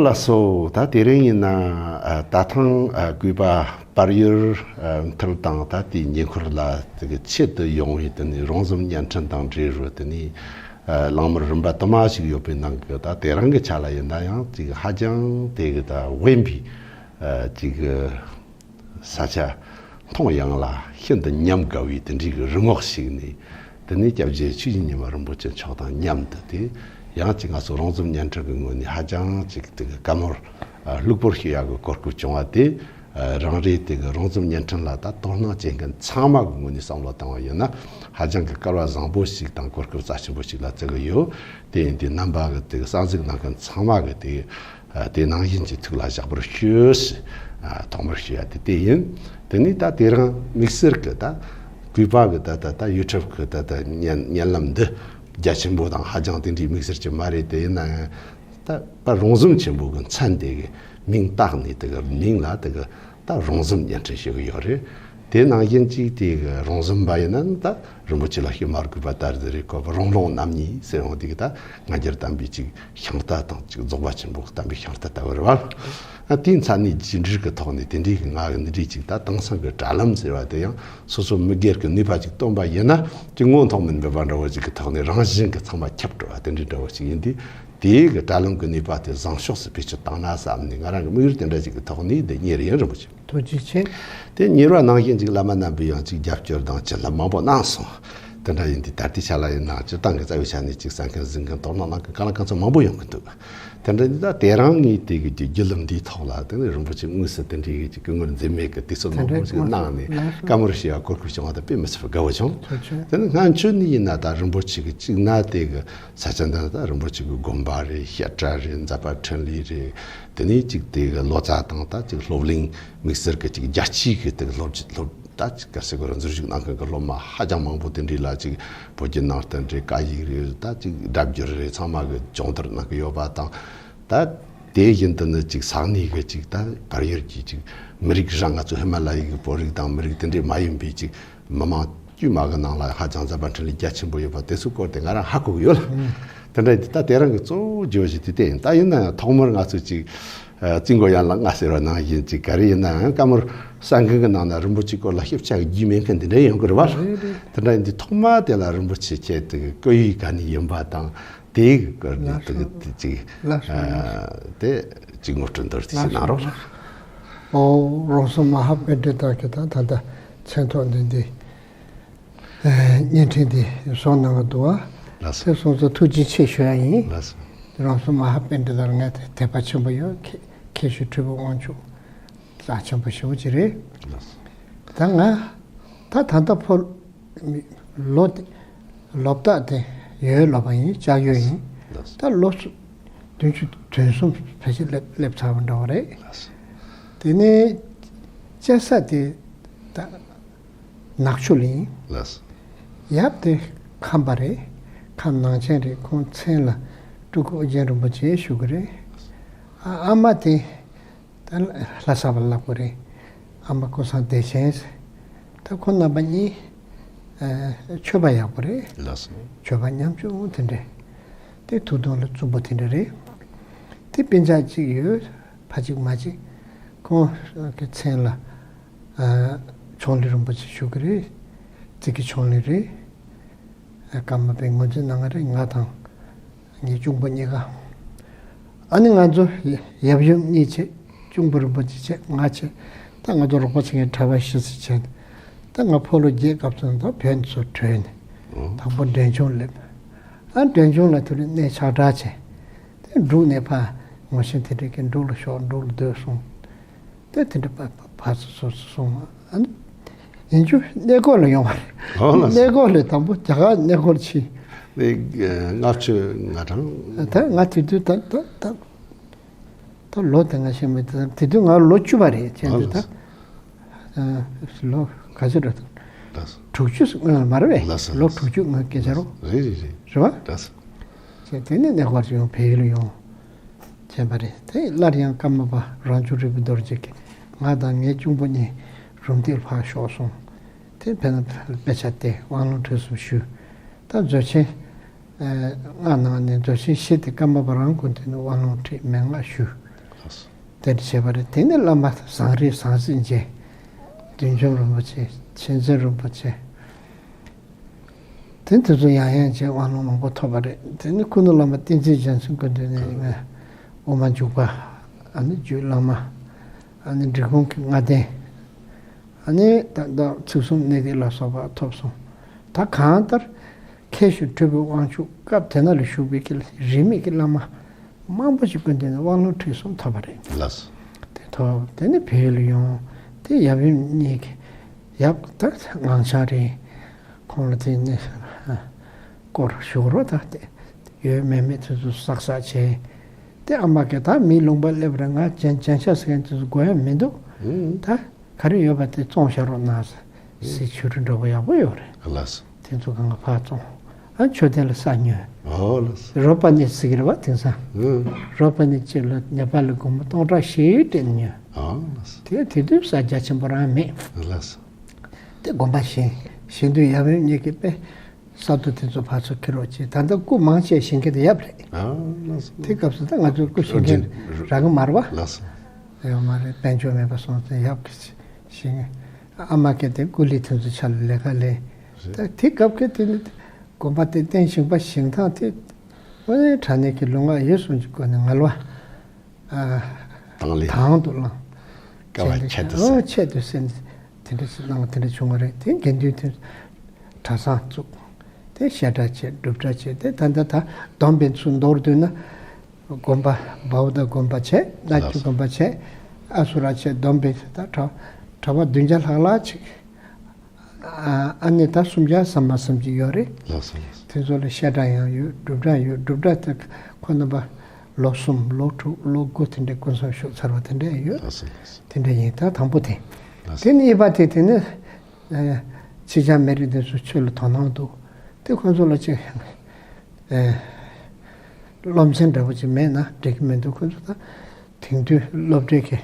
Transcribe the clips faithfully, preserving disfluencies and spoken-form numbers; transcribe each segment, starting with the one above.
ལགས་སོ། ད་དེ་རིང་ཡིན་ན་ད་ཐེངས་གུས་པ་བལ་ཡུལ་མཐིལ་དང་ད་དེའི་ཉེ་འཁོར་ལ་དེ་གི་ཆེད་དུ་ཡོང་བའི་དེ་ནས་རོང་ཟོམ་བརྙན་འཕྲིན་དང་འབྲེལ་བའི་དེ་ནས་གླེང་མོལ་རིམ་པ་དུ་མ་ཞིག་ཡོད་པའི་ནང་གི་ད་དེ་རིང་གི་ཆ་ལ་ཡིན་ན་ཡང་ཅིག་ཧ་ཅང་དེ་གི་ད་དབེན་པའི་ཅིག་ས་ཆ་མཐོང་ཡངས་ལ་ཤིན་ཏུ་ཉམས་དགའ་བའི་དེ་འདྲའི་གི་རི་ངོགས་ཤིག་ནས། དེ་ནས་སྐྱབས་རྗེ་ཆོས་ཀྱི་ཉི་མ་རིན་པོ་ཆེ་མཆོག་དང་མཉམ་དུ་དེ་ཡང་ཅིག་ང་ཚོ་རོང་ཟོམ་བརྙན་འཕྲིན་གྱི་ངོས་ནས་ཧ་ཅང་ཅིག་དེ་གི་བཀའ་མོལ་ལྷུག་པོར་ཞུ་ཡག་གི་གོ་སྐབས་བྱུང་བ་དེ། རང་རེའི་དེ་གི་རོང་ཟོམ་བརྙན་འཕྲིན་ལ་ད་དོ་སྣང་བྱེད་མཁན་ཚང་མ་གི་ངོས་ནས་བསམ་བློ་བཏང་བ་ཡིན་ན་ཧ་ཅང་གི་སྐལ་བ་བཟང་པོ་ཞིག་དང་གོ་སྐབས་རྩ་ཆེན་པོ་ཞིག་ལ་བརྩི་གི་ཡོད། དེ་ཡིན་དུས་རྣམ་པ་གི་དེ་གི་གསན་གཟིགས་གནང་མཁན་ཚང་མ་གི་དེ་དེ་ནང་བཞིན་གྱི་ཐུགས་ལ་བཞག་པར་ཞུ་ཞེས་ཐོག་མར་ཞུ་ཡ་དེ་དེ་ཡིན། དེ་ནས་ད་དེ་རིང་དམིགས་བསལ་གྱི་ད་གུས་པ་གི་ད་ད་ད་ཡུ་ཊུབ་གི་ད་ད་བརྙན་བརྙན་ལམ་འདི་རྒྱ་ཆེན་པོ་དང་ཧ་ཅང་དེ་འདྲའི་དམིགས་བསལ་གྱི་མ་རེད། དེ་ཡིན་ན་ཡང་ད་པ་རོང་ཟོམ་ཆེན་པོ་གི་མཚན་དེ་གི་མིང་བཏགས་ནས་དེ་གི་མིང་ལ་དེ་གི་ད་རོང་ཟོམ་བརྙན་འཕྲིན་ཞུ་གི་ཡོད་རེད། དེ་ནང་བཞིན་གཅིག་དེ་གི་རོང་ཟོམ་པ་ཡིན་ན་ད་རིན་པོ་ཆེ་ལ་ཤོད་མ་དགོས་པ་ལྟར་དེ་རེད། ཁོ་པ་རོང་ལུང་རྣམ་གཉིས་ཟེར་འོང་དེ་གི་ད་སྔ་འགྱུར་དམ་པའི་ཅིག་ཤིང་རྟ་དང་ཅིག་རྫོགས་པ་ཆེན་པོ་གི་དམ་པའི་ཤིང་རྟ་ལྟ་བུ་རེད་བ། ཨ་དེའི་མཚན་ནས་རྒྱས་འབྲིང་གི་ཐོག་ནས་དེ་འདྲའི་གི་ང་གི་འདི་འདྲའི་ཅིག་ད་དེང་སང་གི་དྲ་ལམ་ཟེར་བ་དེ་ཡང་སོ་སོ་མི་སྒེར་གི་ནུས་པ་ཅིག་བཏོན་པ་ཡིན་ན་ཅིག་དངོས་མཐོང་མིན་པའི་བར་འདྲ་བོ་ཅིག་གི་ཐོག་ནས་རང་བཞིན་གི་ཚང་མ་ཁྱབ་འགྲོ་བ་དེ་འདྲའི་འདྲ་བོ་ཅིག་ཡིན་དུས། དེའི་གི་དྲ་ལམ་གི་ནུས་པ་དེ་བཟང་ཕྱོགས་སུ་བེད་སྤྱོད་བཏང་ན་བསམ་ནས་ང་རང་གི་དམིགས་ཡུལ་དེ་འདྲ་ཅིག་གི་ཐོག་ནས་འདི་གཉེར་ཡིན། རིན་པོ་ཆེ། ཐུགས་རྗེ་ཆེ། དེ་གཉེར་བ་ནང་བཞིན་ཅིག་བླ་མ་རྣམ་པས་ཡང་ཅིག་རྒྱབ་སྐྱོར་དང་བྱིན་རླབས་མང་པོ་གནང་སོང་། དེ་འདྲ་ཡིན་དུས་ད་ལྟའི་ཆ་ལ་ཡིན་ན་སྤྱིར་བཏང་གི་རྩ་བའི་ཆ་ནས་ཅིག་གསན་མཁན་གཟིགས་མཁན་དོ་སྣང་གནང་མཁན་གང་ལ་གང་འཚམ་མང་པོ་ཡོང་གི་འདུག། དེ་འདྲ་ཡིན་དུས་ད་དེ་རིང་ངས་དེ་གི་བརྒྱུད་ལམ་འདིའི་ཐོག་ལ་དེ་ནས་རིན་པོ་ཆེ་དངོས་སུ་དེ་འདྲའི་གི་ཅིག་སྐུ་ངོར་འཛེམ་མེད་གི་དུས་ཚོད་མང་པོ་ཞིག་གནང་ནས་བཀའ་མོལ་ཞུ་ཡ་གོ་སྐབས་བྱུང་བ་དེ་དཔེ་མི་སྲིད་པ་དགའ་བོ་བྱུང་། དེ་ནས་སྔ་ཆོས་ནས་ཡིན་ན་ད་རིན་པོ་ཆེ་གི་གཅིག་ན་དེ་གི་ས་ཆ་འདི་ལ་ད་རིན་པོ་ཆེ་གི་དགོན་པ་རེད། བཤད་གྲྭ་རེད། མཛད་པ་འཕྲིན་ལས་རེད། དེ་ནས་ཅིག་དེ་གི་ལོ་ཙཱ་དང་ད་ཅིག་སློབ་གླིང་དམིགས་བསལ་གི་ཅིག་རྒྱལ་སྤྱིའི་གི་དེ་གི་སློབ་སློབ་ད་ཅིག་ག་ཟེར་དགོས་རེད། འཛུལ་ཞུགས་གནང་མཁན་གི་སློབ་མ་ཧ་ཅང་མང་པོ་དེ་འདྲའི་ལ་ཅིག་བོད་བརྒྱུད་ནང་བསྟན་རེད། བཀའ་ཡིག་རེད། ད་ཅིག་སྒྲ་བསྒྱུར་རེད། ཚང་མ་གི་སྦྱོང་བརྡར་གནང་གི་ཡོད་པ་དང་། ད་དེ་བཞིན་དུ་ནི་ཅིག་ས་གནས་གི་ཅིག་ད་བལ་ཡུལ་གྱི་ཅིག་མི་རིགས་རང་ང་ཚོ་ཧི་མ་ལ་ཡའི་གི་བོད་རིགས་དང་མི་རིགས་དེ་འདྲའི་མ་ཡིན་པའི་ཅིག་མི་མང་དཀྱུས་མ་གི་ནང་ལ་ཧ་ཅང་མཛད་པ་འཕྲིན་ལས་རྒྱ་ཆེན་པོ་ཡོད་པ་དེ་ཚོའི་སྐོར་དེ་ང་རང་ཧ་གོ་གི་ཡོད་ལ། དེ་འདྲ་ཡིན་དུས་ད་དེ་རིང་གི་གཙོ་བོ་བརྗོད་གཞི་དེ་དེ་ཡིན། ད་ཡིན་ན་ཡང་ཐོག་མར་ང་ཚོ་ཅིག་ཨ་རྩིས་འགོ་ཡན་ལག་ལྔ་ཟེར་བ་ནང་བཞིན་ཅིག་ག་རེ་ཡིན་ན་ཡང་བཀའ་མོལ་གསན་མཁན་གི་ནང་ན་རིན་པོ་ཆེའི་སྐོར་ལ་ཞིབ་ཆ་རྒྱུས་མེད་མཁན་དེ་འདྲ་ཡོང་གི་རེད་བ། རེད་རེད། དེ་འདྲ་ཡིན་དུས་ཐོག་མ་དེ་ལ་རིན་པོ་ཆེ་ཁྱེད་དེ་གི་སྐུ་ཡི་ག་ནས་ཡིན་པ་དང་དེའི་གི་སྐོར་ནས་དེ་གི་དེ་ཅིག་ལགས་སོ། ཨ་དེ་ཅིག་ངོ་སྤྲོད་མདོར་བསྡུས་ཤིག་གནང་རོགས། ཨོ་རོང་ཟོམ་མ་ཧཱ་པཎྜི་ཏ་གི་ད་ད་ལྟ་མཚན་ཐོག་འདི་འདི། བརྙན་འཕྲིན་འདི་བཟོ་གནང་གི་འདུག་བ། ལགས་སོ། དེ་སོང་ཙང་ཐུགས་རྗེ་ཆེ་ཞུ་ཡ་ཡིན། ལགས་སོ། རོང་ཟོམ་མ་ཧཱ་པཎྜི་ཏར་ངས་དད་པ་ཆེན་པོ་ཡོད། མཁས་མཁས་ཞུ་སྤྲུལ་སྐུ་དབང་ཕྱུག་རྩ་ཆེན་པོ་ཞེ་པོ་ཅིག་རེད། ལགས་སོ། ད་ང་ད་ད་ལྟ་ཕོ་ལོ་དེ་ལོ་རྟགས་དེ་ཡོས་ལོ་པ་ཡིན། ལྕགས་ཡོས་ཡིན། ལགས་སོ། ད་ལོ་བདུན་ཅུ་དོན་གསུམ་ཕལ་ཆེར་སླེབས་སླེབས་ཚར་བ་འདྲ་བ་རེད། ལགས་སོ། དེ་ནས་སྐྱེས་ས་དེ་ད། ནག་ཆུ་ལ་ཡིན། ལགས་སོ། ཡབ་དེ་ཁམས་པ་རེད། ཁམས་ནང་ཆེན་རེད། ཁོང་མཚན་ལ་སྤྲུལ་སྐུ་ཨོ་རྒྱན་རིན་པོ་ཆེ་ཞུ་གི་རེད། ཨ་ཨ་མ་དེ་ད་ལྷ་ས་པ་ལབ་དགོས་རེད། ཨ་མ་ཀུན་བཟང་བདེ་ཆེན་ཟེར། ད་ཁོང་རྣམ་པ་གཉིས་ཨ་ཆོས་པ་ཡག་པོ་རེད། ལགས་སོ། ཆོས་པ་ཉམ་ཆུང་དེ་འདྲས། དེ་ཐུགས་དུང་ལ་བཙུན་པོ་དེ་འདྲས་རེད། དེ་སྤུན་ཆ་གཅིག་ཡོད། ཕ་གཅིག་མ་གཅིག་ཁོང་གི་མཚན་ལ། ཨ་ཆོས་གླིང་རིན་པོ་ཆེ་ཞུ་གི་རེད། ཙི་གི་ཆོས་གླིང་རེད། ཨ་ཀརྨ་པས་ངོས་འཛིན་གནང་གི་རེད། ང་དང་ངའི་གཅུང་པོ་གཉིས་ཀ། ཨ་ནི་ང་ཚོ་ཡབ་ཡུམ་གཉིས་བྱས། གཅུང་པོ་རིན་པོ་ཆེ་བྱས། ང་བྱས། ད་ང་ཚོ་རོགས་པ་བྱེད་མཁན་གྲྭ་པ་བཞི་ཙམ་བྱས། ད་ང་ཕོ་ལོ་བརྒྱད་སྐབས་སུ་ད་བོད་ཚུར་བྲོས་ནས། ཨོ། དང་པོ་འབྲས་ལྗོངས་སླེབས། ཨ་འབྲས་ལྗོངས་ལ་དེ་རིང་གནས་ཆགས་སྒྲ་བྱས། དེ་འབྲུག་ནས་ཕར་ངོ་ཤེས་དེ་འདྲ་གི་འབྲུག་ལ་ཤོག་འབྲུག་ལ་སྡོད་སོང་། དེ་དེ་འདྲ་ཕར་ཕར་ཚུར་ཚུར་སོང་། ཨ་ནི་ཡིན་རྒྱུ་གནས་སྐོར་ལ་ཡོང་བ་རེད། ཨོ་ལགས་སོ། གནས་སྐོར་ལ་དང་པོ་རྒྱ་གར་གནས་སྐོར་ཕྱིན། དེ་ལྔ་བཅུ་ང་གྲངས། ད་ང་དེ་དུས་ད་ད་ད་ད་ལོ་དེ་ང་ཤེས་མེད། ད་དེ་དུས་ང་ལོ་བཅུ་པ་རེད། བྱས་ཨོ་ཏེ་ད་ལགས་སོ། ཨ་ལོ་ག་ཚོད་རེད། ད་ལགས་སོ། དྲུག་ཅུ་སྔོན་མ་རེད་པས། ལགས་སོ། ལོ་དྲུག་ཅུ་སྔོན་སྐད་ཆ་རོ། རེད་རེད་རེད། རེད་པ། ལགས་སོ། བྱས་དེ་ནས་གནས་སྐོར་ཡོང་བལ་ཡུལ་ཡོང་། བྱས་པ་རེད། དེ་སླར་ཡང་ཀརྨ་པ་རང་བྱུང་རིག་པའི་རྡོ་རྗེ་གིས་ང་དང་ངའི་གཅུང་པོ་གཉིས་རུམ་བཏེག་ལ་ཕར་ཤོག་གསུངས། དེ་དཔེར་ན་དཔེ་ཆ་སྟེར། དབང་ལུང་ཁྲིད་གསུམ་ཞུས། ད་མཛོད་ཆེན་ལྔ་ནང་ནས་མཛོད་ཆེན་བཞི་དེ་ཀརྨ་པ་རང་སྐུ་མདུན་ནས་དབང་ལུང་ཁྲིད་མན་ངག་ཞུས། དེ་འདྲ་བྱས་པ་རེད། དེ་ནས་བླ་མ་བཟང་རིགས་ཟང་ཟིང་རྗེ། བདུད་འཇོམས་རིན་པོ་ཆེ། མཁྱེན་བརྩེ་རིན་པོ་ཆེ། དེ་དེ་ཚོ་ཡང་ཡང་བྱས་དབང་ལུང་མང་པོ་ཐོབ་པ་རེད། དེ་ནི་ཀུན་ཏུ་བླ་མ་བསྟན་འཛིན་རྒྱལ་མཚན་སྐུ་མདུན་ནས་ང་དབུ་མ་འཇུག་པ། ཨ་ནི་རྒྱུད་བླ་མ། ཨ་ནི་འབྲི་གུང་གི་ལྔ་ལྡན། ཨ་ནི་ད་ད་ཚིག་གསུམ་གནད་བརྡེག་ལ་སོགས་པ་ཐོབ་སོང་། ད་གང་ལྟར་མཁས་ཞིང་གྲུབ་པའི་དབང་ཕྱུག་སྐབས་དེ་ན་ལ་བཞུགས་པའི་གི་རིས་མེད་ཀྱི་བླ་མ་མང་པོ་ཞིག་སྐུ་མདུན་ནས་དབང་ལུང་ཁྲིད་གསུམ་ཐོབ་པ་རེད། ལགས་སོ། དེ་ཐོབ་དེ་ནས་བལ་ཡུལ་ལ་ཡོང་། དེ་ཡབ་ཡུམ་གཉིས་ཀྱི་ཡབ་ད་ངང་བྱང་རེད། ཁོང་ལ་དེ་ནས་སྐོར་ཞུ་རོགས་ད་དེ་ཡོད་མེད་མེད་དེ་ཚོ་བསགས་བསགས་བྱས། དེ་ཨ་མ་གིས་ད་མིའི་ལུང་པ་སླེབས་རེད། ང་རྒྱན་རྒྱན་ཆ་ཟེར་མཁན་དེ་ཚོ་དགོས་ཡ་མི་འདུག་ཨུ། ད་ག་རེ་ཡོད་པ་དེ་བཙོང་བཞག་རོགས་གནང་ཟེར། གཟི་བྱུ་རུ་འདྲ་པོ་ཡག་པོ་ཡོད་རེད། ལགས་སོ། དེ་ཚོ་གང་ག་ཕར་བཙོང་། ཨ་མཆོད་རྟེན་ལ་ས་ཉོས། ཨོ་ལགས་སོ། རོ་པ་ནི་ཟེར་གི་རེད་བ་དེང་སང་། ཨུ། རོ་པ་ནི་གཅིག་ལ་ནེ་པ་ལི་སྒོར་མོ་སྟོང་ཕྲག་བཞི་སྤྲད་ནས་ཉོས། ཨོ་ལགས་སོ། དེ་དེ་དུས་ས་རྒྱ་ཆེན་པོ་རང་མེད། ལགས་སོ། དེ་དགོན་པ་བཞེངས། བཞེངས་དུས་ཡབ་ཡུམ་གཉིས་ཀྱིས་དཔེ་ས་རྡོ་དེ་ཚོ་ཕར་ཚུར་འཁྱེར་རོགས་བྱེད། ད་ལྟ་སྐུ་མང་ཆེ་བཞེངས་མཁན་དེ་ཡབ་རེད། ཨ་ལགས་སོ། དེ་སྐབས་སུ་ད་ང་ཚོའི་སྐུ་བཞེངས་མཁན་རག་གི་མ་རེད་བ། ལགས་སོ། ཡོད་མ་རེད། དཔལ་འབྱོར་མེད་པ་སོང་ཙང་ཡབ་ཀྱིས་བཞེངས། ཨ་མ་སྐད་དེ་སྐུ་ལས་དེ་ཚོ་ཆ་ལ་ལས་ཀ་ལས། རེད། ད་དེ་སྐབས་ཀྱི་དེ་ནི་དགོན་པ་དེ་རྟེན་བཞེངས་པ་བཞེངས་སྟངས་དེ་དངོས་གནས་དྲང་གནས་ཀྱི་ལུས་ངག་ཡིད་གསུམ་གྱི་སྒོ་ནས་ངལ་བ། ཨ། དང་ལེན། དང་དུ་བླངས། དཀའ་བ་ཁྱད་དུ་བསད། ཨོ་ཁྱད་དུ་བསད། དེ་འདྲ་ཞིག་གནང་བ་དེ་འདྲ་བྱུང་བ་རེད། དེ་དགེ་འདུན་དེ་གྲྭ་ཚང་བཙུགས། དེ་བཤད་གྲྭ་བྱས། སྒྲུབ་གྲྭ་བྱས། དེ་ད་ལྟ་ད་བསྡོམས་པས་ཚུར་མདོར་བསྡུས་ན། དགོན་པ་བའུ་ད་དགོན་པ་བྱས། ལྷ་ཆོས་དགོན་པ་བྱས། ཨ་སུ་ར་བྱས། བསྡོམས་པས་ད་གྲྭ་གྲྭ་པ་བདུན་བརྒྱ་ལྷག་ལྷག་ཅིག་ཨ་ཨ་ནི་ད་སུམ་བརྒྱ་ཙམ་མ་ཙམ་ཅིག་ཡོད་རེད། ལགས་སོ་ལགས་སོ། དེ་ཚོ་ལ་བཤད་གྲྭ་ཡང་ཡོད། སྒྲུབ་གྲྭ་ཡོད། སྒྲུབ་གྲྭ་དེ་ཁོ་རྣམ་པ་ལོ་གསུམ་ལོ་དྲུག་ལོ་དགུ་དེ་འདྲའི་སྐུ་མཚམས་བཞུགས་ཚར་བ་དེ་འདྲ་ཡོད། ལགས་སོ་ལགས་སོ། དེ་འདྲ་ཡིན། ད་དང་པོ་དེ། ལགས་སོ། དེ་ནས་གཉིས་པ་དེ་དེ་ནི་ཨ་ཕྱི་རྒྱལ་མི་རིགས་དེ་ཚོ་ཆོས་ལ་དོ་སྣང་འདུག་དེ་ཁོ་ཚོ་ལ་ཅིག་ཨ་སློབ་ཚན་འདྲ་པོ་ཅིག་མེད་ན་འགྲིག་གི་མི་འདུག་ཁོ་ཚོ་ད། དེང་དུས་སློབ་གྲྭའི་གི་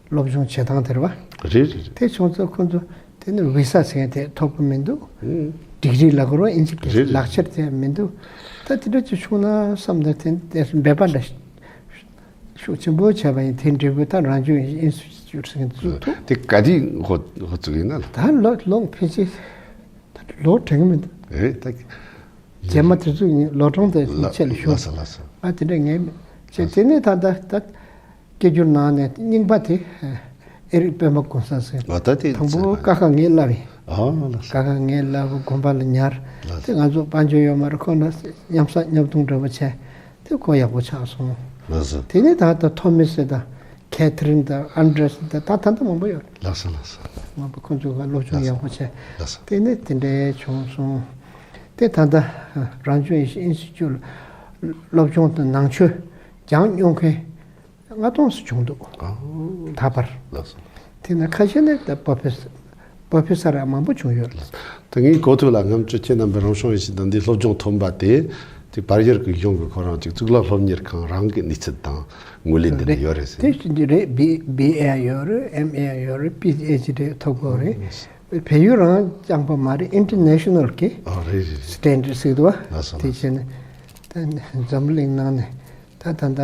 སློབ་སྦྱོང་བྱེད་སྟངས་དེ་རེད་བ། རེད་རེད་རེད། དེ་བྱུང་ཙང་ཁོ་ཚོ་དེ་ནི་བི་ས་ཟེར་མཁན་དེ་ཐོབ་གི་མི་འདུག་ཨུ། ཌིག་རི་ལབ་དགོས་རེད་བ། ཨིན་ཇི་སྐད། རེད་རེད། ལག་ཁྱེར་དེ་མི་འདུག་ད་དེ་འདྲ་ཅིག་བྱུང་ན་བསམ་ན། དེ་དེ་འབད་པ་འདྲ་ཤུགས་ཆེན་པོ་བྱས་པ་ཡིན། དེ་འབྲས་བུ་ད་རང་བྱུང་ཨིན་སི་ཊི་ཅུཊ་ཟེར་མཁན་དེ་ཚོ་ཐུག་དེ་ག་དུས་འགོ་འགོ་བཙུགས་ཡིན་ན། ད་ལོ་ལོ་ཕལ་ཆེར་ད་ལོ་དྲན་གི་མི་འདུག་རེད་ད། རྗེས་མ་དེ་ཚོ་ངས་ལོ་གྲངས་དེ་ལ་ཆེད་ལ་ཞུ། ལགས་སོ་ལགས་སོ། ཨ་དེ་འདྲ་ངས་མི་བྱེད། དེ་ནས་ད་ལྟ་ད་སྐད་སྒྱུར་ནང་ནས་རྙིང་པ་དེ་ཨེ་རིག་པད་མ་གུང་སེང་ཟེར། ཨ་ད་དེ་དང་པོ་ཀ་ཁ་ངའི་བསླབ་ཡིན། ཨ་ལགས་སོ། ཀ་ཁ་ངའི་བསླབ་དགོན་པ་ལ་ཉར། ལགས་སོ། དེ་ང་ཚོ་དཔལ་འབྱོར་ཡོད་མ་རེད། ཁོ་ན་མཉམ་བསགས་མཉམ་འཐུང་འདྲ་པོ་བྱས། དེ་ཁོ་ཡག་པོ་ཆགས་སོང་། ལགས་སོ། དེ་ནས་ད་ལྟ་ཐོ་མི་སི་དང་ཁེ་ཐི་རིན་དང་ཨན་ཌྲེ་སི་དང་ད་ད་ལྟ་མང་པོ་ཡོད་རེད། ལགས་སོ་ལགས་སོ། མང་པོ་ཁོ་ཚོ་ག་སློབ་སྦྱོང་ཡག་པོ་བྱས། ལགས་སོ། དེ་ནས་དེ་འདྲའི་བྱུང་སོང་། དེ་ད་ལྟ་རང་བྱུང་ཨིན་སི་ཊི་ཅུཊ་སློབ་སྦྱོང་དང་ནང་ཆོས་སྦྱང་མྱོང་མཁན་ལྔ་སྟོང་ཙམ་བྱུང་འདུག་ཨ། ད་བར། ལགས་སོ། དེ་ནས་ཁ་ཤས་ནི་ད་པོ་ཕེ་སར་པོ་ཕེ་སར་ཡང་མང་པོ་བྱུང་ཡོད་རེད། ད་ངའི་གོ་ཐོས་ལ་སྔ་ཕྱི་ཁྱེད་རྣམ་པས་རང་བྱུང་ཨིན་སི་ཊི་ཊུཊ་འདི་སློབ་སྦྱོང་ཐོན་པ་དེ་དེ་བར་ཡུལ་གྱི་གཞུང་གི་ཁོ་རང་ཅིག་གཙུག་ལག་སློབ་གཉེར་ཁང་རང་གི་གནས་ཚུལ་དང་ངོས་ལེན་འདི་འདྲ་ཡོད་རེད་ཟེར། དེ་རེད། བི་བི་ཨེ་ཡང་ཡོད་རེད། ཨེམ་ཨེ་ཡང་ཡོད་རེད། པི་ཨེཆ་ཌི་ཐོབ་དགོས་རེད། བལ་ཡུལ་རང་རྐྱང་པ་མ་རེད། ཨིན་ཊར་ནེ་ཤ་ནལ་གྱི་ཨ་རེད་རེད་རེད། སི་ཊན་ཌར་ཟེར་འདུག་བ། ལགས་སོ། དེ་ལགས་སོ། བྱས་ནས་ད་འཛམ་གླིང་ནང་ནས་ད་ད་ལྟ་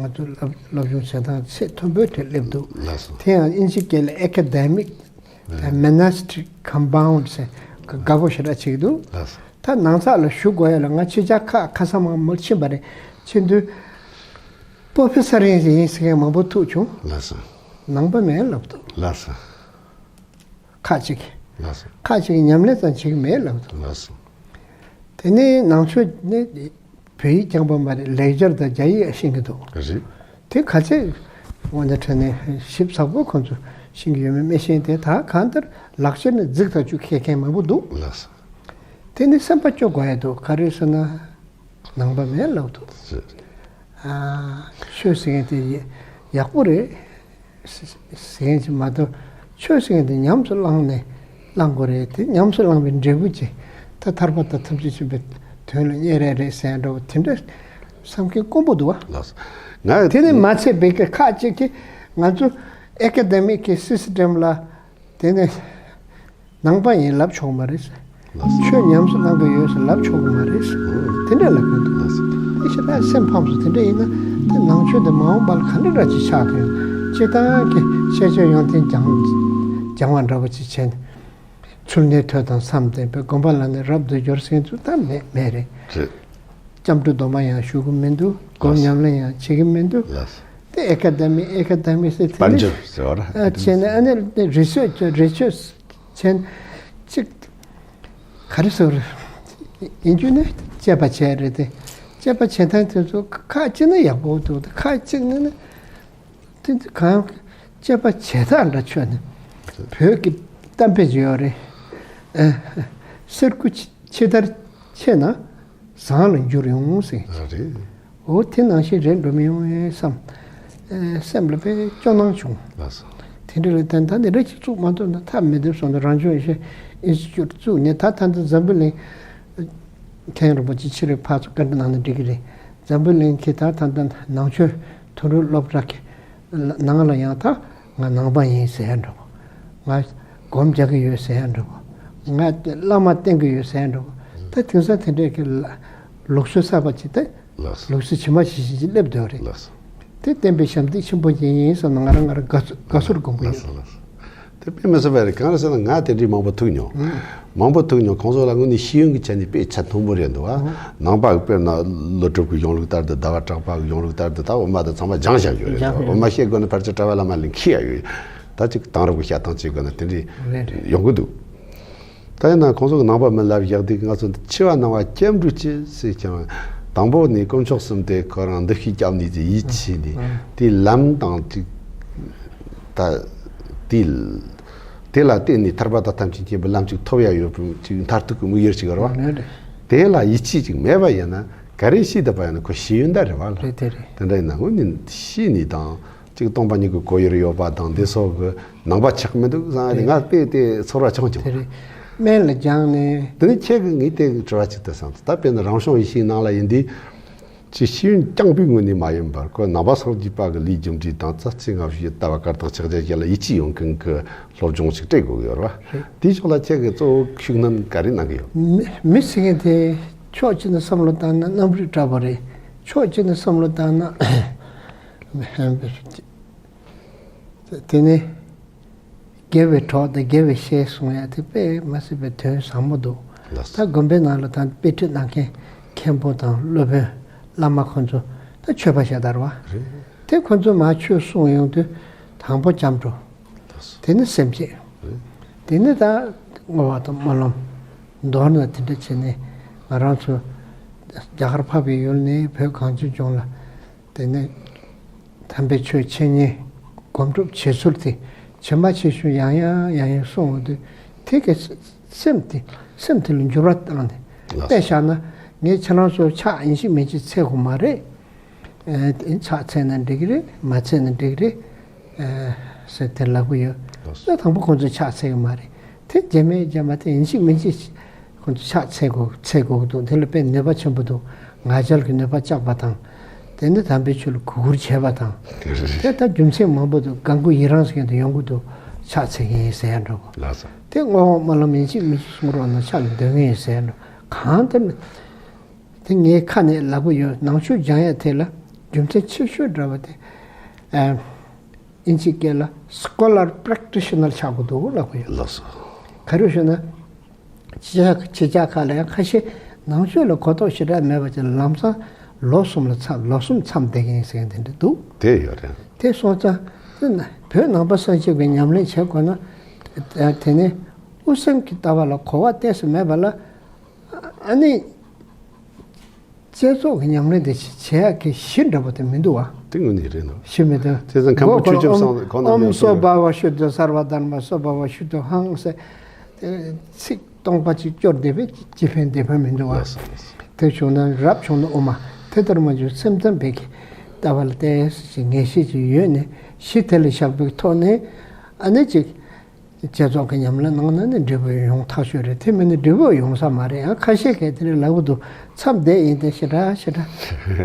ང་ཚོ་སློབ་སློབ་སྦྱོང་བྱེད་སྟངས་ཚད་མཐོན་པོའི་གྲས་སླེབས་འདུག་ལགས་སོ། དེ་ཡང་ཨིན་ཇི་སྐད་ལ་ཨེ་ཀ་ཌེ་མིག་དང་མོ་ནེ་སི་ཊི་རིག་ཀམ་པའུན་ཌི་ཟེར་དགའ་པོ་ཞེ་དྲག་བྱེད་ཀྱི་འདུག་ལགས་སོ། ད་ནང་ཚགས་ལ་ཞུགས་དགོས་ཡ་ལ་ང་ཕྱི་རྒྱལ་ཁག་ཁ་སང་མ་མོལ་ཕྱིན་པ་རེད། ཕྱིན་དུས་པོ་ཕེ་སར་ཡིན་ཡིན་ཟེར་མཁན་མང་པོ་ཐུག་བྱུང་། ལགས་སོ། ནང་པ་མེད་ལབ་འདུག་ལགས་སོ། ཁག་ཅིག་ལགས་སོ། ཁག་ཅིག་ཉམས་ལེན་ཙམ་བྱེད་ཀྱི་མེད་ལབ་འདུག་ལགས་སོ། དེ་ནས་ནང་ཆོས་ནི་བོད་ཡིག་རྐྱང་པ་མ་རེད། ལེགས་སྦྱར་དང་རྒྱ་ཡིག་ཤེས་ཀྱི་འདུག་རེད། དེ་ག་ཚད་དངོས་གནས་དྲང་གནས་ཞིབ་ཚགས་པོ་ཁོང་ཚོ་ཤེས་ཀྱི་ཡོད་མེད་མི་ཤེས། དེ་ད་གང་ལྟར་ལག་ཁྱེར་ནི་རྫིག་ཐག་ཆོད་འཁྱེར་མཁན་མང་པོ་འདུག་ལགས་སོ། དེ་ནི་སེམས་པ་སྐྱོ་དགོས་ཡ་འདུག་ག་རེ་ཟེར་ན། ནང་པ་མེད་ལབ་འདུག་ཨ། ཆོས་ཟེར་མཁན་དེ་ཡ་ཡག་པོ་རེད་ཟེར་མཁན་ཅིག་མ་གཏོགས། ཆོས་ཟེར་མཁན་དེ་ཉམས་སུ་བླངས་ནས་བླང་དགོས་རེད། དེ་ཉམས་སུ་བླངས་པའི་འབྲས་བུ་ཅིག་ད་ཐར་པ་དང་ཐམས་ཅད་མཁྱེན་པའི་དོན་ལ་གཉེར་ཡ་རེད་ཟེར་ཡ་འདྲ་བོ་དེ་འདྲ་བསམ་མཁན་དཀོན་པོ་འདུག་བ། ལགས་སོ། ང་དེ་ནི་མ་ཚད་པའི་གི་ཁག་ཅིག་གིས་ང་ཚོ་ཨེ་ཀ་ཌེ་མིག་གི་སི་སི་ཊེམ་ལ་དེ་ནི། ནང་པ་ཡིན་ལབ་ཆོག་མ་རེད། ལགས་སོ། ཆོས་ཉམས་སུ་བླང་གི་ཡོད་ཟེར་ལབ་ཆོག་གི་མ་རེད། དེ་འདྲ་ལབ་ཀྱི་འདུག་ལགས་སོ། དེ་ ཞེ་དྲག་སེམས་ཕམ་སོང་། དེ་འདྲ་ཡིན་ན་དེ་ནང་ཆོས་དེ་མ་འོངས་པ་ལ་ག་འདྲ་འདྲ་ཅིག་ཆགས་ཐུབ་ཡོང་། སྤྱིར་བཏང་གི་ཤེས་བྱ་ཡོན་ཏན་སྦྱང་སྦྱང་བ་འདྲ་པོ་ཅིག་བྱས་ནས། ཚུལ་གནས་ཐོས་དང་མཚམས་བསྟན་པའི་སྒོམ་པ་ལ་ནི་རབ་ཏུ་སྦྱོར་ཟེར་མཁན་ཚོ་ད་མེད་མེད་རེད། རེད། སྐྱབས་འགྲོ་སྡོམ་པ་ཡང་ཞུ་གི་མི་འདུག་སྒོམ་ལགས། ཉམས་ལེན་ཡང་བྱེད་ཀྱི་མི་འདུག་ལགས། དེ་ཨེ་ཀ་དེ་མི་ཨེ་ཀ་དེ་མི་ཟེར་དེ་པར་འདི་འཇོག་ཟེར་བ་ར། ཨ་བྱས་ནས་ཨ་ནི་རི་སོར་ཆི་རི་སོར་ཆི་བྱས་ནས་གཅིག་ག་རེ་ཟེར་ཡིན་རྒྱུ་ནི་དཔྱད་པ་བྱས་རེད་དེ། དཔྱད་པ་བྱེད་སྟངས་དེ་ཚོ་ཁག་གཅིག་ནི་ཡག་པོ་འདུག་ཁག་གཅིག་ནི་ནི། དེ་ཚོ་གང་དཔྱད་པ་བྱེད་སྟངས་འདྲ་ཆོད་ནས་བོད་ཀྱི་གཏམ་དཔེ་ཅིག་ཡོད་རེད། ཨ། གསེར་སྐུ་ཕྱི་ཕྱི་ལྟར་ཆེ་ན་ཟངས་ལ་འགྱུར་ཡོང་ཟེར། རེད། འོ་དེ་ནང་བཞིན་རེད་འགྲོ་མི་ཡོང་ངས་བསམ། ཨ། སེམས་ལ་དཔེ་སྐྱོ་སྣང་བྱུང་། ལགས་སོ། དེ་འདྲ་ལ་བརྟེན་ད་ནི་རེ་ཞིག་བཙུགས་མ་ཐུབ་ན་ཐབས་མི་འདུག་སོང་ནས་རང་བྱུང་ཡེ་ཤེས་ཨིན་སི་ཊི་ཅུཊ་བཙུགས་ནས་ད་ད་ལྟ་འཛམ་བུ་གླིང་། མཁན་རིན་པོ་ཆེ་ཕྱི་རེ་ཕར་ཚུར་བཀའ་འདྲི་གནང་ན་འགྲིག་གི་རེད། འཛམ་བུ་གླིང་གི་ད་ད་ལྟ་ནང་ཆོས་དོན་གྲུབ་སློབ་གྲྭ་གི་ནང་ལ་ཡང་ད་ང་ནང་པ་ཡིན་ཟེར་ཡ་འདྲ་པོ། ང་སྒོམ་རྒྱག་གི་ཡོད་ཟེར་ཡ་འདྲ་པོ། ང་བླ་མ་བསྟེན་གི་ཡོད་ཟེར་ཡ་འདྲ་པོ། ད་དེང་སང་དེ་འདྲས་ཀྱི་ལ་ལུགས་སྲོལ་གསར་པ་ཅིག་ད་ལགས་སོ། ལུགས་སྲོལ་ཇི་མ་ཇི་བཞིན་ཅིག་སླེབས་སྡོད་རེད། ལགས་སོ། དེ་བསྟན་པའི་ཞབས་འདེགས་ཆེན་པོ་ཅིག་ཡིན་བསམ་ན་ང་རང་ང་རང་དགའ་ཚོར་དགའ་ཚོར་སྒོམ་གི་ཡོད། ལགས་སོ་ལགས་སོ། དེ་དཔེ་མི་སྲིད་པ་རེད། གང་རེད་ཟེར་ན་ང་དེ་འདྲའི་མང་པོ་ཐུག་མྱོང་། ཨང་། མང་པོ་ཐུག་མྱོང་། ཁོང་ཚོ་ལ་དངོས་གནས་ཤེས་ཡོན་གྱི་ཆ་ནས་དཔེ་ཆ་མཐོན་པོ་རེད་འདུག་ཨ། ཨང་། ནང་པ་གི་དཔེར་ན་ཀླུ་སྒྲུབ་ཀྱི་གཞུང་ལུགས་ལྟར་དུ་ཟླ་བ་གྲགས་པ་གི་གཞུང་ལུགས་ལྟར་དུ་ད་འོ་མ་དང་ཚང་མ་སྦྱངས་བཞག་ཡོད་རེད་འདུག་སྦྱངས་ཡོད། འོ་མ་ཤེས་དགོས་ན་ཕལ་ཆེར་གྲྭ་པ་བླ་མ་ལས་མཁས་ཡ་ཡོད། ད་ཅིག་དེང་རབས་ཀྱི་བཤད་སྟངས་བྱེད་དགོས་ན་དེ་འདྲའི་རེད་རེད། ཡོང་གི་འདུག་ད་ཡིན་ན་ཁོང་ཚོ་གི་ནང་པ་མི་ལབ་ཡག་དེ་ང་ཚོ་འདི་ཆེ་བ་ནང་བ་སྐྱབས་འགྲོ་ཅི་ཟེར་ཀྱང་དང་པོ་ནས་དཀོན་མཆོག་གསུམ་དེ་ཁོ་རང་འདུ་ཤེས་བརྒྱབ་ནས་ཀྱི་ཡིད་ཆེས་ནས་ཨང་། དེའི་ལམ་དང་ཅིག་ད་དེ་དེ་ལ་བརྟེན་ནས་ཐར་པ་དང་ཐམས་ཅད་མཁྱེན་པའི་ལམ་ཅིག་ཐོབ་ཡ་ཡོད་པ་ཅིག་མཐར་ཐུག་གི་དམིགས་ཡུལ་ཅིག་ཡོད་རེད་བ། ཨང་། དེ་ལ་ཡིད་ཆེས་ཅིག་མེད་པ་ཡིན་ན་ག་རེ་ཤེས་བསྡད་པ་ཡིན་ན་ཁོ་ཤེས་ཡོན་ད་རེད་བ་ལ། རེད་དེ་རེད། དེ་འདྲ་ཡིན་ན་དངོས་གནས་ཤེས་ནས་དང་། གཅིག་སྟོང་པ་ཉིད་ཀྱི་གོ་ཡུལ་ཡོད་པ་དང་འདི་སོགས་ཀྱི་ནང་པ་ཆགས་མི་འདུག་བསམ་ཡ་དེ་ང་དཔེ་དེ་ཚོར་བ་བྱུང་བྱུང་། དེ་རེད། སྨན་ལ་སྦྱངས་ནས། དེ་ནི་ཁྱེད་ཀྱིས་ངས་དེ་དྲི་བ་ཅིག་དེ་བསམ་སོང་། ད་དཔེར་ན་རང་བྱུང་ཡེ་ཤེས་ནང་ལ་ཡིན་དུས་ཅི་ཤེས་ཡོན་རྐྱང་པའི་ངོས་ནས་མ་ཡིན་པར་ཁོ་ནང་པ་སངས་རྒྱས་པ་གི་ལས་རྒྱུ་འབྲས་དང་རྩ་ཚིག་སྔ་ཕྱི་ལྟ་བ་བཀར་དང་ཕྱག་རྒྱ་བཅས་ལ་ཡིད་ཆེས་ཡོང་མཁན་གྱི་སློབ་སྦྱོང་ཞིག་སྤྲད་དགོས་ཀྱི་ཡོད་རེད་བ། རེད། དེའི་ཕྱོགས་ལ་ཁྱེད་ཀྱིས་གཙོ་བོ་ཤུགས་སྣོན་ག་རེ་གནང་གི་ཡོད། མི་མི་ཟེར་མཁན་དེ་ཕྱོགས་གཅིག་ནས་བསམ་བློ་བཏང་ན་གནམ་རུད་འདྲ་པོ་རེད། ཕྱོགས་གཅིག་ནས་བསམ་བློ་བཏང་ན། དེ་ནི་དགེ་བའི་གྲོགས་དང་དགེ་བའི་བཤེས་གསུང་ཡ་དེ་དཔེ་མ་སྲིད་པའི་དོན་ཟབ་མོ་འདུག་ལགས་སོ། ད་དགོན་པའི་ནང་ལ་ད་དཔེ་ཁྲིད་གནང་མཁན་མཁན་པོ་དང་སློབ་དཔོན་བླ་མ་ཁོང་ཚོ་ད་ཆོས་པ་ཞེ་དར་བ། རེད། དེ་ཁོང་ཚོ་མ་ཆོས་གསུང་ཡོང་དུས་དང་པོ་སྐྱབས་འགྲོ། ལགས་སོ། དེ་ནི་སེམས་བསྐྱེད། རེད། དེ་ནི་ད་བསྔོ་བ་དང་སྨོན་ལམ། མདོར་ན་དེ་འདྲ་བྱས་ནས་ང་རང་ཚོ་རྒྱ་གར་འཕགས་པའི་ཡུལ་ནས་བོད་གངས་ཅན་ལྗོངས་ལ། དེ་ནས་དམ་པའི་ཆོས་འཆད་ཉན་སྒོམ་སྒྲུབ་བྱེད་ཚུལ་དེ་ཇི་མ་ཇི་བཞིན་ཡང་ཡང་ཡང་ཡང་གསུང་འོང་དུས་དེ་གི་སེམས་དེ་སེམས་དེ་ལ་འགྱུར་བ་བཏང་ནས། ལགས་སོ། དཔེ་བཞག་ན་ངས་ཁྱེད་རང་ཚོ་ཕྱག་ཡིན་གཅིག་མིན་གཅིག་འཚལ་དགོས་མ་རེད། ཨ། དེ་ཕྱག་འཚལ་ན་འགྲིག་གི་རེད། མ་འཚལ་ན་འགྲིག་གི་རེད། ཨ། ཟེར་དེ་ལབ་གི་ཡོད། ལགས་སོ། ད་དང་པོ་ཁོང་ཚོས་ཕྱག་འཚལ་གི་མ་རེད། དེ་རྗེས་མའི་རྗེས་མ་དེ་ཡིན་གཅིག་མིན་གཅིག་ཁོང་ཚོ་ཕྱག་འཚལ་དགོས་འཚལ་དགོས་ཀྱི་འདུག་དེ་ལ་དཔེ་ནུས་པ་ཆེན་པོ་འདུག་ང་རྒྱལ་གྱི་ནུས་པ་བཅག་པ་དང་། དེ་ནི་དམ་པའི་ཆོས་ལ་གུས་བཀུར་བྱས་པ་དང་། དེ་ད་རྒྱུ་མཚན་མང་པོ་འདུག་དགའ་མགུ་ཡི་རངས་ཟེར་མཁན་དེ་ཡོང་གི་འདུག་ཕྱག་འཚལ་གི་ཡིན་ཟེར་ཡ་འདྲ་པོ། ལགས་སོ། དེ་བསྔོ་བ་སྨོན་ལམ་ཡིན་གཅིག་མིན་གཅིག་གསུང་རོགས་གནང་ཕྱག་ལ་འདོན་གི་ཡིན་ཟེར་ཡ་འདྲ་པོ། གང་ལྟར་དེ་ངའི་ཁ་ནས་ལབ་གི་ཡོད། ནང་ཆོས་སྦྱང་ཡ་དེ་ལ་རྒྱུ་མཚན་ཆེ་ཤོས་འདྲ་བ་དེ། ཨ། ཨིན་ཇི་སྐད་ལ་སྐོ་ལར་པྲེག་ཊི་ཤི་ནར་ཆགས་དགོས་འདུག་ལབ་གི་ཡོད། ལགས་སོ། ག་རེ་ཞུ་ན། ཕྱི་རྒྱལ་ཕྱི་རྒྱལ་ཁག་ལ་ཡང་ཁ་ཤས་ནང་ཆོས་ལ་གོ་རྟོགས་ཞེ་དྲག་མེད་པ་ཅིག་ལམ་སང་ལོ་གསུམ་ལ་མཚམས་ལོ་གསུམ་མཚམས་བསྡད་མཁན་ཟེར་མཁན་དེ་འདྲ་འདུག་དེ་ཡོད་རེད། དེ་སོང་ཙང་དེ་ན་བོད་ནང་པ་སངས་རྒྱས་པའི་ཉམས་ལེན་བྱེད་དགོས་ན། དེ་ནས་དབུ་སེམས་ཀྱི་ལྟ་བ་ལ་གོ་བ་ཏོག་ཙམ་མེད་པ་ལ། ཨ་ནི། བསྐྱེད་རྫོགས་ཀྱི་ཉམས་ལེན་དེ་བྱེད་ཡག་གི་གཞི་འདྲ་པོ་དེ་མི་འདུག་བ། དེ་དངོས་གནས་རེད་འདུག་གཞི་མི་འདུག་བྱས་ཙང་མཁན་པོ་ཆོས་སྐྱོང་སང་ཁོང་རྣམ་ཨོཾ་གཉིས་སོ་སོ་བྷ་བ་ཤུདྡྷ་སརྦ་དྷརྨ་སྭ་བྷཱ་ཝ་ཤུདྡྷོ་ཧཾ་ཟེར། དེ་ཚིག་སྟོང་པ་ཅིག་སྐྱོར་བསྡད་པས་ཅི་ཕན་འདི་ཕན་མི་འདུག་བ། ལགས་སོ། ལགས་སོ། དེ་བྱུང་ན་རབ་བྱུང་ན་དབུ་མ། དེ་ལྟར་མ་བྱུང་སེམས་ཙམ་པའི་གི་ལྟ་བ་ལ་བལྟས་ངེས་ཤེས་ཅིག་ཡོད་ནས་གཞི་དེ་ལ་བཞག་པའི་ཐོག་ནས་ཨ་ནི་ཅིག་བསྐྱེད་རྫོགས་ཀྱི་ཉམས་ལེན་གནང་ན་ནི་འབྲས་བུ་ཡོང་ཐག་ཆོད་རེད། དེ་མིན་ན་འབྲས་བུ་ཡོང་ས་མ་རེད། ཡང་ཁ་ཤས་ཀྱིས་དེ་འདྲ་ལབ་ཀྱི་འདུག་མཚམས་བསྡད་ཡིན་ཏེ་ཞེ་དྲག་ཞེ་དྲག་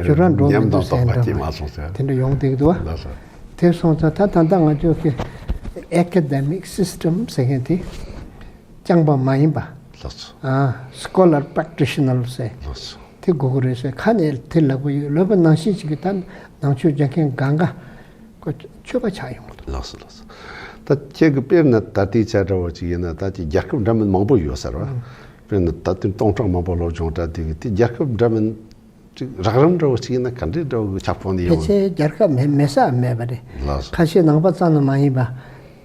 འགྱུར་ར་འགྲོ་མི་ཉམས་འདུག་དང་ཟེར་རྟོགས་པ་འདྲ་སྐྱེས་མ་སོང་ཟེར། དེ་འདྲ་ཡོང་བསྡད་ཀྱི་འདུག་བ། ལགས་སོ། དེ་སོང་ཙང་ད་ད་ལྟ་ང་ཚོ་གི་ཨེ་ཀ་ཌེ་མིག་སི་སི་ཊམ་ཟེར་མཁན་དེ་རྐྱང་པ་མ་ཡིན་པ། ལགས་སོ། ཨ། སྐོ་ལར་པྲེག་ཊི་ཤི་ནར་ཟེར། ལགས་སོ། དེ་དགོས་ཀྱི་རེད་ཟེར། ཁ་ནས་དེ་ལབ་ཀྱི་ཡོད། ལབ་པ་ནང་བཞིན་ཞིག་གིས་ད་ནང་ཆོས་སྦྱང་མཁན་གང་ག་ཁོ་ཆོས་པ་ཆགས་ཡོང་གི་འདུག་ལགས་སོ། ལགས་སོ། ད་ཁྱེད་ཀྱི་དཔེར་ན་ད་ལྟའི་ཆ་འདྲ་བོ་ཅིག་ཡིན་ན། ད་ཅིག་རྒྱལ་ཁབ་འདྲ་མིན་མང་པོ་ཡོད་ས་རེད་བ། དཔེར་ན་ད་དུང་སྟོང་ཕྲག་མང་པོ་སློབ་སྦྱོང་འདྲ་དེ་གི་དེ་རྒྱལ་ཁབ་འདྲ་མིན་ཅིག་རགས་རིམ་འདྲ་བོ་ཅིག་ཡིན་ན་ག་འདྲའི་འདྲ་བོ་གི་ཁྱབ་ཁོངས་ནས་ཡོང་། ཕལ་ཆེར་རྒྱལ་ཁབ་མེད་མེད་ས་མེད་པ་རེད། ལགས་སོ། ཁ་ཤས་ནང་པ་ཙམ་ལ་མ་ཡིན་པ།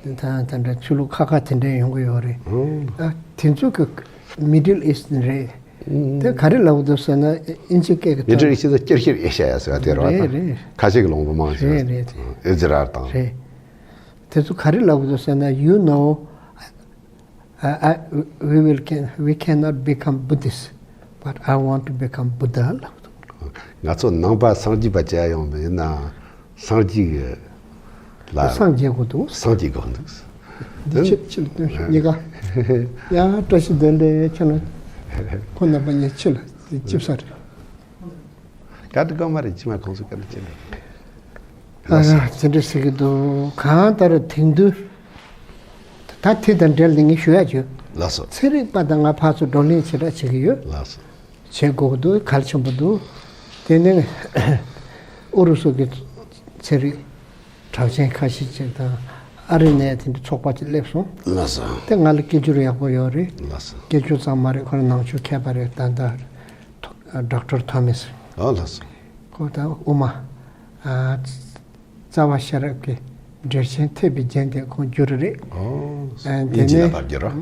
ད་ད་འདྲ་ཆོས་ལུགས་ཁག་ཁག་དེ་འདྲ་ཡོང་གི་ཡོད་རེད། ཨང་། ད་དེ་ཚོ་གི་Middle East་རེད། དེ་ག་རེ་ལབ་འདུག་ཟེར་ན། ཨིན་ཇི་སྐད་ཀྱི་Middle East་ཟེར་སྐྱིད་ཤོད་ཨེ་ཤ་ཡ་ཟེར་བ་དེ་རེད་བ། རེད་རེད། ཁ་ཤས་ཀྱི་ལུང་པ་མང་ཤོས། རེད་རེད། ཨི་ཛི་རལ་དང་། རེད། དེ་ཚོ་ག་རེ་ལབ་འདུག་ཟེར་ན། You know, I, I, we will can, we cannot become Buddhist, but I want to become Buddha ལབ་འདུག་ང་ཚོ་ནང་པ་སངས་རྒྱས་པ་བྱས་ཡོང་ཡིན་ན། སངས་རྒྱས་ཀྱི་ལ་སངས་རྒྱས་དགོས་འདུག་སངས་རྒྱས་དགོས་འདུག་འདི་ཕྱི་ཕྱི་ལ་སྟོན་ཤོག་གཉིས་ཀ། ཡ་བཀྲ་ཤིས་བདེ་ལེགས། ཁྱོད་ལ་ཁོ་རྣམ་པ་གཉིས་ཕྱི་ལ་ཅིབ་ས་རེད། ག་འདྲ་གོ་མ་རེད། ཅི་མ་ཁོང་ཚོ་ག་འདྲ་ཅི་འདྲ། ཨ་དེ་འདྲ་ཟེར་གྱི་འདུག་གང་ལྟར་དེང་དུས་ད་དེ་དང་འབྲེལ་ནས་ངས་ཞུ་ཡ་བྱོས། ལགས་སོ། ཚན་རིག་པ་དང་ང་ཕར་ཚུར་བགྲོ་གླེང་ཞེ་དྲག་བྱེད་ཀྱི་ཡོད། ལགས་སོ། བྱེད་དགོས་ཀྱི་འདུག་གལ་ཆེན་པོ་འདུག་དེ་ནས་ཨུ་རུ་སུ་གི་ཚན་རིག་གྲགས་ཅན་ཁ་ཤས་ཅིག་དང་། ཨ་རི་ནས་དེ་འདྲ་ཚོགས་པ་ཅིག་སླེབས་སོང་། ལགས་སོ། དེ་ང་ལ་སྐད་སྒྱུར་ཡག་པོ་ཡོད་རེད། ལགས་སོ། སྐད་སྒྱུར་ཙམ་མ་རེད། ཁོ་རང་ནང་ཆོས་མཁས་པ་རེད། ད་ལྟ་ཌོག་ཊར་ཐོ་མེ་སི། ཨ་ལགས་སོ། ཁོ་ད་དབུ་མ། ཨ། རྩ་བ་ཤེས་རབ་ཀྱི་འགྲེལ་ཆེན་ཐེག་པའི་རྒྱན་དེ་ཁོང་བསྒྱུར་རེད། ཨོ། ཨ་དེ་ཨིན་ཇི་ནས་ལ་ཕར་བསྒྱུར་རོ།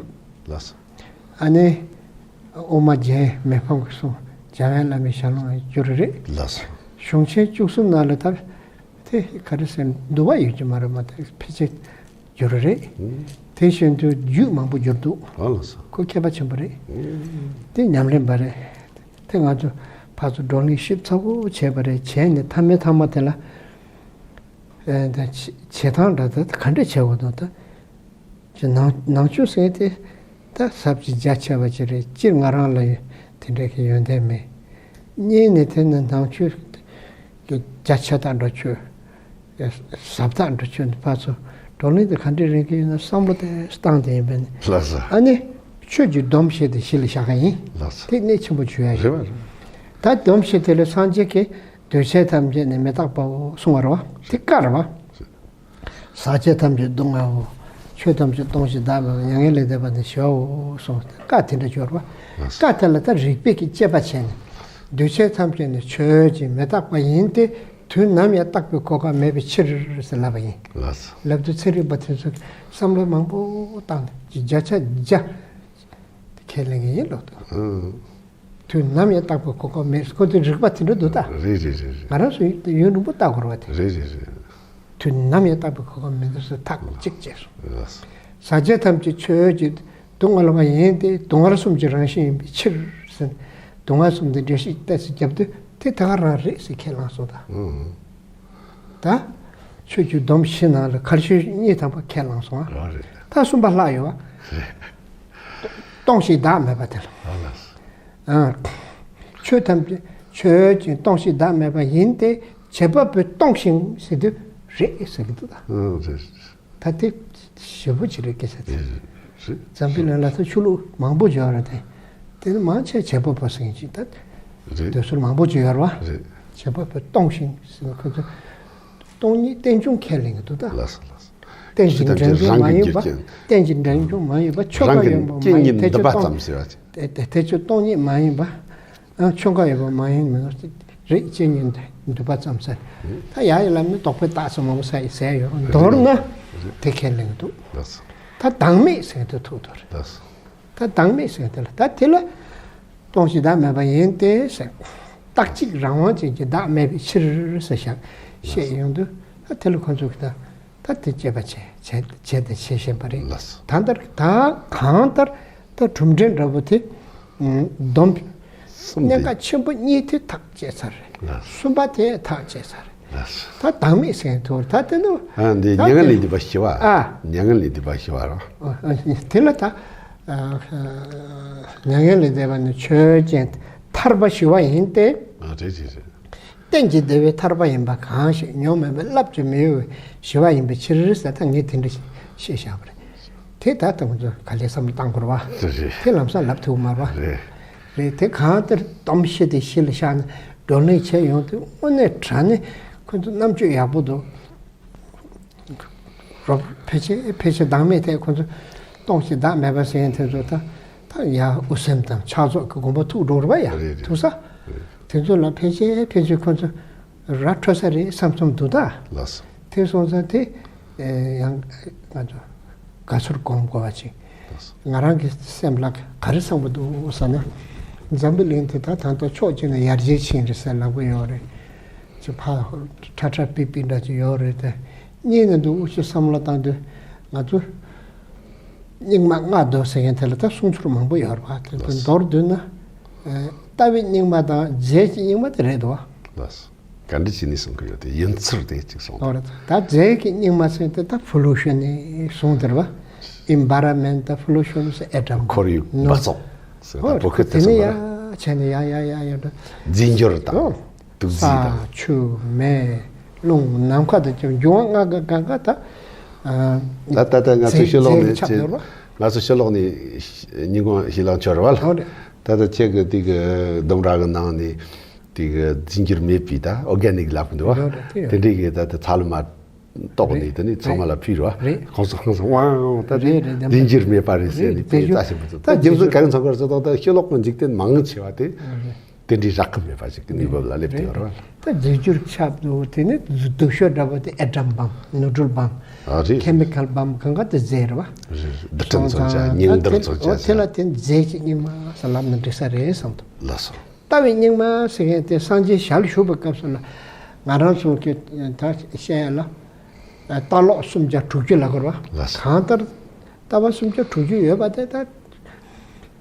ལགས་སོ། ཨ་ནི་དབུ་མ་རྒྱན་མི་ཕམ་གྱི་གསུང་འཇམ་དབྱངས་བླ་མའི་ཞལ་ལུང་བསྒྱུར་རེད། ལགས་སོ། གཞུང་ཆེན་བཅུ་གསུམ་ནང་ལ་ད་དེ་ག་རེ་ཟེར་འདུ་བ་ཡོད་ཀྱི་མ་རེད་མ། དེ་ཕལ་ཆེར་བསྒྱུར་རེད། ཨུ། དེ་བཞིན་དུ་རྒྱུད་མང་པོ་བསྒྱུར་འདུག་ཨ་ལགས་སོ། ཁོ་མཁས་པ་ཆེན་པོ་རེད། ཨུ། དེ་ཉམས་ལེན་པ་རེད། དེ་ང་ཚོ་ཕར་ཚུར་བགྲོ་གླེང་ཞིབ་ཚགས་པོ་བྱས་པ་རེད། བྱས་ནས་མཐའ་མའི་མཐའ་མ་དེ་ལ། ཨེ་ད་བྱེད་བྱེད་སྟངས་འདྲ་ད་ག་འདྲ་བྱེད་དགོས་འདུག་ད་ཅི་ནང་ནང་ཆོས་ཟེར་དེ་ད་ཟབ་ཅིང་རྒྱ་ཆེ་བ་ཅིག་རེད། སྤྱིར་ང་རང་ལ་དེ་འདྲ་གི་ཡོན་ཏན་མེད། གཉིས་ནས་དེ་ནི་ནང་ཆོས་ཀྱི་རྒྱ་ཆེ་དང་འགྲོ་ཆོས། ཟབ་ཐག་འགྲོ་ཆོས་འདི་ཕར་ཚུར་བགྲོ་གླེང་དེ་ག་འདྲས་རིང་གི་ཡིན་ན་བསམ་བློ་དེ་བཏང་དེ་ཡིན་པས་ནི། ལགས་སོ། ཨ་ནི་ཆོས་ཀྱི་སྡོམ་བཞེས་ཏེ་གཞི་ལ་བཞག་ག་ཡིན། ལགས་སོ། དེ་གནད་ཆེན་པོ་ཆུ་ཡ་རེད་ཡིན། བ་རེད། ད་སྡོམ་བཞེས་དེ་ལ་སངས་རྒྱས་ཀྱིས་འདུས་བྱས་ཐམས་ཅད་ནི་མི་རྟག་པའོ་གསུང་བ་རེད་བ། དེ་བཀའ་རེད་བ། ཟག་བཅས་ཐམས་ཅད་སྡུག་བསྔལ་བའོ། ཆོས་ཐམས་ཅད་སྟོང་ཞིང་བདག་མེད་པའོ། མྱ་ངན་ལས་འདས་པ་ནི་ཞི་བའོ་གསུངས་ཏེ་བཀའ་དེ་འདྲ་བྱོས་རེད་བ། བཀའ་དེ་ལ་ད་རིགས་པས་ཀྱི་དཔྱད་པ་བྱས་ནས། འདུས་བྱས་ཐམས་ཅད་ནི་ཆོས་ཅན་མི་རྟག་པ་ཡིན་ཏེ། དུས་ནམ་ཡང་རྟག་པའི་གོ་སྐབས་མེད་པའི་ཕྱིར་ཟེར་ལབ་པ་ཡིན། ལགས་སོ། ལབ་དུས་ཚན་རིག་པ་དེ་ཚོས་བསམ་བློ་མང་པོ་བཏང་ནས་བརྒྱ་ཆ་བརྒྱ་ཁས་ལེན་གྱི་ཡིན་ལབ་འདུག་ཨང་། དུས་ནམ་ཡང་རྟག་པའི་གོ་སྐབས་མེད། ཁོ་ཚོའི་རིགས་པ་དེ་འདྲ་འདུག་ད། རེད་རེད་རེད་རེད། ང་རང་ཚོ་ཡུན་རིང་པོ་ལྟ་དགོས་རེད་བ་དེ། རེད་རེད་རེད། དུས་ནམ་ཡང་རྟག་པའི་གོ་སྐབས་མི་འདུག་ཟེར་ཐག་གཅིག་བཅད་སོང་། ལགས་སོ། ཟག་བཅས་ཐམས་ཅད་ཆོས་ཅན་སྡུག་བསྔལ་བ་ཡིན་ཏེ། སྡུག་བསྔལ་གསུམ་གྱི་རང་བཞིན་ཡིན་པའི་ཕྱིར་ཟེར། སྡུག་བསྔལ་གསུམ་དེ་འགྲེལ་བཤད་ཏོག་ཙམ་བརྒྱབ་དུས་དེ་ད་ག་རང་རེད་ཟེར་ཁས་བླངས་སོང་ད། ཨང་། ད་ཆོས་ཀྱི་སྡོམ་བཞི་ནང་ལ་གལ་ཆེ་ཤོས་གཉིས་དང་པོ་ཁས་བླངས་སོང་ཨ། རང་རེད། ད་གསུམ་པ་ལྷག་ཡོད་བ། རེད། སྟོང་ཞིང་བདག་མེད་པ་དེ་ལ། ཨ་ལགས། ཨ། ཆོས་ཐམས་ཅད་ཆོས་ཅན་སྟོང་ཞིང་བདག་མེད་པ་ཡིན་ཏེ། བྱེད་པ་པོས་སྟོང་ཞིང་ཟེར་དུས་རེད་ཟེར་གྱི་འདུག་ད། ཨ་རེད། ད་དེ་ཞེ་པོ་ཅིག་རེད་སྐད་ཆ་དེ། རེད་རེད། འཛམ་བུ་གླིང་ལ་ད་ཆོས་ལུགས་མང་པོ་ཡོད་རེད་དེ། དེ་ནི་མང་ཆེ་བྱེད་པ་པོ་ཟེར་མཁན་ཅིག་ད། རེད། འདོད་སྲོལ་མང་པོ་ཅིག་ཡོད་རེད་བ། རེད། བྱེད་པ་པོས་སྟོང་ཞིང་ཟེར་ན་ཁོ་ཚོ་སྟོང་ཉིད་རྟེན་འབྱུང་ཁས་ལེན་གྱི་འདུག་ད། ལགས་སོ་ལགས་སོ། རྟེན་ཅིང་འབྲེལ་འབྱུང་མ་ཡིན་པ། རྟེན་ཅིང་འབྲེལ་འབྱུང་མ་ཡིན་པ། ཆོས་འགའ་ཡོད་པ་མ་ཡིན། དེ་ཆོས་སྟོང་ཉིད་མ་ཡིན་པ། ཨ། ཆོས་འགའ་ཡོད་པ་མ་ཡིན་མིན་རེད། རྟེན་ཅིང་འདུས་པ་ཙམ་ཟེར། ད་ཡ་ཡི་ལམ་ནི་དོགས་པའི་རྟགས་སུ་མང་པོ་ཟེར་ཡོད། མདོར་ན་དེ་ཁས་ལེན་གྱི་འདུག་ད་བདག་མེད་ཟེར་དུས་ཐུག་ཐུག་རེད། ད་བདག་མེད་ཟེར་དེ་ལ། ད་དེ་ལ་སྟོང་ཞིང་བདག་མེད་པ་ཡིན་ཏེ་ཟེར། རྟག་གཅིག་རང་དབང་ཅན་གྱི་བདག་མེད་པའི་ཕྱིར་ཟེར་བཤད་བཤད་ཡོང་དུས། ད་དེ་ལ་ཁོ་ཚོ་གིས་ད་ད་དེ་དཔྱད་པ་བྱས་བྱས་བྱས་ཏེ་བྱེད་བཞིན་པ་རེད། ལགས་སོ། ད་ལྟར་ད་གང་ལྟར་ད་གྲུབ་འབྲས་འདྲ་པོ་དེ། ཨུམ། སྡོམ། གསུམ་གནད་དེ་འགག་ཆེན་པོ་གཉིས་དེ་ཐག་བཅད་ཚར་རེད། ལགས་སོ། གསུམ་པ་དེ་ཐག་བཅད་ཚར་རེད། ལགས་སོ། ད་བདག་མེད་ཟེར་དུས་ད་དེ་ནི། ཨ། འདི་ད་མྱ་ངན་དེ་ལས་འདས་པ་ཞི་བ། ཨ། མྱ་ངན་ལས་འདས་པ་ཞི་བ་རེད། ཨ། ཨ། དེ་ལ་ད། ཨ། མྱ་ངན་ལས་འདས་པ་ནི་ཆོས་ཅན་ཐར་པ་ཞི་བ་ཡིན་ཏེ། ཨ། རེད་རེད་རེད། གཏན་གྱི་བདེ་བའི་ཐར་པ་ཡིན་པ་གང་ཞིག་ཉོན་མོངས་པའི་རླབས་ཀྱིས་མི་གཡོ་བའི་ཞི་བ་ཡིན་པའི་ཕྱིར་ཟེར། ད་ངས་དེ་འདྲ་བཤད་བཞག་པ་རེད། དེ་ད་ལྟ་ང་ཚོ་ག་ལེར་བསམ་བློ་བཏང་དགོས་རེད་བ། རེད། དེ་ལམ་སང་ལབ་ཐུབ་མ་རེད་བ། རེད། རེད། དེ་གང་ལྟར་གཏམ་བཤད་དེ་གཞི་ལ་བཞག་ནས་བགྲོ་གླེང་བྱས་ཡོང་དུས་དངོས་གནས་དྲང་གནས་ཁོ་ཚོ་རྣམ་དཔྱོད་ཡག་པོ་འདུག་རོབ་ཕལ་ཆེར་ཕལ་ཆེར་བདག་མེད་ཐད་ཁོ་ཚོ་སྟོང་ཞིག་བདག་མེད་པ་ཟེར་མཁན་དེ་ཚོ་ད་ད་ཡ་དབུ་སེམས་དང་ཕྱག་རྫོགས་ཀྱི་དགོངས་པ་ཐུག་འགྲོ་རེད་པ། ཡ་རེད་རེད། ཐུག་ས་རེད། དེ་ཚོ་ལ་ཕལ་ཆེར་ཕལ་ཆེར་ཁོ་ཚོ་ར་འཕྲོད་ས་རེད་བསམ་བསམ་འདུག་ད། ལགས་སོ། དེ་སོང་ཙང་དེ་ཡང་ང་ཚོ་དགའ་ཚོར་སྒོམ་དགོས་པ་ཅིག་ང་རང་གི་སེམས་ལ་ག་རེ་བསམ་གྱི་འདུག་ཟེར་ན། འཛམ་བུ་གླིང་དེ་ད་ད་ལྟ་ཕྱོགས་གཅིག་ནས་ཡར་རྒྱས་ཕྱིན་རེད་ཟེར་ལབ་ཀྱི་ཡོད་རེད། ཅིག་ཕར་ཁྲ་ཁྲ་པི་པི་འདྲ་ཅིག་ཡོད་རེད་དེ། གཉིས་ནས་འདུག་ཨུ་ཆུ་བསམ་བློ་བཏང་དུས་ང་ཚོ་རྙིང་མ་སྔགས་འདོན་ཟེར་མཁན་དེ་ལ་ད་གསུང་ཚུལ་མང་པོ་ཡོད་རེད་པ། དེ་ཚོ་མདོར་བསྡུས་ན་ལྟ་བའི་རྙིང་མ་དང་རྫས་ཀྱི་རྙིང་མ་དེ་རེད་འདུག་པ། ལགས་སོ། ག་འདྲ་བྱས་ནས་གསུང་གི་ཡོད་དེ་ཡིན་ཚུལ་དེ་གཅིག་གསུངས། ཨོ་རེད། ད་རྫས་ཀྱི་རྙིང་མ་ཟེར་དེ་ད་ཕོ་ལུ་ཤན་ནས་གསུངས་དེ་རེད་པ། Environment, pollution, ཨེ་ཊམ། ཁོར་ཡུག་འབག་བཙོག་ཟེར་ད་བོད་སྐད་དེ་ཚོ་ཡ་བྱས་ནས་ཡ་ཡ་ཡ་ཡ་འགྲོ། རྫས་འགྱུར་དང་དུག་རྫས་དང་། ས་ཆུ་མེ་རླུང་ནམ་མཁའ་དང་ཀྱང་འབྱུང་བ་ལྔ་ག་ག་ག་ད། ད་ད་ད་ང་ཚོ་ཕྱི་ལོགས་ནས་ང་ཚོ་ཕྱི་ལོགས་ནས་ཉིན་གུང་ཞིག་ལངས་ཆོག་རེད་པ། ད་ད་ཁྱེད་ཀྱི་དེ་གི་ལྡུམ་ར་གི་ནང་ནས། དེ་གི་རྫས་འགྱུར་མེད་པའི་ད་ཨོར་གེ་ནིག་ལབ་གི་འདུག་པ། རེད་རེད། དེ་འདྲའི་གི་ད་ད་ཚ་ལུ་མ་ཏོག་ནས་དེ་ནས་ཚང་མ་ལ་ཕུལ་རོ། རེད། ཁོང་ཚོ་ཁོང་ཚོ་ཝང་ད་དེ་རྫས་འགྱུར་མེད་པ་རེད་ཟེར་ནས་དཔེ་རྩ་ཆེན་པོ་ཚོ་ད་རྒྱུ་མཚན་ག་རེ་ཚོགས་ཀར་ཚོ་ད་ད་ཤོ་ལོག་གི་འཇིག་རྟེན་མང་ཆེ་བ་དེ་དེ་འདྲའི་རག་གི་མེད་པ་ཞིག་གི་གནས་བབ་ལ་སླེབས་ཏེ་ཡོད་རེད། ད་རྫས་འགྱུར་ཁྱབ་འདུག་དེ་ནས་སྡུག་ཤོས་འདྲ་པོ་དེ་ཨེ་ཊམ་བམ་ནིའུ་ཊྲོན་བམ་ཨ་རེད། ཁེ་མི་ཀལ་བམ་གང་ག་དེ་རྫས་རེད་པ། རེད། རྡུལ་ཕྲན་མཚོན་ཆ་རྙིང་རྡུལ་མཚོན་ཆ་དེ་ལ་དེ་རྫས་ཀྱི་རྙིང་མ་ལབ་ན་འགྲིག་ས་རེད་བསམ་འདུག་ལགས་སོ། ལྟ་བའི་རྙིང་མ་ཟེར་མཁན་དེ་སངས་རྒྱས་ཞལ་བཞུགས་པའི་སྐབས་སུ་ལ་ང་རང་ཚོ་གི་ད་བཤད་ཡ་ལ་ལྟ་ལོག་སུམ་བརྒྱ་དྲུག་ཅུ་ལབ་དགོས་རེད་པ། ལགས་སོ། གང་ལྟར་ལྟ་བ་སུམ་བརྒྱ་དྲུག་ཅུ་ཡོད་པ་དེ་ད་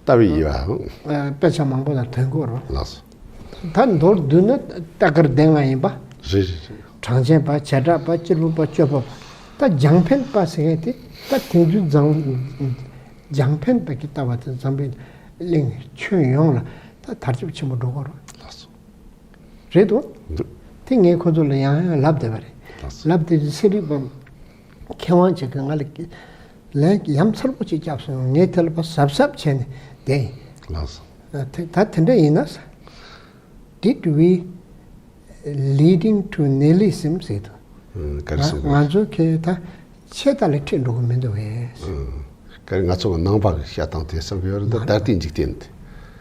ལྟ་བའི་ཡིད་པ་དཔེ་ཆ་མང་པོ་ལ་ཐོན་དགོས་རེད་པ། ལགས་སོ། ད་མདོར་བསྡུས་ན་ལྟ་བཀུར་སྡེ་ལྔ་ཡིན་པ། རེད་རེད་རེད། གྲངས་ཅན་པ་བྱེ་བྲག་པ་སྐྱེས་བུ་པ་སྤྱོད་པ་པ། ད་རྒྱང་འཕེན་པ་ཟེར་མཁན་དེ་ད་དེང་དུས་འཛམ་རྒྱང་འཕེན་པ་གི་ལྟ་བ་དེ་འཛམ་བུ་གླིང་ཁྱོན་ཡོངས་ལ་ད་དར་ཁྱབ་ཆེན་པོ་འགྲོ་གི་རེད། ལགས་སོ། རེད་དོ། འདུག་དེ་ངས་ཁོ་ཚོ་ལ་ཡང་ཡང་ལབ་བསྡད་པ་རེད། ལགས་སོ། ལབ་བསྡད་དུས་ཚན་རིག་པ་མཁས་དབང་ཅིག་གིས་ང་ལ་ལན་ཡ་མཚར་པོ་ཅིག་བརྒྱབ་སོང་། ངས་དེ་ལ་ཕར་གཟབ་གཟབ་བྱས་ནས་བསྡད་ཡིན། ལགས་སོ། ད་དེ་འདྲ་ཡིན་ན། Did we leading to nihilism ཟེར་དུས། ཨང་། ག་རེ་གསུངས་པ། ང་ཚོ་གས་ད་ཆད་ལྟ་ལ་ཁྲིད་འགྲོ་གི་མི་འདུག་གས། ཨང་། ག་རེ་ང་ཚོ་གི་ནང་པ་གི་བཤད་སྟངས་དེ་བསམ་གྱི་ཡོད་རེད། ད་ད་ལྟའི་འཇིག་རྟེན་དེ།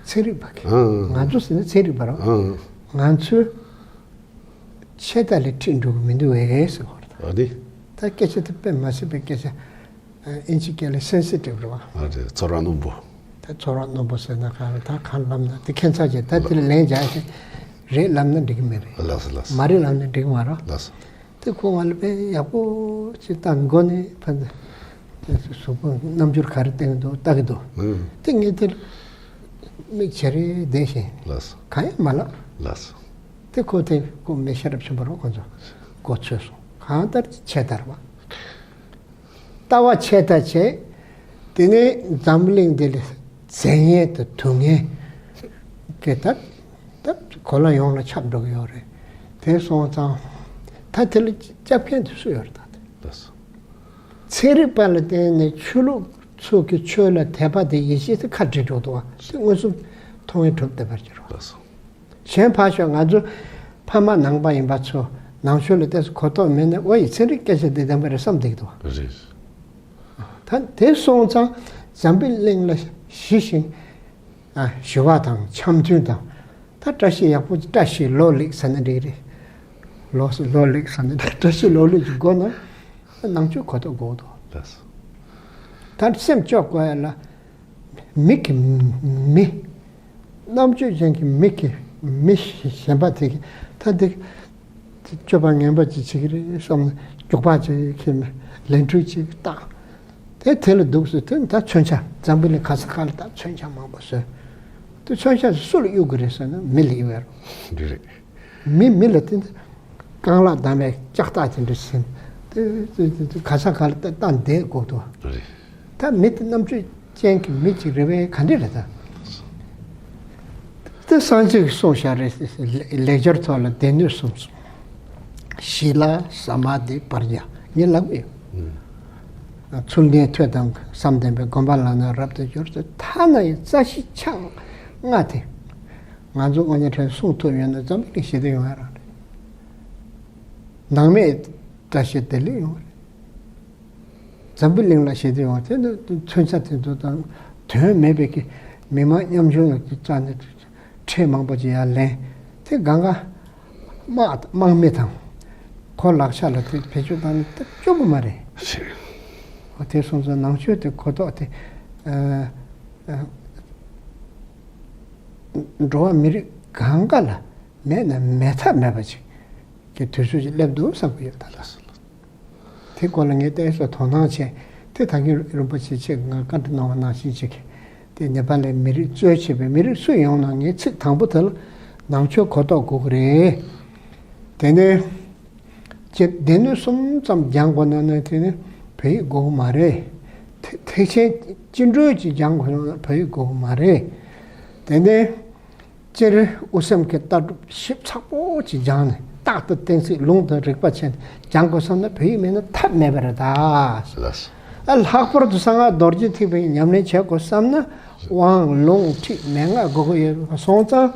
ཚན་རིག་པ་གས། ཨང་། ང་ཚོ་ཟེར་ན་ཚན་རིག་པ་རེད། ཨང་། ང་ཚོས་ཆད་ལྟ་ལ་ཁྲིད་འགྲོ་གི་མི་འདུག་གས་ཟེར་གྱི་ཡོད་རེད། ཨ་ནི། ད་སྐད་ཆ་དེ་དཔེ་མ་སྲིད་པའི་སྐད་ཆ། ཨིན་ཇི་སྐད་ལ་སེན་སི་ཊིབ་རེད་པ། ཨ་རེད། ཚོར་བ་རྣོན་པོ། ད་ཚོར་བ་རྣོན་པོ་ཟེར་ན་གང་རེད། ད་གང་ལབ་ན་དེ་ཁྱད་མཚར་ཅན། ད་དེ་ལ་ལན་རྒྱག་ཡ་རེད་ལབ་ན་འགྲིག་གི་མེད་རེད། ལགས་སོ་ལགས་སོ། མ་རེད་ལབ་ན་འགྲིག་གི་མ་རེད། ལགས་སོ། དེ་ཁོ་ང་ལ་དཔེ་ཡག་པོ་ཅིག་ད་མགོ་ནས་ཕན་ཚུན་གཟུགས་པོ་རྣམ་འགྱུར་ག་རེ་བསྟན་གྱི་འདུག་ལྟ་གི་འདུག་ཨང་། དེ་ངས་དེ་མིག་ཅེ་རེ་བསྡད་བཞིན། ལགས་སོ། གང་ཡང་མ་ལབ། ལགས་སོ། དེ་ཁོ་དེ་ཁོ་མི་ཤེས་རབ་ཆེན་པོ་རེད། ཁོ་ཚོ་མགོ་ཚོས་སོང་། གང་ལྟར་ཆད་ལྟ་རེད་པ། ལྟ་བ་ཆད་ལྟ་བྱས། དེ་ནས་འཛམ་བུ་གླིང་འདི་ལ་རྫས་ངན་དང་དུག་ངན་གྱི་ད་ད་གོ་ལ་ཡོངས་ལ་ཁྱབ་འགྲོ་གི་ཡོད་རེད། དེ་སོང་ཙང་ད་དེ་ལ་སྐྱབས་མཁན་དེ་སུ་ཡོད་རེད་ད། ལགས་སོ། ཚན་རིག་པ་ལ་བརྟེན་ནས་ཆོས་ལུགས་ཚོ་གི་ཆོས་ལ་དད་པ་དེ་ཡིད་ཆེས་དེ་ཁ་བྲལ་འགྲོ་འདུག་པ། དེ་མངོན་སུམ་མཐོང་བའི་གྲུབ་བསྡད་པར་གྱུར་པ། ལགས་སོ། གཞན་ཕར་ཞོག་ང་ཚོ་ཕ་མ་ནང་པ་ཡིན་པ་ཚོ་ནང་ཆོས་ལ་ཏོག་ཙམ་གོ་རྟོགས་མེད་ན། ཨོ་ཡི་ཚན་རིག་སྐད་ཆ་འདི་བདེན་པ་རེད་བསམ་བསྡད་ཀྱི་འདུག་པ། རེད། ད་དེ་སོང་ཙང་འཛམ་བུའི་གླིང་ལ་ཞི་ཞིང་ཨ་ཞི་བ་དང་འཆམ་མཐུན་དང་། ད་བཀྲ་ཤིས་ཡག་པོ་བཀྲ་ཤིས་ལོ་ལེགས་ཟེར་ན་འགྲིག་རེད། ལོ་ལོ་ལེགས་ཟེར་ན་འགྲིག་བཀྲ་ཤིས་ལོ་ལེགས་ཀྱི་སྒོ་ནས་ནང་ཆོས་གོ་རྟོགས་དགོས་འདུག་ལགས་སོ། ད་སེམས་སྐྱོ་དགོས་ཡ་ལ། མི་གི་མི། རྣམ་དཔྱོད་ཅན་གྱི་མི་གི་མི་གཞན་པ་དེ་གི་ད་འདི་སྤྱོད་པ་ངན་པ་ཅིག་བྱེད་ཀྱི་རེད་བསམ་ནས་རྒྱུག་པ་ཅིག་ཁྱེར་ནས་ལན་འཕྲུལ་ཅིག་བཏང་། དེ་དེ་ལ་འདུག་ཟེར་དུས་ད་མཚོན་ཆ་འཛམ་བུ་གླིང་ག་ས་ག་ལ་ད་མཚོན་ཆ་མང་པོ་བཟོས། དེ་མཚོན་ཆ་སུ་ལ་གཡུག་གི་རེད་ཟེར་ན་མི་ལ་གཡུག་ཡ་རེད། འདི་རེད། མི་མི་ལ་དེ་འདྲ་རྐང་ལག་བསྡམས་པའི་ལྕགས་ཐག་དེ་འདྲ་ཟིན། དེ་དེ་དེ་དེ་ག་ས་ག་ལ་ད་ད་འདེད་དགོས་འདུག་རེད། ད་མི་དེ་རྣམ་དཔྱོད་ཅན་གྱི་མི་ཅིག་རེད་པས། ག་འདྲ་རེད་ད། དེ་སངས་རྒྱས་ཀྱིས་གསུངས་བཞག་རེད། ལེགས་སྦྱར་ཐོག་ལ་སྡེ་སྣོད་གསུམ་གསུངས། ཤི་ལ་ས་མཱ་དྷི་པྲ་ཉཱ་ངས་ལབ་ཡོད། ཚུལ་ངན་ཐོས་དང་བསམ་ལྡན་པས། སྒོམ་པ་ལ་ནི་རབ་ཏུ་སྦྱོར་ཟེར། ཐ་ན་ཡང་རྩ་ཤེ་ཆགས་ ལྔ་དེ། ང་ཚོ་དངོས་གནས་དྲང་གསུང་ཐུབ་ཡོད་ན་འཛམ་བུ་གླིང་ཞི་བདེ་ཡོང་ཡ་རང་རེད། ནང་མི་བཀྲ་ཤིས་བདེ་ལེགས་ཡོང་བ་རེད། འཛམ་བུ་གླིང་ལ་ཞི་བདེ་ཡོང་བ་དེ་ནི་མཚོན་ཆ་དེ་ཚོ་དང་དོན་མེད་པའི་གི་མི་མང་ཉམ་ཆུང་ལ་རྩ་ནས་ཁྲལ་མང་པོ་ཅིག་ཡར་ལེན། དེ་གང་ག་དམག་དམག་མི་དང་ཁོ་ལག་ཆ་ལ་དེ་བེད་སྤྱོད་བཏང་ནས་སྟབས་སྐྱོ་པོ་མ་རེད། ཨོ་དེ་སོང་ཙང་ནང་ཆོས་དེ་གོ་རྟོགས་དེ་ཨ་ཨ་འགྲོ་བ་མི་རིགས་གང་ག་ལ་མེད་ན་མེད་ཐབས་མེད་པ་ཅིག་གི་དུས་ཚོད་ཅིག་སླེབས་འདུག་བསམ་གྱི་ཡོད་ད་ལགས། དེ་སྐོར་ལ་ངས་ཏོག་ཙམ་དོ་སྣང་བྱས། དེ་ད་གིན་རིན་པོ་ཆེ་ཁྱེད་ང་བཀའ་འདྲི་གནང་བ་ནང་བཞིན་ཅིག་དེ་ནེ་པ་ལའི་མི་རིགས་གཙོས་བྱས་པའི་མི་རིགས་སུ་ཡོང་ན་ངས་ཚིག་དང་པོ་དེ་ལ་ནང་ཆོས་གོ་རྟོགས་དགོས་ཀྱི་རེད། དེ་ནས་སྤྱིར་སྡེ་སྣོད་གསུམ་ཙམ་སྦྱང་དགོས་ན་ནི་དེ་ནི་བོད་ཡིག་དགོས་ཀྱི་མ་རེད། ཐེག་ཐེག་ཆེན་སྤྱི་འགྲོས་ཅིག་སྦྱང་དགོས་ན་བོད་ཡིག་དགོས་ཀྱི་མ་རེད། དེ་ནས། སྤྱིར་དབུ་སེམས་ཀྱི་ལྟ་གྲུབ་ཞིབ་ཚགས་པོ་ཅིག་སྦྱངས་ནས་རྟག་ཏུ་གཏན་ཚིགས་ལུང་དང་རིགས་པ་ཆེན་སྦྱང་དགོས་བསམ་ན་བོད་ཡིག་མེད་ན་ཐབས་མེད་པ་རེད་ད། ལགས་སོ། ཨ་ལྷག་པར་དུ་གསང་སྔགས་རྡོ་རྗེ་ཐེག་པའི་ཉམས་ལེན་བྱེད་དགོས་བསམ་ན་དབང་ལུང་ཁྲིད་མན་ངག་དགོས་ཀྱི་ཡོད་པ་སོང་ཙང་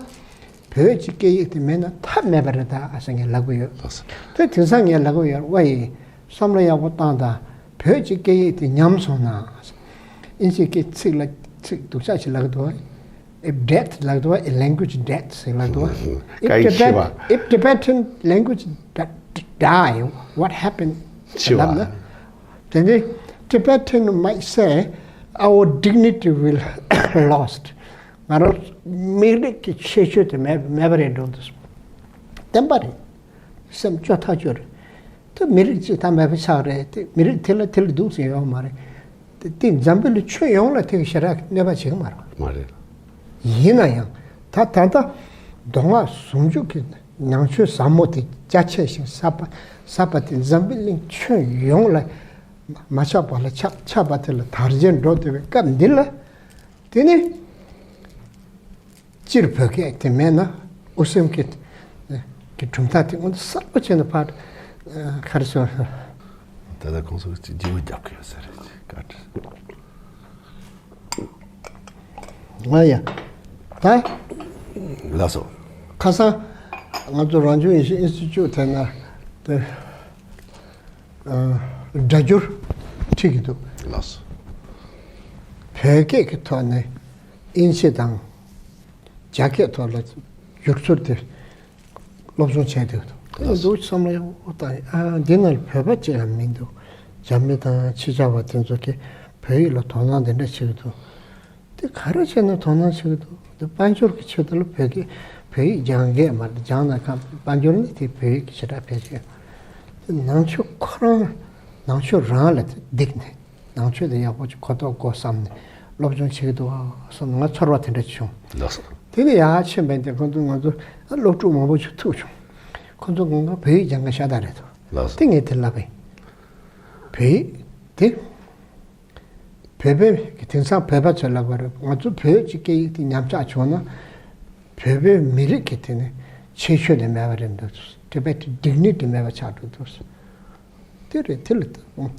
བོད་ཀྱི་སྐད་ཡིག་དེ་མེད་ན་ཐབས་མེད་པ་རེད་ད་ཨ་ཟེར་ངས་ལབ་ཀྱི་ཡོད། ལགས་སོ། དེ་དེང་སང་ངས་ལབ་ཀྱི་ཡོད་ཝ་ཡིན། བསམ་བློ་ཡག་པོ་བཏང་དང་། བོད་ཀྱི་སྐད་ཡིག་དེ་ཉམས་སོང་ན། ཨིན་ཇིའི་སྐད་ཚིག་ལ་ཚིག་སྡུག་ཅག་ཅིག་ལབ་ཀྱི་འདུག If dead ལབ་ཀྱི་འདུག if language dead ཟེར་ལབ་ཀྱི་འདུག If སྐད་ཡིག་ཤི་བ། Tibet- if Tibetan language die, what happened? ཤི་བ། ལབ་ན། དེ་ནི་Tibetan might say, our dignity will lost. ང་རང་མི་རིགས་ཀྱི་ཁྱད་ཆོས་དེ་མེད་མེད་པ་རེད་འགྲོ་འདུག་བདེན་པ་རེད། སེམས་སྐྱོ་ཐག་ཆོད་རེད། དེ་མི་རིགས་གཅིག་ད་མེད་པ་ཆགས་རེད། དེ་མི་རིགས་དེ་ལ་དེ་ལ་འདུག་ཟེར་ཡོད་མ་རེད། དེ་དེ་འཛམ་བུ་གླིང་ཁྱོན་ཡོངས་ལ་དེ་གི་ཞེ་དྲག་གནོད་པ་བྱེད་ཀྱི་མ་རེད། མ་རེད། ཡིན་ན་ཡང་ད་ད་ལྟ་མདོ་སྔགས་ཟུང་འཇུག་གི་ནང་ཆོས་ཟབ་མོ་དེ་རྒྱ་ཆེ་ཞིང་ཟབ་པ་ཟབ་པ་དེ་འཛམ་བུ་གླིང་ཁྱོན་ཡོངས་ལ་མ་ཁྱབ་པ་ལ་ཁྱབ་ཁྱབ་པ་དེ་ལ་དར་རྒྱས་འགྲོ་བསྡད་པའི་སྐབས་འདི་ལ། དེ་ནི་སྤྱིར་བོད་སྐད་དེ་མེད་ན་དབུ་སེམས་ཀྱི་གི་གྲུབ་མཐའ་དེ་སྔོན་དུ་གསལ་པོ་བྱས་ནས་ཕར་ག་རེ་ཟེར། ད་ལྟ་ཁོང་ཚོ་གཅིག་ལྗིད་པོ་རྒྱབ་ཀྱི་ཡོད་ས་རེད་བཀའ་དྲིན། ང་ཡ་ད་ལགས་སོ། ཁ་སང་ང་ཚོ་རང་བྱུང་ཡེ་ཤེས་ཨིན་སི་ཊི་ཅུཊ་དེ་ན་དེ། སྒྲ་སྒྱུར་ཁྲིད་ཀྱི་འདུག་ལགས་སོ། བོད་སྐད་ཀྱི་ཐོག་ནས་དབྱིན་ཇི་དང་རྒྱ་སྐད་ཐོག་ལ་བསྒྱུར་ཚུལ་དེ་སློབ་སྦྱོང་བྱས་འདུག་ལགས་སོ། འདུག་བསམ་བློ་ཡག་པོ་བཏང་ཡིན། ཨ་འདི་ནང་ལ་བོད་པ་གཅིག་ཡང་མི་འདུག་རྒྱ་མི་དང་ཕྱི་རྒྱལ་བ་དེ་ཚོ་གིས་བོད་ཡིག་ལ་དོ་སྣང་དེ་འདྲ་བྱེད་ཀྱི་འདུག་དེ་ག་རེ་བྱས་ནས་དོ་སྣང་བྱེད་ཀྱི་འདུག་དེ་དཔལ་འབྱོར་གྱི་ཆེད་དུ་ལ་བོད་ཀྱི་བོད་ཡིག་སྦྱང་མཁན་མ་རེད། སྦྱང་ན་ཁ་དཔལ་འབྱོར་ནི་དེ་བོད་ཡིག་གི་ཞེ་དྲག་ཕལ་ཆེར་དེ་ནང་ཆོས་ཁོ་རང་ནང་ཆོས་རང་ལ་དེ་བསྡིགས་ནས་ནང་ཆོས་དེ་ཡག་པོ་ཅིག་གོ་རྟོགས་དགོས་བསམ་ནས་སློབ་སྦྱོང་བྱེད་ཀྱི་འདུག་བསམ་ང་ཚོར་བ་དེ་འདྲ་བྱུང་། ལགས་སོ། དེ་ནས་ཡར་ཕྱིན་པས་དེ་ཁོང་ཚོ་ང་ཚོ་སློབ་ཕྲུག་མང་པོ་ཞིག་ཐུག་བྱུང་། ཁོང་ཚོ་ང་ང་བོད་ཡིག་སྦྱང་མཁན་ཤ་སྟག་རེད་དོ། ལགས་སོ། དེ་ངས་དེ་ལབ་པས། བོད་ཡིག་དེ། བོད་པའི་དེང་སང་བོད་པ་ཚོས་ལབ་པ་རེད། ང་ཚོ་བོད་ཀྱི་སྐད་ཡིག་དེ་ཉམས་ཆག་བྱུང་ན་བོད་པའི་མི་རིགས་ཀྱི་དེ་ནི་ཁྱད་ཆོས་དེ་མེད་པ་རེད་འདུག Tibet dignity མེད་པ་ཆགས་འགྲོ་འདུག་དེ་རེད། དེ་ལ་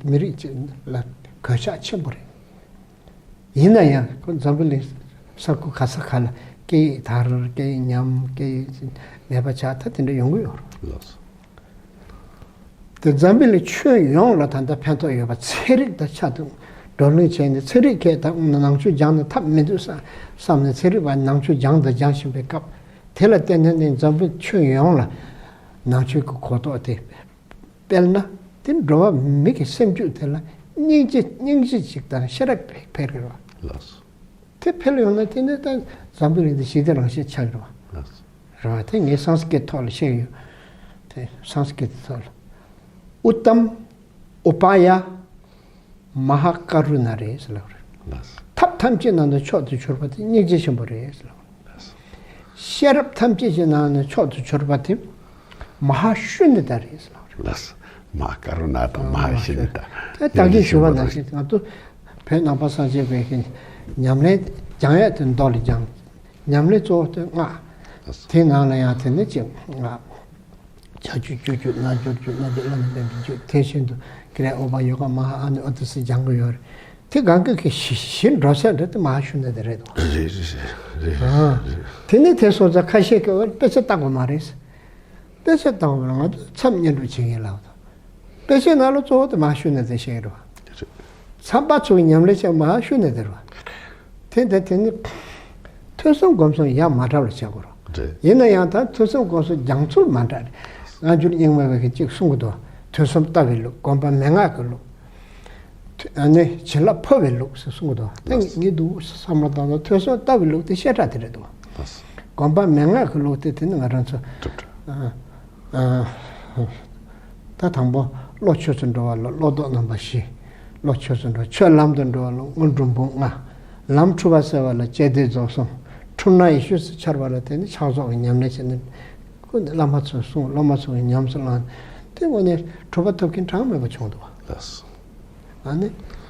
མི་རིགས་གཅིག་ལ་གོད་ཆག་ཆེན་པོ་རེད། ཡིན་ན་ཡང་ཁོ་འཛམ་བུ་གླིང་ས་ཁུལ་ག་ས་ག་ལ་སྐད་ཡིག་དར། སྐད་ཡིག་ཉམས། སྐད་ཡིག་མེད་པ་ཆགས། ད་དེ་འདྲ་ཡོང་གི་ཡོད་རེད། ལགས་སོ། དེ་འཛམ་བུ་གླིང་ཁྱོན་ཡོངས་ལ་ད་ལྟ་ཕན་ཐོགས་ཡོད་པ་ཚན་རིག་དང་ཆ་དུ་བགྲོ་གླེང་བྱས་ནས་ཚན་རིག་སྐད་དང་དབུ་མ་ནང་ཆོས་སྦྱངས་ན་ཐབས་མི་འདུག་བསམ་བསམ་ནས་ཚན་རིག་པ་ནང་ཆོས་སྦྱངས་དང་སྦྱང་བཞིན་པའི་སྐབས་དེ་ལ་བརྟེན་ནས་ནི་འཛམ་བུ་ཁྱོན་ཡོངས་ལ་ནང་ཆོས་ཀྱི་གོ་རྟོགས་དེ་སྤེལ་ན་དེ་འགྲོ་བ་མི་གི་སེམས་རྒྱུད་དེ་ལ་སྙིང་རྗེ་སྙིང་རྗེ་ཅིག་དང་ཤེས་རབ་འཕེལ་གི་རེད་བ། ལགས་སོ། དེ་འཕེལ་ཡོང་ན་དེ་ནི་ད་འཛམ་བུ་གླིང་འདི་ཞི་བདེ་རང་བཞིན་ཆགས་ཀྱི་རེད་བ། ལགས་སོ། རེད་བ། དེ་ངས་སཾ་སྐྲྀཏ་ཐོག་ལ་བཤད་ཡོད། དེ་སཾ་སྐྲྀཏ་ཐོག་ལ། ཨུཏྟམ་ཨུ་པཱ་ཡ་མ་ཧཱ་ཀ་རུ་ཎ་རེད་ཟེར་ལབ་རེད། ལགས་སོ། ཐབས་ཐམས་ཅད་ནང་དུ་མཆོག་ཏུ་གྱུར་པ་དེ་སྙིང་རྗེ་ཆེན་པོ་རེད་ཟེར་ལབ་རེད། ལགས་སོ། ཤེས་རབ་ཐམས་ཅད་ཀྱི་ནང་ནས་མཆོག་ཏུ་གྱུར་པ་དེ་མ་ཧཱ་ཤུ་ནི་ཏ་རེད་ཟེར་ལབ་རེད། ལགས་སོ། མ་ཧཱ་ཀ་རུ་ཎ་དང་མ་ཧཱ་ཤུ་ནི་ཏ། དེ་ད་གིན་ཞུ་བ་ནང་བཞིན་ང་ཚོ་བོད་ནང་པ་སངས་རྒྱས་པའི་གི་ཉམས་ལེན་སྦྱང་ཡ་དེ་མདོ་ལ་སྦྱང་། ཉམས་ལེན་གཙོ་བོ་དེ་སྔགས། ལགས་སོ། དེ་ནང་ལ་ཡང་དེ་ནི་ཅིག་སྔགས། ཕྱྭ་བཅུ་སྤྱོད་བཅུ་རྣལ་འབྱོར་བཅུ་རྣལ་འབྱོར་བླ་ན་མེད་པའི་བཅུ་དེ་བཞིན་དུ་ཀྲྀ་ཏ་ཨོ་པ་ཡོ་ག་མ་ཧཱ་ཨ་ནུ་ཨ་ཏི་སི་སྦྱང་གི་ཡོད་རེད། དེ་གང་གི་གི་ཞི་ཞི་འགྲོ་ས་འདྲ་དེ་མ་ཞུ་ན་དེ་རེད་དོ། རེད་རེད་རེད་རེད། དེ་ནས་དེ་སོང་ཙང་ཁ་ཤས་ཀྱིས་དཔེ་ཆ་ལྟ་དགོས་མ་རེད། དཔེ་ཆ་ལྟ་དགོས་མ་རེད། ང་ཚོ་མཚམས་བསྙེན་སྒྲུབ་བྱེད་མཁན་ལ་དཔེ་ཆའི་ནང་ལ་གཙོ་བོ་དེ་མ་ཞུ་ན་དེ་ཤེས་རེད་བ། མཚམས་པ་ཚོ་གི་ཉམས་ལེན་བྱས་མ་ཞུ་ན་དེ་རེད་བ། དེ་འདྲ་དེ་ནི་ཐོས་བསམ་སྒོམ་གསུམ་ཡ་མ་བྲལ་བ་བྱེད་དགོས་རེད། རེད། ཡིན་ན་ཡང་ད་ཐོས་བསམ་སྒོམ་གསུམ་སྦྱང་ཚུལ་མ་འདྲ་རེད། སྔ་འགྱུར་རྙིང་མ་བའི་གི་གཅིག་གསུང་གི་འདུག་ཐོས་བསམ་ལྟ་བའི་ལུགས། སྒོམ་པ་མན་ངག་གི་ལུགས། ཨ་ནི་བྱིན་རླབས་འཕོ་བའི་ལུགས་ཟེར་གསུང་གི་འདུག་དེ་ངས་འདུག་བསམ་བློ་བཏང་ན་ཐོས་བསམ་ལྟ་བའི་ལུགས་དེ་བཤད་གྲྭ་དེ་རེད་འདུག་སྒོམ་པ་མན་ངག་གི་ལུགས་དེ་དེ་ནི་ང་རང་ཚོ་གྲུབ་གྲུབ། ཨ་ཨ་ད་དང་པོ་བློ་ཆོས་སུ་འགྲོ་བ་ལ་བློ་ལྡོག་རྣམ་པ་བཞི། བློ་ཆོས་སུ་འགྲོ། ཆོས་ལམ་དུ་འགྲོ་བ་ལ་དངོས་གྲུབ་འབུམ་ལྔ། ལམ་འཁྲུལ་པ་སེལ་བ་ལ་བཅས་ཏེ་རྫོགས་གསུམ། འཁྲུལ་སྣང་ཡེ་ཤེས་སུ་འཆར་བ་ལ་དེ་ནི་ཕྱག་རྫོགས་ཀྱི་ཉམས་ལེན་བྱས་ནས་ཁོ་ནི་བླ་མ་ཚོས་གསུངས། སློབ་མ་ཚོ་གིས་ཉམས་སུ་བླངས། དེ་དངོས་གནས་གྲུབ་པ་ཐོབ་མཁན་གྲངས་མེད་པ་བྱུང་འདུག་བ། ལགས་སོ། ཨ་ནི།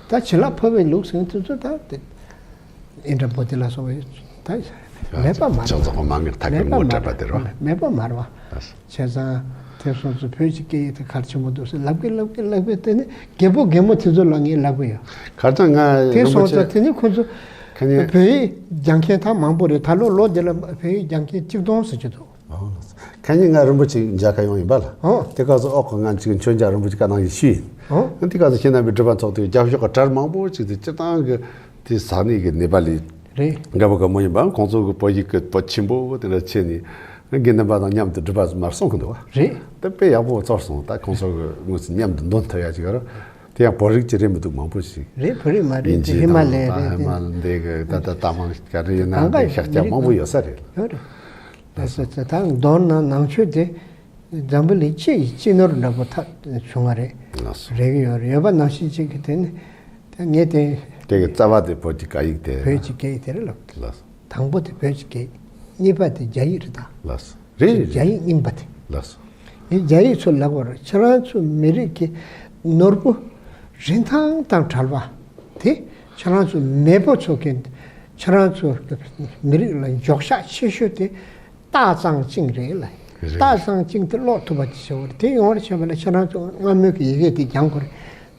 ད་བྱིན་རླབས་འཕོ་བའི་ལུགས་ཟེར་དུས་ཚོད་ད་དེ། ཨིནྡྲ་བོ་དྷི་ལ་སོགས་པའི་ད་མེད་པ་མ་རེད། ཕྱག་རྫོགས་མ་ངེས་ཐད་ཀའི་ངོ་སྤྲད་པ་དེ་རེད་བ། མེད་པ་མ་རེད་བ། བྱས་ཙང་དེ་སོང་ཙང་བོད་ཀྱི་སྐད་ཡིག་དེ་གལ་ཆེན་པོ་འདུག་ཟེར་ལབ་གི་ལབ་གི་ལབ་གི། དེ་ནི་རྒད་པོ་རྒན་མོ་དེ་ཚོ་ལ་ངས་ལབ་གི་ཡོད། ཁ་སང་ང་དེ་རིན་པོ་སོང་ཆེ་ཙང་དེ་ནི་ཁོ་ཚོ་ཁ་ཉིན་བོད་ཡིག་སྦྱང་མཁན་ད་མང་པོ་རེད། ད་ལོ་ལོ་དེ་ལ་བོད་ཡིག་སྦྱང་མཁན་གཅིག་སྟོང་ཟེར་གྱི་འདུག་ཨོ། ཁ་ཉིན་ང་རིན་པོ་ཆེ་མཇལ་ཁ་ཡོང་ཡིན་པ་ལ། ཨོ། དེ་སྐབས་སུ་ཨོ་ཁོ་ང་ཅིག་མཆོད་མཇལ་རིན་པོ་ཆེ་བཀའ་གནང་ཡིན་ཞུས་ཡིན། ཨོ། དེ་སྐབས་སུ་ཁྱེད་རྣམ་པའི་སྒྲུབ་པ་ཚོགས་དུས་རྒྱབ་ཤོག་གི་གྲལ་མང་པོ་ཅིག་དེ་སྤྱིར་བཏང་གི་དེ་ས་གནས་ཀྱི་ནེ་པ་ལི། རེད། རྒད་པོ་རྒད་མོ་ཡིན་པའམ་ཁོང་ཚོ་གི་བོད་ཡིག་གི་པོད་ཆེན་པོ་དེ་འདྲ་ཕྱེ་ནས་དགེ་འདུན་པ་དང་མཉམ་དུ་སྒྲུབ་པ་མར་གསུང་གི་འདུག་བ། རེད། དེ་དཔེ་ཡག་པོ་ཚོར་སོང་། ད་ཁོང་ཚོ་གི་དངོས་སུ་མཉམ་དུ་འདོན་ཐུབ་ཡ་ཅིག་ཡོད་རེད། དེ་ཡང་བོད་རིགས་ཀྱི་རེད་མི་འདུག་མང་པོ་ཞིག་རེད། བོད་རིགས་མ་རེད། དབྱིན་ཇི་ཧི་མ་དང་ལ་ཡ་ད་རེད། ཧི་མ་ལ་འདི་གི་ད་ད་ད་མང་ག་རེ་ཡིན་ན་གང་ག་དེ་ཤ་རྒྱགས་མང་པོ་ཡོད་ས་རེད། ཡོད་རེད། ད་ས་ཚ་ད་མདོར་ན་ནང་ཆོས་དེ་འཛམ་བུ་གླིང་སྤྱི་ཡི་སྤྱི་ནོར་འདྲ་པོ་ཐག་བྱུང་བ་རེད། ལགས་སོ། རེད་གི་ཡོད་རེད། ཡོད་པ་ནང་བཞིན་ཅིག་གི་དེ་ནི་ད་ངས་དེ། དེ་གི་རྩ་བ་དེ་བོད་ཀྱི་སྐད་ཡིག་དེ། བོད་ཀྱི་སྐད་ཡིག་དེ་རེད་ལབ། ལགས་སོ། དང་པོ་དེ་བོད་ཀྱི་སྐད་ཡིག། གཉིས་པ་དེ་རྒྱ་ཡིག་རེད་ད། ལགས་སོ། རེད་རེད། རྒྱ་ཡིག་རྙིང་པ་དེ། ལགས་སོ། ངས་རྒྱ་ཡིག་ཚོ་ལབ་པར་ཁྱེད་རང་ཚོ་མི་རིགས་ཀྱི་ནོར་བུ་རིན་ཐང་དང་བྲལ་བ་དེ་ཁྱེད་རང་ཚོ་མེས་པོ་ཚོ་གིས་ཁྱེད་རང་ཚོ་མི་རིགས་ལ་འཇོག་ཤག་ཆེ་ཤོས་དེ་སྟག་གཙང་ཅིང་རེད་ལ། རེད། སྟག་གཙང་ཅིང་དེ་ཀློག་ཐུབ་པ་ཅིག་བྱེད་དགོས་རེད། དེ་ཡོང་བར་བྱས་པ་ལ་ཁྱེད་རང་ཚོ་སྔ་མོའི་གི་ཡི་གེ་དེ་སྦྱང་དགོས་རེད།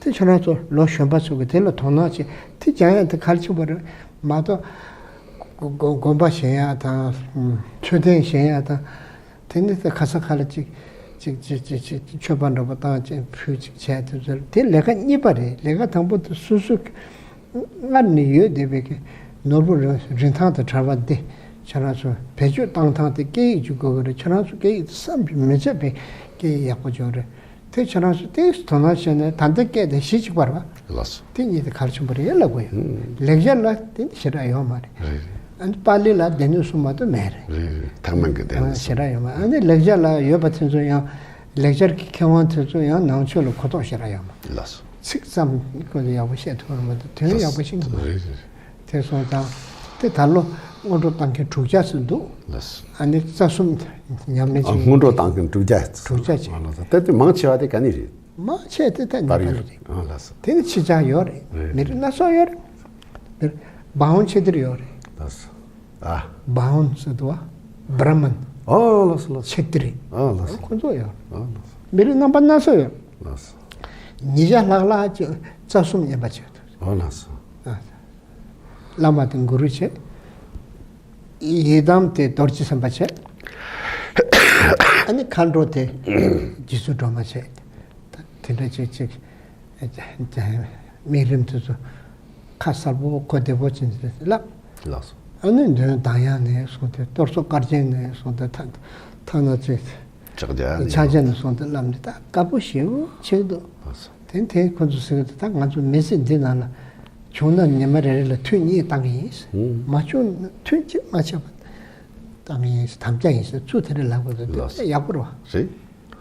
དེ་ཁྱེད་རང་ཚོ་ལོ་གཞོན་པ་ཚོ་གིས་དེ་ལ་དོ་སྣང་བྱེད། དེ་སྦྱང་ཡ་དེ་གལ་ཆེན་པོ་རེད་མ་གཏོགས། དགོ་དགོན་པ་བཞེངས་ཡ་དང་། མཆོད་རྟེན་བཞེངས་ཡ་དང་། དེ་ནི་ད་ག་ས་ག་ལ་ཅིག་ཅིག་ཅིག་ཅིག་ཅིག་མཆོད་པ་འདྲ་པོ་བཏང་ཅིག་ཕུལ་ཅིག་བྱས་དེ་ཚོ་དེ་ལས་ཀ་གཉིས་པ་རེད། ལས་ཀ་དང་པོ་དེ་སོ་སོ་སྔར་ནས་ཡོད་བསྡད་པའི་གི་ནོར་བུ་རིན་རིན་ཐང་དང་བྲལ་བ་འདི་ཁྱེད་རང་ཚོ་བེད་སྤྱོད་བཏང་སྟངས་དེ་སྐད་ཡིག་ཅིག་དགོས་ཀྱི་རེད། ཁྱེད་རང་ཚོ་སྐད་ཡིག་དེ་བསམ་གྱིས་མི་ཁྱབ་པའི་སྐད་ཡིག་ཡག་པོ་ཅིག་རེད། དེ་ཁྱེད་རང་ཚོ་ཏོག་ཙམ་དོ་སྣང་བྱས་ནས་ད་ལྟའི་སྐད་དེ་གཞི་གཅིག་པ་རེད་བ། ལགས་སོ། དེ་གཉིས་དེ་གལ་ཆེན་པོ་རེད་ལབ་དགོས་ཡོད། ལེགས་སྦྱར་ལ་དེ་ཞེ་དྲག་ཡོད་མ་རེད། རེད་རེད། ཨ་ནི་པཱ་ལི་ལ་སྡེ་སྣོད་གསུམ་མ་གཏོགས་མེད་རེད། རེད་རེད། ཐེག་དམན་གྱི་སྡེ་སྣོད་ཨ་གསུམ། ཞེ་དྲག་ཡོད་མ་རེད། ཨ་ནི་ལེགས་སྦྱར་ལ་ཡོད་པ་དེ་ཚོ་ཡང་ལེགས་སྦྱར་གྱི་མཁས་དབང་དེ་ཚོ་ཡང་ནང་ཆོས་ལ་གོ་རྟོགས་ཞེ་དྲག་ཡོད་མ་རེད། ལགས་སོ། ཚིག་ཙམ་ཁོ་ཚོ་ཡག་པོ་བཤད་ཐུབ་ར་མ་གཏོགས་དོན་ཡག་པོ་ཤེས་ཀྱི་མ་རེད། རེད་རེད། དེ་སོང་ཙང་དེ་ད་ལོ་སྔོན་འགྲོ་བཏང་མཁན་དྲུག་བརྒྱ་ཙམ་འདུག་ལགས་སོ། ཨ་ནི་རྩ་གསུམ་ཉམས་ལེན་ཨ་བྱེད་སྔོན་འགྲོ་བཏང་མཁན་དྲུག་བརྒྱ་ཙམ། དྲུག་བརྒྱ་ཙམ། ཨ་ལགས་སོ། དེ་དེ་མང་ཆེ་བ་དེ་ག་ནས་རེད། མང་ཆེ་དེ་ད་ནེ་པ་ལི་རེད། ཨ་ལགས་སོ། དེ་ནི་ཕྱི་རྒྱལ་ཡོད་རེད། རེད་མི་རེད། རིགས་སྣ་ཚོགས་ཡོད་རེད། མི་རིགས་བྷ་ཝུན་ཆེ་ཏི་རི་ཡོད་རེད། ལགས་སོ། ཨ། བྷ་ཝུན་ཟེར་འདུག་བ། བྷ་ར་མན། ཨ་ལགས་སོ་ལགས་སོ། ཆེ་ཏི་རི། ཨ་ལགས་སོ། ཁོ་ཚོ་ཡོད་རེད། ཨ་ལགས་སོ། མི་རིགས་རྣམ་པ་སྣ་ཚོགས་ཡོད་རེད། ལགས་སོ། ཉིས་བརྒྱ་ལྷག་ལྷག་ཅིག་རྩ་གསུམ་ཉན་པ་བྱེད་འདུག་ཨ་ལགས་སོ། ཨ། བླ་མ་དང་གུ་རུ་བྱས། ཡི་དམ་དེ་རྡོ་རྗེ་སེམས་དཔའ་བྱས། ཨ་ནི་མཁའ་འགྲོ་དེ་རྗེ་བཙུན་སྒྲོལ་མ་བྱས། དེ་འདྲ་ཅིག་ཅིག་དམིགས་རིམ་དེ་ཚོ་ཁ་གསལ་པོ་གོ་བདེ་པོ་ཅིག་བསླབ། ལགས་སོ། ཨ་ནི་འདོན་གདངས་དབྱངས་ནས་བཟུང་སྟེ་གཏོར་ཚོགས་དཀར་ཆེན་ནས་བཟུང་སྟེ་ཐ་ཐ་ན་ཅིག་ཕྱག་རྒྱ་ནས་ཕྱག་རྒྱ་ནས་བཟུང་སྟེ་བསླབ་ནས་ད་དཀའ་པོ་ཞེ་པོ་ཆེ་འདུག་ལགས་སོ། དེ་དེ་ཁོ་ཚོ་ཟེར་གི་འདུག་ད་ང་ཚོ་མི་ཚེ་འདི་ནང་ལ་བྱུང་ན་ཉི་མ་རེ་རེ་ལ་ཐུན་གཉིས་བཏང་གི་ཡིན། ཧུམ། མ་བྱུང་ན་ཐུན་གཅིག་མ་ཆད་པ་བཏང་གི་ཡིན། དམ་བཅའ་ཡིན་ཟེར་ཚུལ་དེ་འདྲ་ལབ་དགོས་འདུག་ལགས་སོ། དེ་ཡག་པོ་རེད་བ། རེད།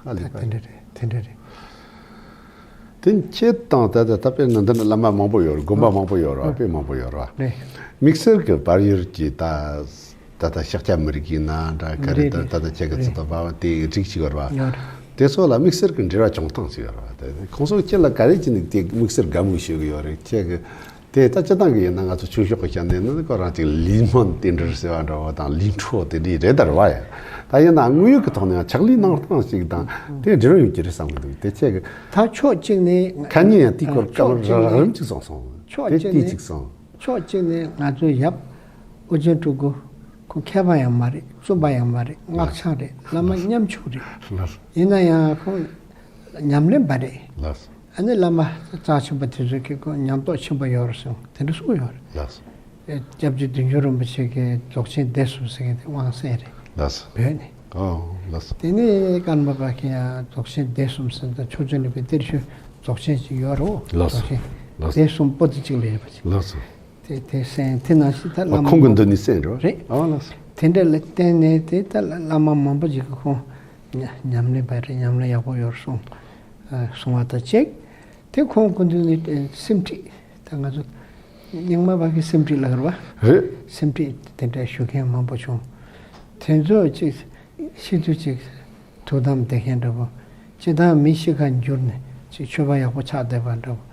ཧ་ལས་པ། དེ་འདྲ་རེད། དེ་འདྲ་རེད། དེ་ཁྱེད་དང་ད་ལྟ་ད་དཔེར་ན་འདི་ན་བླ་མ་མང་པོ་ཡོད་རེད། དགོན་པ་མང་པོ་ཡོད་རེད་བ། དཔེ་མང་པོ་ཡོད་རེད་བ། རེད། དམིགས་བསལ་གྱི་བལ་ཡུལ་གྱི་ད་ད་ལྟ་ཤཱཀྱ་མི་རིགས་ཡིན་ན་འདྲ་ག་རེ། རེད་ད་རེད། ད་ལྟ་ཁྱེད་ཀྱི་རེད། ཚོ་ད་བ་དེ་རིགས་ཅིག་ཡོད་རེད་བ། ཡོད་རེད། དེ་ཚོ་ལ་དམིགས་བསལ་གྱི་འབྲེལ་བ་བྱུང་སྟངས་ཅིག་ཡོད་རེད་བ། དེ་ཁོང་ཚོ་ཁྱེད་ལ་ག་རེ་བྱས་ནས་དེ་དམིགས་བསལ་དགའ་མོས་ཞུ་གི་ཡོད་རེད། ཁྱེད་ཀྱི་དེ་ད་སྤྱིར་བཏང་གི་ཡིན་ན་ང་ཚོ་ཆོས་ཕྱོགས་ཀྱི་བཤད་ན་ནི་ཁོ་རང་ཅིག་ལས་སྨོན་དེ་འདྲ་ཟེར་བ་འདྲ་བོ་དང་ལས་འཕྲོ་དེ་འདྲའི་རེད་ད་རེད་བ་ཡ། ད་ཡིན་ན་དངོས་ཡོད་ཀྱི་ཐོག་ནས་ཡང་ཕྱག་ལས་གནང་སྟངས་ཤིག་དང་དེ་འབྲེལ་བ་ཡོད་ཀྱི་རེད་བསམ་གི་འདུག་དེ་ཁྱེད་ཀྱི་ད་ཕྱོགས་གཅིག་ནས་ཁ་ཉིན་ཡང་དེའི་སྐོར་ཨ་སྐབས་ཕྱོགས་གཅིག་རགས་ནས་རིམ་གཅིག་གསུངས་སོང་ ཕྱོགས་དེ་གཅིག་ཏི་ནས་ཅིག་སོང་། ཕྱོགས་གཅིག་ནས་ང་ཚོའི་ཡབ་ཨོ་རྒྱན་སྤྲུལ་སྐུ་ཁོང་མཁས་པ་ཡང་མ་རེད། བཙུན་པ་ཡང་མ་རེད། སྔགས་འཆང་རེད། བླ་མ་ཉམ་ཆུང་རེད། ལགས། ཡིན་ན་ཡང་ཁོང་ཉམས་ལེན་པ་རེད། ལགས། ཨ་ནི་བླ་མ་རྩ་ཆེན་པོ་དེ་ཚོས་ཀྱི་ཁོང་ཉམས་རྟོགས་ཆེན་པོ་ཡོད་རེད་གསུངས། དེ་འདྲ་གསུངས་ཡོད་རེད། ལགས། སྐྱབས་རྗེ་བདུད་འཇོམས་རིན་པོ་ཆེ་གིས་རྫོགས་ཆེན་སྡེ་གསུམ་ཟེར་མཁན་དེ་དབང་གསན་རེད། ལགས། བོད་ནས། ཨོ། ལགས། དེ་ནས་ཀརྨ་པ་གིས་ཡང་རྫོགས་ཆེན་སྡེ་གསུམ་ཟེར་ད་ཕྱོགས་བཅུ་ནས་པའི་གཏེར་ཆོས་རྫོགས་ཆེན་ཞིག་ཡོད་རེད། ལགས། རྫོགས་ཆེན། ལགས། སྡེ་གསུམ་པོ་ཏི་གཅིག་ལ་ཡོད་པ་ཅིག། ལགས་སོ། དེ་དེ་གསན། དེ་ནང་བཞིན་ད་བླ་ཨ་མ་ཁོང་གི་མང་པོ་མདུན་ནས་གསན་རེད་བ། རེད། ཨོ། ལགས་སོ། དེ་འདྲ་ལ་བརྟེན་ནས་དེ་ད་བླ་མ་མང་པོ་ཅིག་གིས་ཁོང་ཉམས་ལེན་པ་རེད། ཉམས་ལེན་ཡག་པོ་ཡོད་རེད་གསུངས། གསུང་བ་དང་གཅིག་དེ་ཁོང་སྐུ་མདུན་ནས་སེམས་ཁྲིད། ད་ང་ཚོ་རྙིང་མ་བར་གྱི་སེམས་ཁྲིད་ལ་ཧར་བ། རེད། སེམས་ཁྲིད་དེ་འདྲ་ཞུ་མཁན་མང་པོ་བྱུང་། དེ་ཚོ་ཅིག་ཤི་དུས་ཅིག་ཐུགས་དམ་བསྡད་མཁན་འདྲ་པོ། སྤྱིར་བཏང་མི་ཤི་ཁར་འགྱུར་ནས་ཅིག་ཆོས་པ་ཡག་པོ་ཆགས་བསྡད་པ་འདྲ་པོ།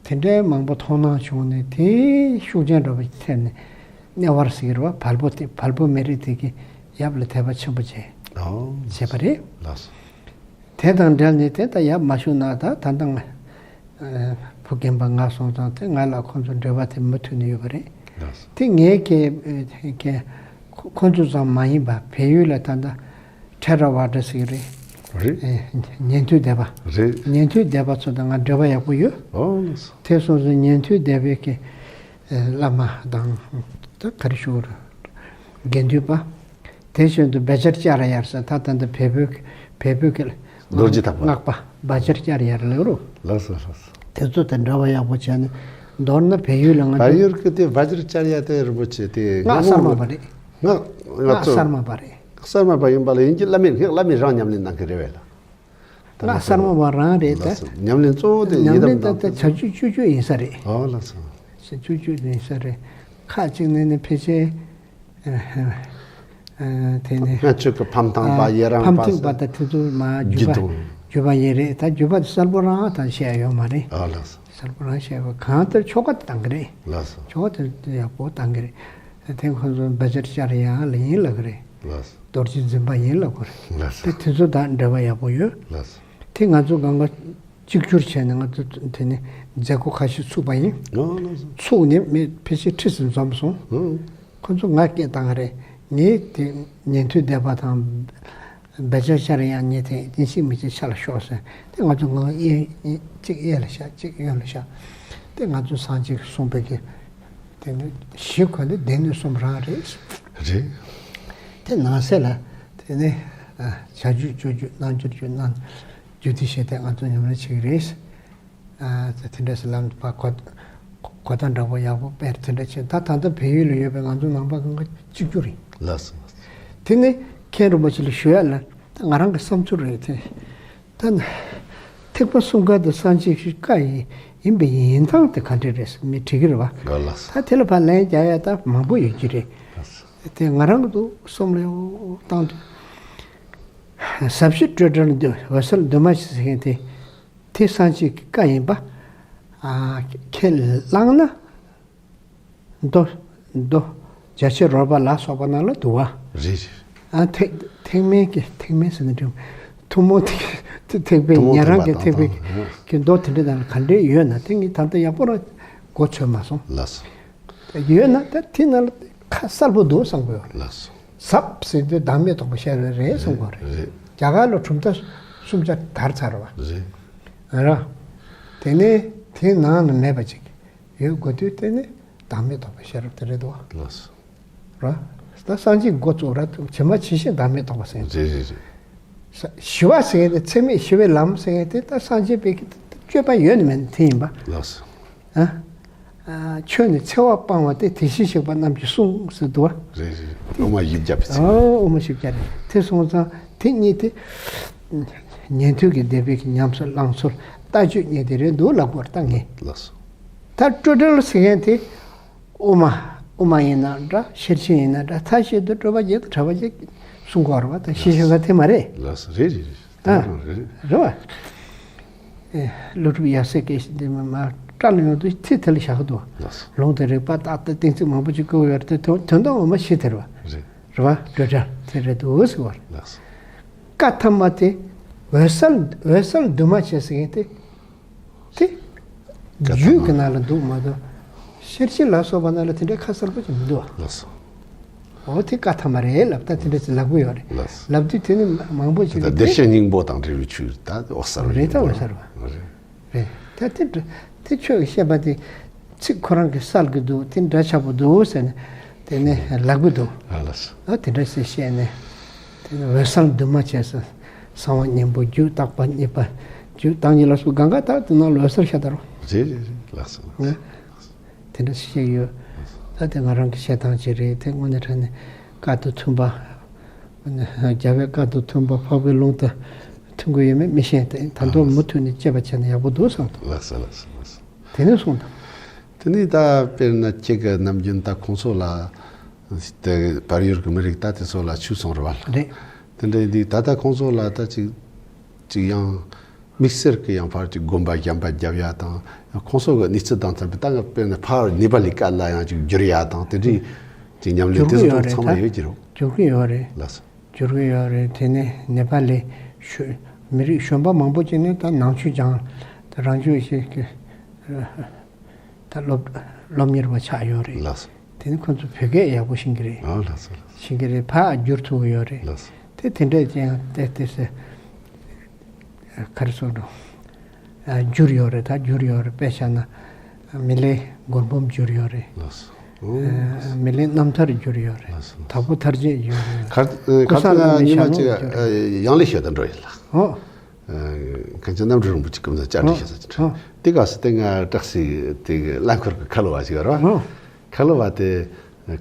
དེ་འདྲའི་མང་པོ་མཐོང་སྣང་བྱུང་ནས། དེའི་ཤུགས་རྐྱེན་འདྲ་པོ་ཐེབས་ནས་གནས་བར་ཟེར་གྱི་རེད་བ། བལ་པོ་དེ། བལ་པོ་མི་རིགས་དེ་གི་ཡབ་ལ་དད་པ་ཆེན་པོ་བྱས། ཨོ། བྱས་པ་རེད། ལགས་སོ། དེ་དང་འབྲེལ་ནས་དེ་ལྟར་ཡབ་མ་བཞུགས་ན་ད་ད་ལྟ་ང་ཨ་བུ་རྒན་པ་ང་སོང་ཙང་དེ་ང་ལ་ཁོང་ཚོ་འབྲེལ་བ་དེ་མུ་མཐུད་ནས་ཡོད་པ་རེད། ལགས་སོ། དེ་ངས་ཀྱི་ཨ་ཀྱི་ཁོ་ཁོང་ཚོ་ཙམ་མ་ཡིན་པ་བལ་ཡུལ་ལ་ད་ལྟ་ཐེ་ར་ཝ་ཌ་ཟེར་གྱི་རེད། རེད། ཨེ་ཉན་ཐོས་སྡེ་པ། རེད། ཉན་ཐོས་སྡེ་པ་ཚོ་དང་ང་འབྲེལ་བ་ཡག་པོ་ཡོད། ཨོ། ལགས་སོ། དེ་སོང་ཙང་ཉན་ཐོས་སྡེ་པའི་ཀྱི་ཨེ་བླ་མ་དང་ད་ག་རེ་ཞུ་དགེ་འདུན་པ། དེ་བཞིན་དུ་བཛྲ་ཨ་ཙརྱ་ཟེར། ད་ད་ལྟ་བལ་པོའི་བལ་པོའི་གི་ལོ་རྒྱུས་དག་པ། སྔགས་པ་བཛྲ་ཨ་ཙརྱ་ལབ་རོ། ལགས་སོ། ལགས་སོ། དེ་ཚོ་དང་འབྲེལ་བ་ཡག་པོ་བྱས་ནས། མདོར་ན་བལ་ཡུལ་ལ་ང་བལ་ཚོ་ཡུལ་གི་དེ་བཛྲ་ཨ་ཙརྱ་དེ་རིན་པོ་ཆེ་དེ་སྔགས་གསར་མ་པ་རེད། སྔགས་ང་སྔགས་ཚོ་གསར་མ་པ་རེད། གསར་མ་པ་ཡིན་པ་ལ་ཡིན་གྱི་བླ་མས། བླ་མས་རང་ཉམས་ལེན་གནང་གི་རེད་བས་ལ། སྔགས་གསར་མ་པ་རང་རེད་ད། ལགས་སོ། ཉམས་ལེན་གཙོ་བོ་དེ་ཉམས་ཡི་ལེན་དམ་ད་ད་བྱ་སྤྱོད་སྤྱོད་སྤྱོད་ཡིན་ས་རེད། ཨོ། ལགས་སོ། སྤྱོད་སྤྱོད་ཡིན་ས་རེད། ཁ་ཅིག་ནས་ནི་ཕལ་ཆེར་ཨ་ཨ་དེ་ནི་སྔ་ཆོས་ཀྱི་ཕམ་ཐང་པ། ཨ་ཡི་རང་ཕམ་པ་ཐང་པ་ཟེར། ད་དེ་ཚོ་མ་བརྒྱུད་པ་འདི་དང་བརྒྱུད་པ་ཡིན་རེད། ད་བརྒྱུད་པ་དེ་གསལ་པོ་རང་ད་བཤད་ཡོད་མ་རེད། ཨ། ལགས་སོ། གསལ་པོ་རང་བཤད་པ་གང་ལྟར་ཆོ་ག་དེ་བཏང་གི་རེད། ལགས་སོ། ཆོ་ག་དེ་ཡག་པོ་བཏང་གི་རེད། དེ་ཁོང་ཚོ་བཛྲ་ཨ་ཙརྱ་ལ་ཡིན་ལབ་གི་རེད། ལགས་སོ། རྡོ་རྗེ་འཛིན་པ་ཡིན་ལབ་གི་རེད། ལགས་སོ། དེ་དེ་ཚོ་དང་འབྲེལ་བ་ཡག་པོ་ཡོད། ལགས་སོ། དེ་ང་ཚོ་གང་ག་གཅིག་གྱུར་བྱས་ནས་ང་ཚོ་དེ་ནི་མཛད་སྒོ་ཁ་ཤས་ཚུགས་པ་ཡིན། ཨོ། ལགས་སོ། ཚུགས་ནས་མི་ཕལ་ཆེར་ཁྲི་ཙམ་འཛོམས་སོང་། ཨོ། ཁོ་ཚོ་ང་སྐད་བཏང་གི་རེད། ངས་དེ་ཉན་ཐོས་སྡེ་པ་དང་བཛྲ་ཨ་ཙརྱ་ཡང་ཉན་ཐོས་ཡིན་གཅིག་མིན་གཅིག་ཕྱག་ལ་ཤོག་ཟེར། དེ་ང་ཚོ་ངོ་གཡས་གཡས་གཅིག་གཡས་ལ་བཞག་གཅིག་གཡོན་ལ་བཞག་དེ་ང་ཚོ་སངས་རྒྱས་ཀྱིས་གསུངས་པའི་གི་དེ་ནི་བཞི་གོ་ནི་སྡེ་སྣོད་གསུམ་རང་རེད། རེད། དེ་ནང་གསེས་ལ་དེ་ནི་ཨ་བྱ་རྒྱུད་སྤྱོད་རྒྱུད་རྣལ་འབྱོར་རྒྱུད་རྣལ་རྒྱུད་སྡེ་བཞི་དེ་ང་ཚོ་ཉམས་ལེན་བྱེད་ཀྱི་རེད། ཨ་དེ་འདྲ་ཟེར་ལམ་པ་གོ་གོ་བརྡ་འདྲ་པོ་ཡག་པོ་སྤེལ། དེ་འདྲ་བྱས། ད་ད་ལྟ་བལ་ཡུལ་ལ་ཡོད་པའི་ང་ཚོ་ནང་པ་གང་ག་གཅིག་གྱུར་ཡིན། ལགས་སོ། དེ་ནི་མཁན་རིན་པོ་ཆེ་ལ་ཞུ་ཡ་ལ་ད་ང་རང་གི་བསམ་ཚུལ་རེད་དེ། ད་ཐེག་པ་གསུམ་ཀ་དེ་སངས་རྒྱས་ཀྱི་བཀའ་ཡིན་ཡིན་པའི་ཡིན་སྟངས་དེ་ག་འདྲ་རེད་ཟེར་མི་དྲི་གི་རེད་བ། ལགས་སོ། ད་དེ་ལ་ཕར་ལན་རྒྱག་ཡ་ད་མང་པོ་ཡོད་ཀྱི་རེད། ལགས་སོ། དེ་ང་རང་གི་འདུག་བསམ་བློ་བཏང་དུས། ཟབ་ཞི་སྤྲོས་བྲལ་འོད་གསལ་འདུས་མ་བྱས་ཟེར་མཁན་དེ། དེ་སངས་རྒྱས་ཀྱི་བཀའ་ཡིན་པ། ཨ་ཁས་བླངས་ན། མདོ་མདོ་རྒྱ་ཆེར་རོལ་པ་ལ་སོགས་པ་རྣམས་ལ་འདུ་བ། རེད་རེད། ཨ་ཐེག་ཐེག་དམན་གྱི་ཐེག་དམན་ཟེར་ན་འགྲིག་ཐུན་མོང་ཐེག་ཐེག་པའི་ཐུན་མོང་ཉན་རང་གི་ཐེག་པ་ཐེག་པའི་དང་གི་མདོ་དེ་འདྲ་དང་ག་འདྲ་ཡོད་ན་དེ་ངས་ད་ལྟ་ཡག་པོ་རང་གོ་ཆོད་མ་སོང་། ལགས་སོ། ཡོད་ན་ད་དེ་ནང་ལ་ཁ་གསལ་པོ་འདུག་བསམ་གི་ཡོད་རེད། ལགས་སོ། ཟབ་ཟེར་དུས་བདག་མེད་རྟོགས་པ་ཤེས་རབ་རེད་གསུང་གི་ཡོད་རེད། རེད། རྒྱ་གར་ལ་གྲུབ་མཐའ་གསུམ་ཆ་དར་ཚར་བ། རེད། ར། དེ་ནས་དེའི་ནང་ན་མེད་པ་ཅིག་ཡོད་དགོས་དུས་དེ་ནི་བདག་མེད་རྟོགས་པའི་ཤེས་རབ་དེ་རེད་དོ། ལགས་སོ། ར། ད་སངས་རྒྱས་འགོ་བཙུགས་ར་ཇི་མ་ཇི་བཞིན་བདག་མེད་རྟོགས་པ་ཟེར། རེད་རེད་རེད། ས་ཞི་བ་ཟེར་ནི་ཚད་མེད་ཞི་བའི་ལམ་ཟེར་མཁན་དེ་ད་སངས་རྒྱས་པའི་གི་སྤྱོད་པ་ཡོད་ནི་མེད་ནི་དེ་ཡིན་པ། ལགས་སོ། ཨ། ཨ། ཆོས་ནི་འཚེ་བ་སྤང་བ་སྟེ། དེ་བཞིན་གཤེགས་པ་རྣམས་ཀྱིས་གསུངས་ཟེར་འདུག་བ། རེད་རེད། དབུ་མ་བཞི་བརྒྱ་པའི་ཚིག་ཨོ། དབུ་མ་བཞི་བརྒྱ་རེད། དེ་སོང་ཙང་དེ་གཉིས་དེ་ཉན་ཐོས་ཀྱི་སྡེ་པའི་གི་ཉམས་སུ་བླང་ཚུལ་ལྟ་སྤྱོད་གཉིས་དེ་རེད་འདུག་ལབ་དགོས་རེད་ད་ངས། ལགས་སོ། ད་སྤྲོས་བྲལ་ཟེར་མཁན་དེ་དབུ་མ་དབུ་མ་ཡིན་ན་འདྲ། ཤེར་ཕྱིན་ཡིན་ན་འདྲ། མཐའ་གཅིག་ཏུ་སྤྲོས་པ་བརྒྱད་དང་བྲལ་བ་བརྒྱད་གསུང་གི་ཡོད་རེད་བ། ད་ཤེར་ཕྱིན་ས་དེ་མ་རེད། ལགས་སོ། རེད་རེད་རེད། ཨ། རེད་རེད། རེད་བ། ཨེ། ཀླུ་སྒྲུབ་ཡབ་སྲས་སྐད་ཆ་འདི་མ་མ་སྐྲ་ལ་ཡོང་དུས་ཚིག་དེ་ལ་བཞག་གི་འདུག་ལགས་སོ། ལུང་དང་རིགས་པ་ཏག་ཏག་གཏན་ཚིགས་མང་པོ་ཅིག་བཀོད་ཡོད་རེད་དེ། དོན་དོན་དག་ངོ་མ་ཤེས་དེ་རེད་བ། རེད། རེད་བ། སྤྲོས་བྲལ་དེ་རེད་འདུག་ཟེར་བ་རེད། ལགས་སོ། བཀའ་ཐ་མ་དེ་འོད་གསལ་འོད་གསལ་འདུས་མ་བྱས་ཟེར་མཁན་དེ། དེ་བཀའ་ཐ་མ་རྒྱུད་ཀྱི་ནང་ལ་འདུག་མ་གཏོགས། ཤེར་ཕྱིན་ལ་སོགས་པ་རྣམས་ལ་དེ་འདྲའི་ཁ་གསལ་པོ་ཅིག་མི་འདུག་བ། ལགས་སོ། འོ་དེ་བཀའ་ཐ་མ་རེད་ལབ། ད་དེ་འདྲ་ཅིག་ལབ་གི་ཡོད་རེད། ལགས་སོ། ལབ་དུས་དེ་ནི་མང་པོ་ཞིག་ད་གིས་བདེ་གཤེགས་སྙིང་པོ་དང་འབྲེལ་བའི་ཆོས་ད་འོད་གསལ་བ་རེད། ད་ཡིན་འོད་གསལ་བ་རེད། རེད། ད་དེ་འདྲ་དེ་ཁྱོད་ཀྱིས་བཤད་པ་དེ་ཚིག་ཁོ་རང་གིས་གསལ་གི་འདུག་དེ་འདྲ་ཆགས་པོ་འདུག་ཟེར་ནས་དེ་ནས་ལབ་གི་འདུག་ཨ་ལགས་སོ། ཨ་དེ་འདྲ་ཞིག་བཤད་ནས་དེ་ནས་འོད་གསལ་འདུས་མ་བྱས་སོ། གསང་བ་སྙིང་པོ་རྒྱུད་དག་པ་གཉིས་པ་རྒྱུད་བདག་ཉིད་ལ་སོགས་གང་ག་དག་དེ་ནང་ལ་འོད་གསལ་ཤ་སྟག་རོ། རེད་རེད་རེད། ལགས་སོ་ལགས་སོ། ཨ། དེ་འདྲ་ཞིག་ཡོད། ད་དེ་ང་རང་གི་བཤད་སྟངས་ཅིག་རེད། དེ་དངོས་གནས་དྲང་གནས་བཀའ་དང་མཐུན་པ། རྒྱལ་བའི་བཀའ་དང་མཐུན་པ། འཕགས་པའི་ལུང་དང་མཐུན་གྱི་ཡོད་མེད་མི་ཤེས། དེ་ད་དུང་མུ་མཐུད་ནས་དཔྱད་པ་བྱས་ན་ཡག་པོ་འདུག་བསམ་འདུག་ལགས་སོ་ལགས་སོ་ལགས་སོ། དེ་ནས་གསུངས་དང་། དེ་ནས་ད་དཔེར་ན་ཁྱེད་ཀྱི་ནམ་རྒྱུན་ད་ཁོང་ཚོ་ལ་དེ་བར་ཡུལ་གྱི་མི་རིགས་ད་དེ་ཚོ་ལ་ཆོས་གསུང་རེད་བ། རེད། དེ་འདྲ་ཡིན་དུས་ད་ལྟ་ཁོང་ཚོ་ལ་ད་ཅིག་ཅིག་ཡང་། དམིགས་བསལ་གྱི་ཡང་ཕར་གྱི་དགོན་པ་བྱམས་པ་རྒྱབ་ཡ་དང་། ཁོང་ཚོ་གི་གནས་ཚུལ་དང་འཚམས་པའི་ད་ང་དཔེར་ན་ཕར་ནེ་པ་ལི་སྐད་ལ་ཡང་ཅིག་བསྒྱུར་ཡ་དང་དེ་འདྲའི་ཅིག་ཉམས་ལེན་དེ་ཚོ་ཚང་མ་ཡོད་ཀྱི་རེད། བསྒྱུར་གྱི་ཡོད་རེད། ལགས་སོ། བསྒྱུར་གྱི་ཡོད་རེད། དེ་ནས་ནེ་པ་ལི་ཤོ་མི་རིགས་གཞོན་པ་མང་པོ་ཅིག་ནི་ད་ནང་ཆོས་སྦྱངས། ད་རང་ཆོས་ཤིག་གི་ད་སློབ་སློབ་གཉེར་བ་ཆགས་ཡོད་རེད། ལགས་སོ། དེ་ནི་ཁོ་ཚོ་བོད་སྐད་ཡག་པོ་ཤེས་ཀྱི་རེད། ཨ་ལགས་སོ་ལགས་སོ། ཤེས་ཀྱི་རེད། ཕར་བསྒྱུར་ཐུབ་ཀྱི་ཡོད་རེད། ལགས་སོ། དེ་དེ་འདྲས་ཀྱང་དེ་དེ་སེ་ག་རེ་ཟེར་འགྲོ། ཨ་བསྒྱུར་ཡོད་རེད། ད་བསྒྱུར་ཡོད་རེད། དཔེ་བཞག་ན་མི་ལའི་མགུར་འབུམ་བསྒྱུར་ཡོད་རེད། ལགས་སོ། ཨོ། ཨ་མི་ལའི་རྣམ་ཐར་བསྒྱུར་ཡོད་རེད། ལགས་སོ། དྭགས་པོ་ཐར་རྒྱན་བསྒྱུར་ཡོད་རེད། གར་ཨ་ཀུན་གར་བཟང་ལྷ་མོའི་ཉི་མ་ཞལ་ངོ་ཅིག་བསྒྱུར་ཡོད་རེད། ཨ་ཡང་ལེ་ཤོད་དང་འགྲོ་ཡིན་ལགས། ཨོ། མཁན་ཆེན་རྣམ་གྲོལ་རིན་པོ་ཆེ་སྐུ་མདུན་བཅར་འདྲི་ཞུ་ས་ཅིག་ཨོ། དེ་སྐབས་སུ་དེ་སྔ་བཀྲ་ཤིས་དེ་གླ་འཁོར་གྱི་ཁ་ལོ་བ་ཞིག་ཡོད་རེད་བ། ཨོ། ཁ་ལོ་བ་དེ་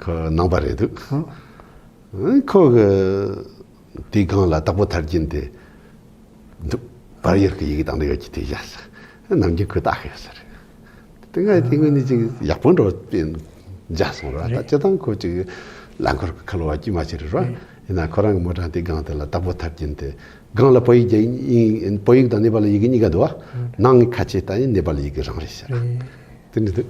ཁོ་ནང་པ་རེད་འདུག་ཨོ། ཁོ་གི་དེའི་སྒང་ལ་དྭགས་པོ་ཐར་རྒྱན་དེ་འདུག་བར་ཡུལ་གྱི་ཡི་གེ་དང་འདི་ག་གི་དེ་བཞག་ཟེར། ནམ་རྒྱུན་ཁོས་བལྟ་གི་ཡོད་ས་རེད། དེ་སྔ་དེ་སྔོན་ནས་ཅིག་ཡག་པོ་འགྲོ་དཔེ་མཇལ་སོང་ར། ད་རེད། སྤྱིར་བཏང་ཁོ་ཅིག་རླངས་འཁོར་གྱི་ཁ་ལོ་བ་དཀྱུས་མ་ཞིག་རེད་ར། རེད། ཡིན་ན་ཁོ་རང་གི་མོ་ཊ་དེ་སྒང་དེ་ལ་དྭགས་པོ་ཐར་རྒྱན་དེ་སྒང་ལ་བོད་ཡིག་རྒྱག་ཡིན། བོད་ཡིག་དང་ནེ་པ་ལི་ཡི་གེ་གཉིས་ཀ་འདུག་བ། རེད། ནང་གི་ཁ་ཆེ་ལྟ་ཡིན་ནེ་པ་ལི་ཡི་གེ་རང་རེད་ཤག་རེད། དེ་འདྲ་འདུག་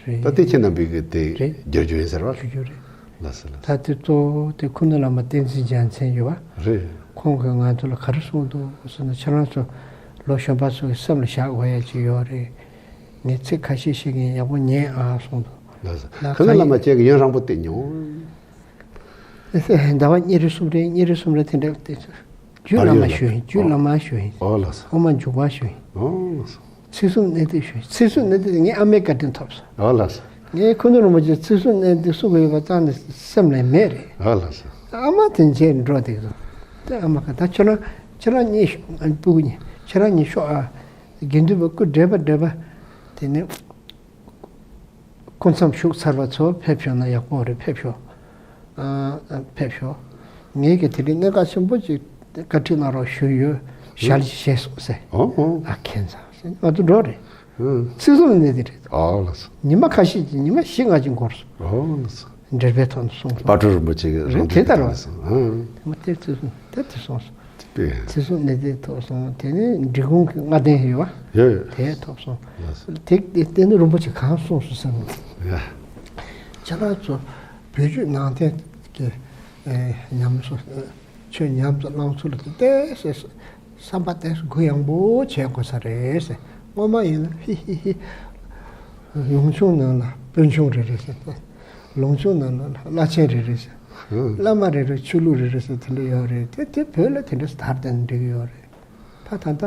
རེད། ད་ལྟའི་ཁྱེད་རྣམ་པས་གི་དེ་རེད། བསྒྱུར་རྒྱུ་ཡིན་ཟེར་བ། བསྒྱུར་རྒྱུ་རེད། ལགས་སོ་ལགས་སོ། ད་དེ་གཙོ་བོ་དེ་ཁུ་ནུ་བླ་མ་བསྟན་འཛིན་རྒྱལ་མཚན་ཡོད་བ། རེད། ཁོང་གིས་ང་ཚོ་ལ་ག་རེ་གསུངས་འདུག་ཟེར་ན། ཁྱེད་རང་ཚོ་ལོ་གཞོན་པ་ཚོ་གི་སེམས་ལ་བཞག་དགོས་ཡ་ཅིག་ཡོད་རེད། ངས་ཚིག་ཁ་ཤས་བཤད་ཀྱིན་ཡག་པོ་ཉན་ཨ་གསུངས་འདུག་ལགས་སོ། ལགས་ཁུ་ནུ་བླ་མ་ཁྱེད་ཀྱིས་ཡུན་རིང་པོ་བསྟེན་མྱོང་། ཟླ་བ་གཉིས་རེ་གསུམ་རེ་གཉིས་རེ་གསུམ་རེ་དེ་འདྲ་བསྟེན་སོང་། རྒྱུད་བླ་མ་ཞུ་ཡིན། རྒྱུད་བླ་མ་ཞུ་ཡིན། ཨོ་ལགས་སོ། དབུ་མ་འཇུག་པ་ཞུ་ཡིན། ཨོ་ལགས་སོ། ཚིག་གསུམ་གནད་བརྡེག་ཞུ་ཡིན། ཚིག་གསུམ་གནད་བརྡེག་དེ་ངས་ཨ་མའི་བཀའ་དྲིན་ཐོབ་སོང་། ཨོ་ལགས་སོ། ངས་ཁུ་ནུ་རིན་པོ་ཆེ་ཚིག་གསུམ་གནད་བརྡེག་གསུང་གི་ཡོད་པ་རྩ་ནས་སེམས་ལ་མེད་རེད། ཨོ་ལགས་སོ། ཨ་མ་དེ་མཇལ་འགྲོ་བསྡད་ཀྱི་འདུག་དེ་ཨ་མ་ག་ད་ཁྱེད་རང་ཁྱེད་རང་གཉིས་ཤོག་ཨ་སྤུ་གུ་གཉིས་ཁྱེད་རང་གཉིས་ཤོག་ཨ། དགེ་འདུན་པ་སྐུ་བགྲེས་པ་བགྲེས་པ་དེ་ནས། སྐུ་མཚམས་བཞུགས་ཚར་བ་ཚོ་ཕེབས་ཤོག་ན་ཡག་པོ་རེད། ཕེབས་ཤོག་ཨ། ཕེབས་ཤོག་ངས་ཀྱི་དེ་རིང་གནད་འགག་ཆེན་པོ་ཅིག་བཀའ་དྲིན་གནང་རོགས་ཞུས་ཡོད། ཞལ་ཞེས་སོང་ཟེར། ཨོ་ཨོ། ཨ་ཁེན་ཚང་ཟེར། ང་ཚོ་འགྲོ་རེད། ཨ། ཚིག་གསུམ་གནད་བརྡེག་རེད། ཨོ་ལགས་སོ། ཉི་མ་ཁ་ཤས་ཀྱི་ཉི་མ་བཞི་ལྔ་ཅིག་འགོར་སོང་། ཨོ་ལགས་སོ། འགྲེལ་པའི་ཐོག་ནས་གསུངས་སོང་། དཔལ་སྤྲུལ་རིན་པོ་ཆེ་གིས་རེད་རང་དེ་འགྲེལ་ལྟར་བ། བཏང་ནས་སོང་། ཨ། དེ་མ་དེ་ཚིག་གསུམ་དེ་དེ་སོང་སོང་། དེ། ཚིག་གསུམ་གནད་བརྡེག་ཐོབ་སོང་། དེ་ནས་འབྲི་གུང་གི་ལྔ་ལྡན་ཡོད་བ། ཡོད་ཡོད། དེ་ཐོབ་སོང་། ལགས་སོ། དེ་དེ་དེ་ནི་རིན་པོ་ཆེ་གང་གསུངས་སོང་ཟེར་ན། ཡ། ཁྱེད་རང་ཚོ་བོད་བརྒྱུད་ནང་བསྟན་གྱི་ཨེ་ཉམས་གསོ་ཨེ་ཆོས་ཉམས་སུ་བླང་ཚུལ་དེ་ཏོག་ཙམ་བསམ་པ་ཏོག་ཙམ་གུ་ཡངས་པོ་བྱེད་དགོས་ས་རེད་ཟེར། སྔོན་མ་ཡིན་ན་ཧི་ཧི་ཧི། ལུང་ཆུང་ནང་ལ་དཔོན་ཆུང་རེ་རེ་ཟེར། ལུང་ཆུང་ནང་ལ་བླ་ཆེན་རེ་རེ་ཟེར། ཨང་། བླ་མ་རེ་རེ་ཆོས་ལུགས་རེ་རེ་ཟེར་དེ་འདྲ་ཡོད་རེད། དེ་དེ་བོད་ལ་དེ་འདྲ་དར་དང་འགྲིག་ཡོད་རེད། ད་ད་ལྟ་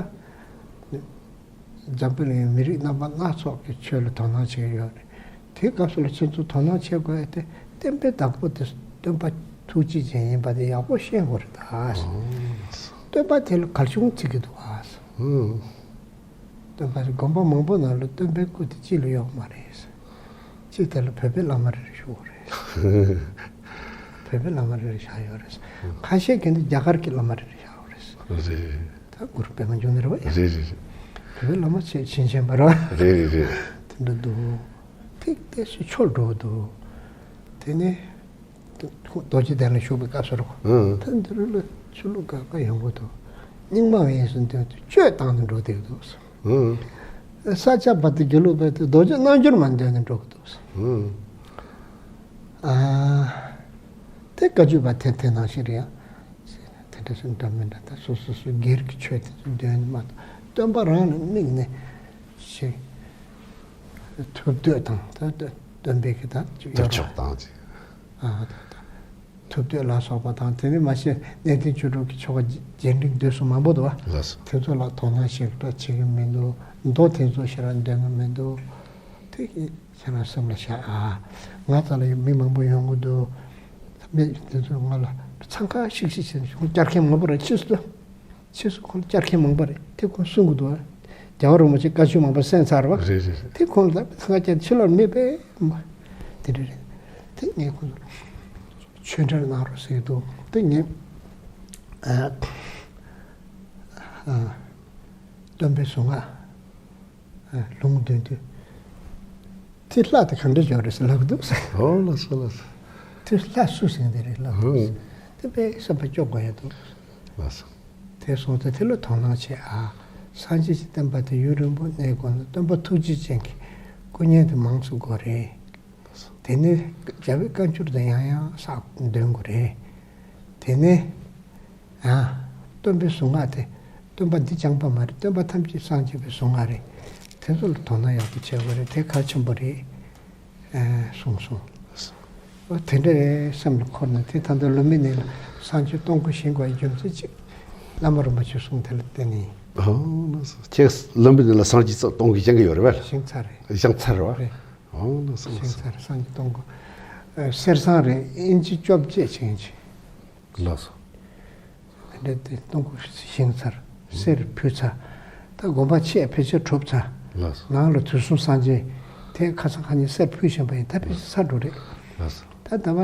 འཛམ་བུ་གླིང་མི་རིགས་རྣམ་པ་སྣ་ཚོགས་ཀྱི་ཆོས་ལ་དོ་སྣང་བྱེད་ཀྱི་ཡོད་རེད། དེའི་སྐབས་སུ་ལ་ཁྱེད་ཚོ་དོ་སྣང་བྱེད་དགོས་ཡ་དེ་སྟོན་པའི་བདག་པོ་དེ་སྟོན་པ་ཐུགས་རྗེ་ཅན་ཡིན་པ་དེ་ཡག་པོ་ཤེས་དགོས་རེད་ད། ཨང་། སྟོན་པ་དེ་ལ་གར་ཆུང་བརྩི་གི་འདུག་ཨ། ཨང་། སྟོན་པ་དགོན་པ་མང་པོ་ནང་ལ་སྟོན་པའི་སྐུ་དེ་གཅིག་ལས་ཡོད་མ་རེད། གཅིག་དེ་ལ་བོད་པའི་བླ་མ་རེ་རེ་བཞུགས་ཡོད་རེད། བོད་པའི་བླ་མ་རེ་རེ་བཞག་ཡོད་རེད། ཁ་ཤས་ཀྱིས་ནི་རྒྱ་གར་གྱི་བླ་མ་རེ་རེ་བཞག་ཡོད་རེད། རེད། ད་གུ་རུ་པད་མ་འབྱུང་གནས་རེད་བ། རེད་རེད་རེད། བོད་པའི་བླ་མ་ཆེས་བྱིན་ཆེན་པ་རེད་བ། རེད་རེད་རེད། དེ་འདྲ་འདུག་ཐིག་ཏོག་ཙམ་འཆོལ་འགྲོ་འདུག་དེ་ནས། རྡོ་རྗེ་གདན་ལ་བཞུགས་པའི་སྐབས་སུ་རོ། ཨང་། ད་འདི་རུ་ལ་ཆོས་ལུགས་ཁག་ཁག་ཡོང་གི་འདུག་རྙིང་མ་ཡིན་ཟེར་དུས་གཅོད་བཏང་ནས་འགྲོ་བསྡད་ཀྱི་འདུག་ཨང་། ས་སྐྱ་པ་དང་དགེ་ལུགས་པ་དེ་རྡོ་རྗེ་རྣལ་འབྱོར་མ་འདོན་ནས་འགྲོ་གི་འདུག་ཨང་། ཨ། དེ་བཀའ་བརྒྱུད་པ་དེ་དེ་ནང་བཞིན་རེད་ཡ། དེ་འདྲ་སེ་འདྲ་མི་འདྲ། ད་སོ་སོ་སོ་སྒེར་གྱི་ཆོས་དེ་ཚོ་འདོན་ནས་མ་གཏོགས་སྟོན་པ་རང་ལ་དམིགས་ནས་ཞིག་ཐུབ་བསྟོད་དང་ད་ལྟ་ སྟོན་པའི་གི་ད་ཅིག་ཡོད་ར། ཐུབ་ཆོག་དང་ཅིག་ཨ་ད་ད་ཐུབ་བསྟོད་ལ་སོགས་པ་དང་། དེ་ནི་མ་ཤེས་གནས་བརྟན་བཅུ་དྲུག་གི་ཆོ་ག་རྒྱས་འབྲིང་བསྡུས་གསུམ་མང་པོ་འདུག་བ། ལགས་སོ། དེ་ཚོ་ལ་དོ་སྣང་ཞིག་ད་བྱེད་ཀྱི་མི་འདུག་མདོ་དེ་ཚོ་ཞེ་དྲག་འདོན་གྱི་མི་འདུག་དེ་ཁྱེད་རང་སེམས་ལ་བཞག་ཨ། ང་ཚོ་ལ་ཡང་མི་མང་པོ་ཡོང་གི་འདུག་མི་དེ་ཚོས་ང་ལ་འཚང་ཁ་ཤིག་ཤིག་བྱས་ནས་བསྐྱར་མཁན་མང་པོ་རེད། ཕྱིས་སུ། ཕྱིས་སུ་ཁོང་བསྐྱར་མཁན་མང་པོ་རེད། དེ་ཁོང་གསུང་གི་འདུག་རྒྱལ་བ་རིན་པོ་ཆེ་བཀའ་ཆོས་མང་པོ་གསན་ཚར་བ། རེད་རེད་རེད། དེ་ཁོང་ལ་ད་ང་ཅག་ཕྱི་ལོགས་མེད་པས་མ། དེ་འདྲ་རེད། དེ་ངས་ཁོང་ཚོ་ཆོས་འབྲེལ་གནང་རོགས་ཟེར་གྱི་འདུག་དེ་ངས་ཨ་ཨ་སྟོན་པའི་གཟུངས་སྔགས། ལུང་འདོན་དུས། དེ་ལྷ་དེ་ག་འདྲ་ཡོད་རེད་ཟེར་ལབ་འདུག་ཟེར། ཨོ་ལགས་སོ་ལགས་སོ། དེ་ལྷ་སུ་ཟིན་དེ་རེད་ལབ་འདུག་ཟེར། དེ་དཔེ་བསམ་པ་སྐྱོ་དགོས་ཡ་འདུག་ལགས་སོ། དེ་སོང་ཙང་དེ་ལ་དོ་སྣང་བྱེད་ཨ། སངས་རྒྱས་ཀྱི་བསྟན་པ་དེ་ཡུན་རིང་པོ་གནས་དགོས་ན་སྟོན་པ་ཐུགས་རྗེ་ཅན་གྱི་སྐུ་བརྙན་དེ་མང་ཙམ་དགོས་རེད། དེ་ནས་རྒྱལ་བའི་བཀའ་འགྱུར་དེ་ཡང་ཡང་ཟེར་འདོན་དགོས་རེད། དེ་ནས། ཡང་། སྟོན་པའི་གཟུངས་སྔགས་དེ། སྟོན་པ་འདི་སྦྱངས་པ་མ་རེད། སྟོན་པ་ཐམས་ཅད་སངས་རྒྱས་པའི་གཟུངས་སྔགས་རེད། དེ་ཚོ་ལ་དོ་སྣང་ཡག་པོ་བྱེད་དགོས་རེད། དེ་གལ་ཆེན་པོ་རེད། ཨེ། གསུངས་སོང་། འོ་དེ་འདྲ་རེད་བསམ་ནས་འཁོར་ནས་དེ་ད་ལྟ་ལུམ་བི་ནི་ལ་སངས་རྒྱས་སྟོང་སྐུ་བཞེངས་དགོས་རྒྱུ་མཚན་གཅིག་བླ་མ་རིན་པོ་ཆེ་གསུངས་དེ་ལ་བརྟེན་ནས་ཡིན། ཨོ་ལགས་སོ། ཁྱེད་ལུམ་བི་ནི་ལ་སངས་རྒྱས་སྟོང་སྐུ་བཞེངས་གི་ཡོད་རེད་པས། བཞེངས་ཚར་རེད། བཞེངས་ཚར་རེད་པ། རེད། ཨོ་ལགས་སོ་ལགས་བཞེངས་སོ། ཚར་རེད། སངས་རྒྱས་སྟོང་སྐུ། ཨེ། གསེར་ཟངས་རེད། ཨིན་ཅི་བཅོ་བརྒྱད་ཕྱིན་ཅི། ལགས་སོ། དེ་འདྲ་དེ་སྟོང་སྐུ་བཞེངས་ཚར། གསེར་ཕུལ་ཚར། ད་དགོན་པ་ཆེ་ཕལ་ཆེར་གྲུབ་ཚར། ལགས་སོ། ནང་ལ་དུས་གསུམ་སངས་རྒྱས་དེ་ཁ་སང་ཁ་ཉིན་གསེར་ཕུལ་བཞིན་པ་ཡིན། ད་ཕལ་ཆེར་ཚར་འགྲོ་རེད། ལགས་སོ། ད་ཟླ་བ་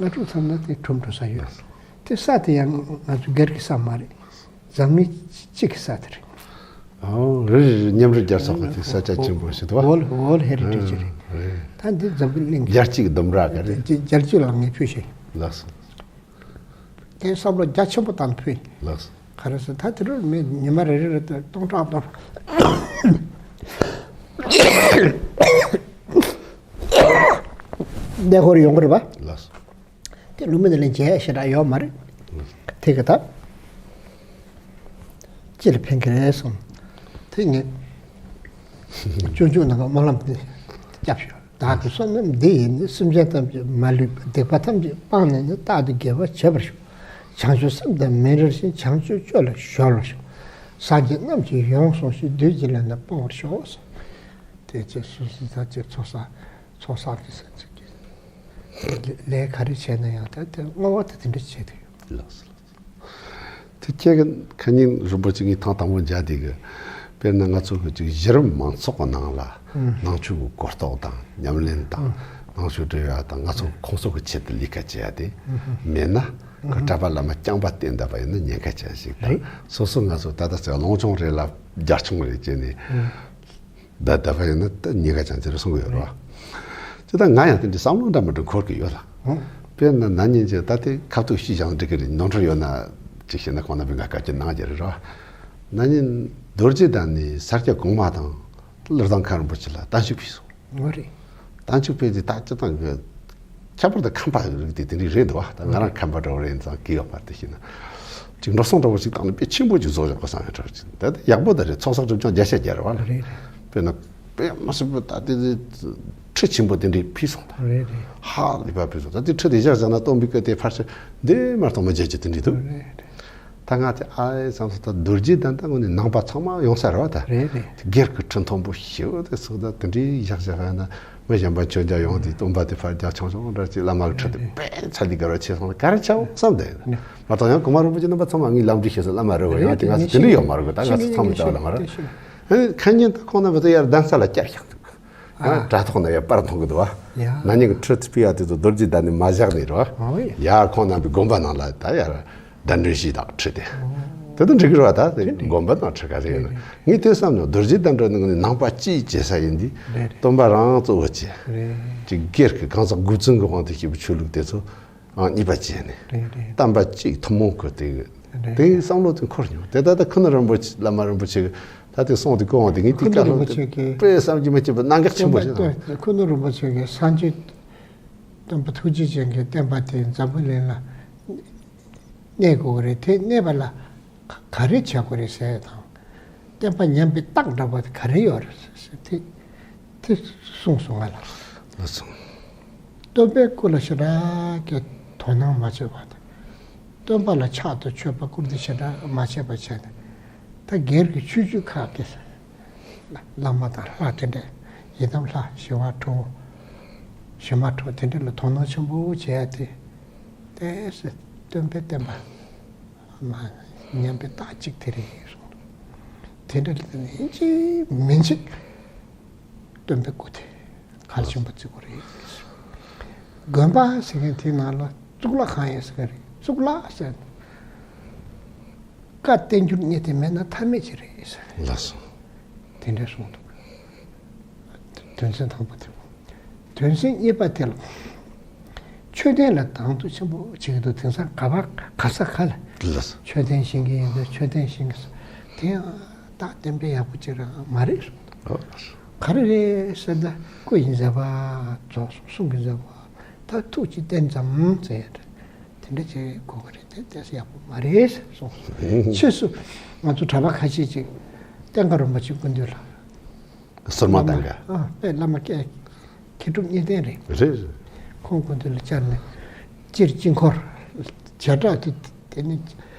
ལྔ་དྲུག་ཚར་ན་དེ་གྲུབ་འགྲོ་ས་ཡོད། ལགས་སོ། དེ་ས་དེ་ཡང་ང་ཚོ་སྒེར་གྱི་ས་མ་རེད། འཛམ་གླིང་སྤྱི་གི་ས་དེ་རེད། ཨོ་རེད་རེད་རེད། མཉམ་རུབ་རྒྱལ་ཚོགས་ཀྱི་དེ་ས་ཆ་ཆེན་པོ་ཞིག་འདུག་བ། World World Heritage རེད། རེད། ད་འདི་འཛམ་བུ་གླིང་གི་རྒྱལ་སྤྱི་གི་ལྡུམ་ར་ག་རེད། རྒྱལ་རྒྱལ་སྤྱི་ལ་ངས་ཕུལ་ཞིང་། ལགས་སོ། དེ་བསམ་བློ་རྒྱ་ཆེན་པོ་བཏང་ཕུལ། ལགས་སོ། ག་རེ་ཟེར་ད་དེ་རུ་མི་ཉི་མ་རེ་རེ་རེ་དུ་སྟོང་ཕྲག་སྟོང་། གནས་སྐོར་ཡོང་གི་རེད་པ། ལགས་སོ། དེ་ལུམ་བི་ནི་ལ་མཇལ་ཞེ་དྲག་ཡོད་མ་རེད། དེ་ག་ད་ཅི་ལ་ཕན་གི་རེད་གསུངས། དེ་ངས་ཆུང་ཆུང་ནང་གི་སྨོན་ལམ་དེ་བརྒྱབ་ཤོག་བདག་གི་བསོད་ནམས་འདི་ཡིས་ནི། སེམས་ཅན་ཐམས་ཅད་མ་ལུས་པ། སྡིག་པ་ཐམས་ཅད་སྤངས་ནས་ནི། རྟག་ཏུ་དགེ་བ་བྱེད་པར་ཤོག་བྱང་ཆུབ་སེམས་དང་མི་འབྲལ་ཞིང་། བྱང་ཆུབ་སྤྱོད་ལ་གཞོལ་བར་ཤོག་སངས་རྒྱས་རྣམས་ཀྱིས་ཡོངས་བཟུང་ཞིང་། བདུད་ཀྱི་ལས་རྣམས་སྤོང་བར་ཤོག་དེ་ཅེས་གསུངས་ཟིན་ད་ཅེས་ཚོགས་བསགས་ཚོགས་བསགས་ཀྱི་ས་ཚིགས་ཀྱི་ལས་ག་རེ་བྱས་ན་ཡང་ད་དེ་བསྔོ་བ་དེ་དེ་འདྲ་བྱེད་དུ་ཡོད། ལགས་སོ། དེ་ཁྱེད་ཀྱི་ཁ་ཉིན་རིན་པོ་ཆེ་ངས་ཐེངས་དང་པོ་མཇལ་དེ་གི། དཔེར་ན་ང་ཚོ་གི་ཅིག་གཞི་རིམ་མང་ཚོགས་ཀྱི་ནང་ལ་ནང་ཆོས་ཀྱི་གོ་རྟོགས་དང་ཉམས་ལེན་དང་ནང་ཆོས་འབྲེལ་ཡ་དང་ང་ཚོ་ཁོང་ཚོ་གི་ཆེད་དུ་ལས་ཀ་བྱེད་ཡ་དེ་མེད་ན། གི་གྲྭ་པ་བླ་མ་རྐྱང་པ་བསྟེན་བསྡད་པ་ཡིན་ན་ཉེན་ཁ་ཅན་ཞིག་དང་། རེད། སོ་སོ་ང་ཚོ་ད་ལྟ་ཟེར་བློན་ཆུང་རེད་ལ་རྒྱ་ཆུང་རེད་ཅེས་ནས། ད་ལྟ་བ་ཡིན་ན་ད་ཉེན་ཁ་ཅན་ཅིག་རེད་གསུང་གི་ཡོད་རེད་བ། ཅི་ད་ང་ཡང་དེ་འདྲའི་བསམ་བློ་འདྲ་མི་འདྲ་འཁོར་གི་ཡོད་ལ། ཨང་། དཔེར་ན་ན་ནིང་ཅིག་ད་དེ་ཁ་ཐུག་ཤི་ཞང་འགྲིག་གི་རེད། ནོར་འཁྲུལ་ཡོད་ན་ཅིག་བཤད་ན་ཁོང་རྣམ་པས་ང་བཀའ་བཀྱོན་གནང་རྒྱུ་རེད་རོ། ན་ནིང་རྡོ་རྗེ་གདན་ནས་ས་སྐྱ་གོང་མ་དང་གླུ་བཟང་མཁའ་རིན་པོ་ཆེ་ལ་བརྟན་བཞུགས་ཕུལ་སོང་། ཨོ་རེད། བརྟན་བཞུགས་ཕུལ་དེ་ད་སྤྱི་བཏང་གི་ཁྱད་པར་དུ་ཁམས་པ་རིགས་དེ་དེ་འདྲའི་རེད་འདུག་བ། ད་ང་རང་ཁམས་པ་འདྲ་བོ་རེད་ཙང་གི་ཡོད་པ་དེ་ཤེས་ན། ཅིག་འགྲོ་སོང་འདྲ་བོ་ཞིག་བཏང་ནས་དཔེ་ཆེན་པོ་ཅིག་བཟོ་བཞག་པ་བསམ་ཡོད་འདྲ་བ་ཅིག་ད་ཡག་པོ་ད་རེད། ཚོགས་བསགས་སྒྲིབ་སྦྱང་བརྒྱ་ཆ་བརྒྱ་རེད་བ། རེད་རེད། དཔེར་ན་དཔེ་མ་སྲིད་པོ་ད་དེ་ཁྲི་ཆེན་པོ་དེ་འདྲའི་ཕུལ་སོང་ད། རེད་རེད། ཧ་ལས་པ་ཕུལ་སོང་ད། དེ་ཁྲི་དེ་བཞག་བཞག་ན་སྟོན་པའི་སྐུ་དེ་ཕར་ཕྱིན་འདི་མ་གཏོགས་མ་མཇལ་རྒྱུ་དེ་འདྲའི་འདུག་རེད་རེད། ད་ང་དེ་ཨ་ཡེ་བསམ་སོང་། ད་རྡོ་རྗེ་གདན་ད་དངོས་གནས་ནང་པ་ཚང་མ་ཡོང་ས་རེད་བ་ད། རེད་རེད། དེ་སྒེར་གྱི་ཁྲི་མཐོན་པོ་ཞེ་པོ་དེ་སོགས་ད་དེ་འདྲའི་བཞག་བཞག་ཡང་ན་མི་གཞན་པ་མཆོད་མཇལ་ཡོང་དུས་སྟོན་པ་དེ་ཕར་རྒྱ་ཆུང་ཆུང་འདྲ་ཅིག་བླ་མ་གི་ཁྲི་དེ་དཔེ་ཚ་ལི་ག་ར་ཆེ་སོང་ལ་ག་རེ་ཆའོ་བསམ་བསྡད་ཡོད། མ་གཏོགས་ཡང་གོང་མ་རིན་པོ་ཆེ་རྣམ་པ་ཚང་མ་ངའི་ལམ་འགྲོ་ཤེས་སོང་། བླ་མ་རེད་བ། ཡང་དེ་ང་ཚོ་དེ་འདྲ་ཡོད་མ་རེད་གོ། ད་ང་ཚོ་ཚང་མ་ལྟ་བ་ལ་ང་རང་ཨ་ནི་ཁ་ཉིན་ད་ཁོང་རྣམ་པ་ཚོ་ཡར་གདན་ས་ལ་བསྐྱར་བཞག་འདུག་ཨ། དྲ་ཐོག་ན་ཡ་པར་མཐོང་གི་འདུག་བ། ཡ། ན་ནིང་གི་ཁྲི་ཕུལ་ཡ་དེ་ཚོ་རྡོ་རྗེ་གདན་ནས་མ་བཞག་ནས་རེད་བ། ཨོ་ཡ། ཡ་ཁོང་རྣམ་པའི་དགོན་པ་ནང་ལ་ད་ཡར་གདན་འདྲེན་ཞུས་དང་ཁྲི་དེ། ཨོ། དེ་དང་འགྲིག་གི་རེད་བ། ད་དེ་དེ་འགྲིག་དགོན་པ་ནང་ཁྲི་ག་རེ་ཡོད་ན། རེད་རེད། ངས་དེ་བསམ་མྱོང་། རྡོ་རྗེ་གདན་འདྲ་ནི་ནང་པ་སྤྱིའི་བྱེད་ས་ཡིན་དུས། རེད་རེད། སྟོན་པ་རང་གཙོ་བོ་བྱས། རེད། ཅིག་སྒེར་གྱི་གང་ཟག་དགུ་བཙུན་གྱི་དབང་དུ་བྱས་པའི་ཆོས་ལུགས་དེ་ཚོ། ཨང་གཉིས་པ་བྱས་ནས། རེད་རེད། བསྟན་པ་གཅིག་ཐུན་མོང་གི་དེ། རེད། དེའི་བསམ་བློ་དེ་འཁོར་མྱོང་། དེ་ད་ལྟ་ཁུ་ནུ་རིན་པོ་ཆེ་བླ་མ་རིན་པོ་ཆེ་གི་ད་དེ་གསུང་དེ་སྐུ་དབང་དེ་ངས་དེ་ཁུ་ནུ་བཀའ་སློབ་རིན་པོ་ཆེ་གི་དཔེ་བསམ་གྱིས་མི་ཁྱབ་པའི་གནད་འགག་ཆེན་པོ་ཞིག་དང་། ཁུ་ནུ་རིན་པོ་ཆེ་གི་སངས་རྒྱས་སྟོན་པ་ཐུགས་རྗེ་ཅན་གྱི་བསྟན་པ་དེ་འཛམ་བུ་གླིང་ལ་གནས་དགོས་ཀྱི་རེད། དེ་གནས་པ་ལ་ག་ག་རེ་བྱ་དགོས་རེད་ཟེར་དང་། བསྟན་པ་ཉམས་པའི་རྟགས་འདྲ་པོ་དེ་ག་རེ་ཡོད་རེད་ཟེར་དེ་དེ་གསུངས་སོང་ང་ལ། ལགས་སོ། སྟོན་པའི་སྐུ་ལ་ཞེ་དྲག་གི་དོ་སྣང་མ་བྱས་པ་དང་། སྟོན་པ་ལ་ཕྱག་ཏུ་མཆོད་པ་བཀུར་སྟི་ཞེ་དྲག་མ་བྱས་པ་བྱས་ནས། ད་སྒེར་གྱི་ཆོས་བརྒྱུད་ཁག་གི་བླ་མ་དང་ལྷ་དེ་འདྲ། ཡི་དམ་ལྷ་ཞི་བ་འཕྲུལ། ཞི་མ་འཕྲུལ་དེ་འདྲ་ལ་དོ་སྣང་ཆེན་པོ་བྱས་ཏེ། ཏོག་ཙམ་སྟོན་པའི་བསྟན་པ་མ་ཉམས་པའི་རྟགས་གཅིག་དེ་རེད་གསུངས་འདུག་དེ་འདྲ་ལ་ཡིན་གཅིག་མིན་གཅིག་སྟོན་པའི་སྐུ་དེ་གལ་ཆེན་པོ་བརྩི་དགོས་རེད། དགོན་པ་ཟེར་མཁན་དེའི་ནང་ལ་གཙུག་ལག་ཁང་ཡིན་ཟེར་གི་རེད། གཙུག་ལག་ཟེར་ན་བཀའ་བསྟན་འགྱུར་གཉིས་དེ་མེད་ན་ཐབས་མེད་ཅིག་རེད་ཟེར། ལགས་སོ། དེ་འདྲ་གསུངས་འདུག་དོན་ཚན་དང་པོ་དེ། དོན་ཚན་གཉིས་པ་དེ་ལ། མཆོད་རྟེན་ལ་དང་དུ་ཆེན་པོ་བྱེད་ཀྱི་འདུག་དེང་སང་ག་པ་ག་ས་ག་ལ། ལགས་སོ། མཆོད་རྟེན་བཞེངས་ཀྱི་ཡིན་འདུག་མཆོད་རྟེན་བཞེངས་ཀྱི་འདུག་དེ་ཡང་རྟགས་བསྟན་པའི་ཡག་པོ་ཅིག་རང་མ་རེད། ཨོ། ག་རེ་རེད་ཟེར་ན་སྐུ་ཡི་མཛད་པ། རྫོགས་སོང་གསུང་གི་མཛད་པ། ད་ཐུགས་ཀྱིས་བསྟན་ཙམ་ཟེར་ཡ་དེ་འདྲ་བྱེད་དགོས་ཀྱི་རེད། དེ་ཏོག་ཙམ་ཡག་པོ་མ་རེད་གསུངས། ཕྱིས་སུ་ང་ཚོ་གྲྭ་པ་ཁ་ཤས་ཅིག་བསྟན་དགའ་རིན་པོ་ཆེ་སྐུ་མདུན་ལ། ཟུར་མ་བླ་མ་བསྟན་དགའ། ཨ་དཔེ་བླ་མ་མཁས་མཁས་གྲུབ་གཉིས་ལྡན་རེད། རེད་རེད། ཁོང་སྐུ་མདུན་ལ་བཅར་ནས་སྤྱིར་དཀྱིལ་འཁོར་བྱེ་བྲག་ཏུ་དེ་ནི་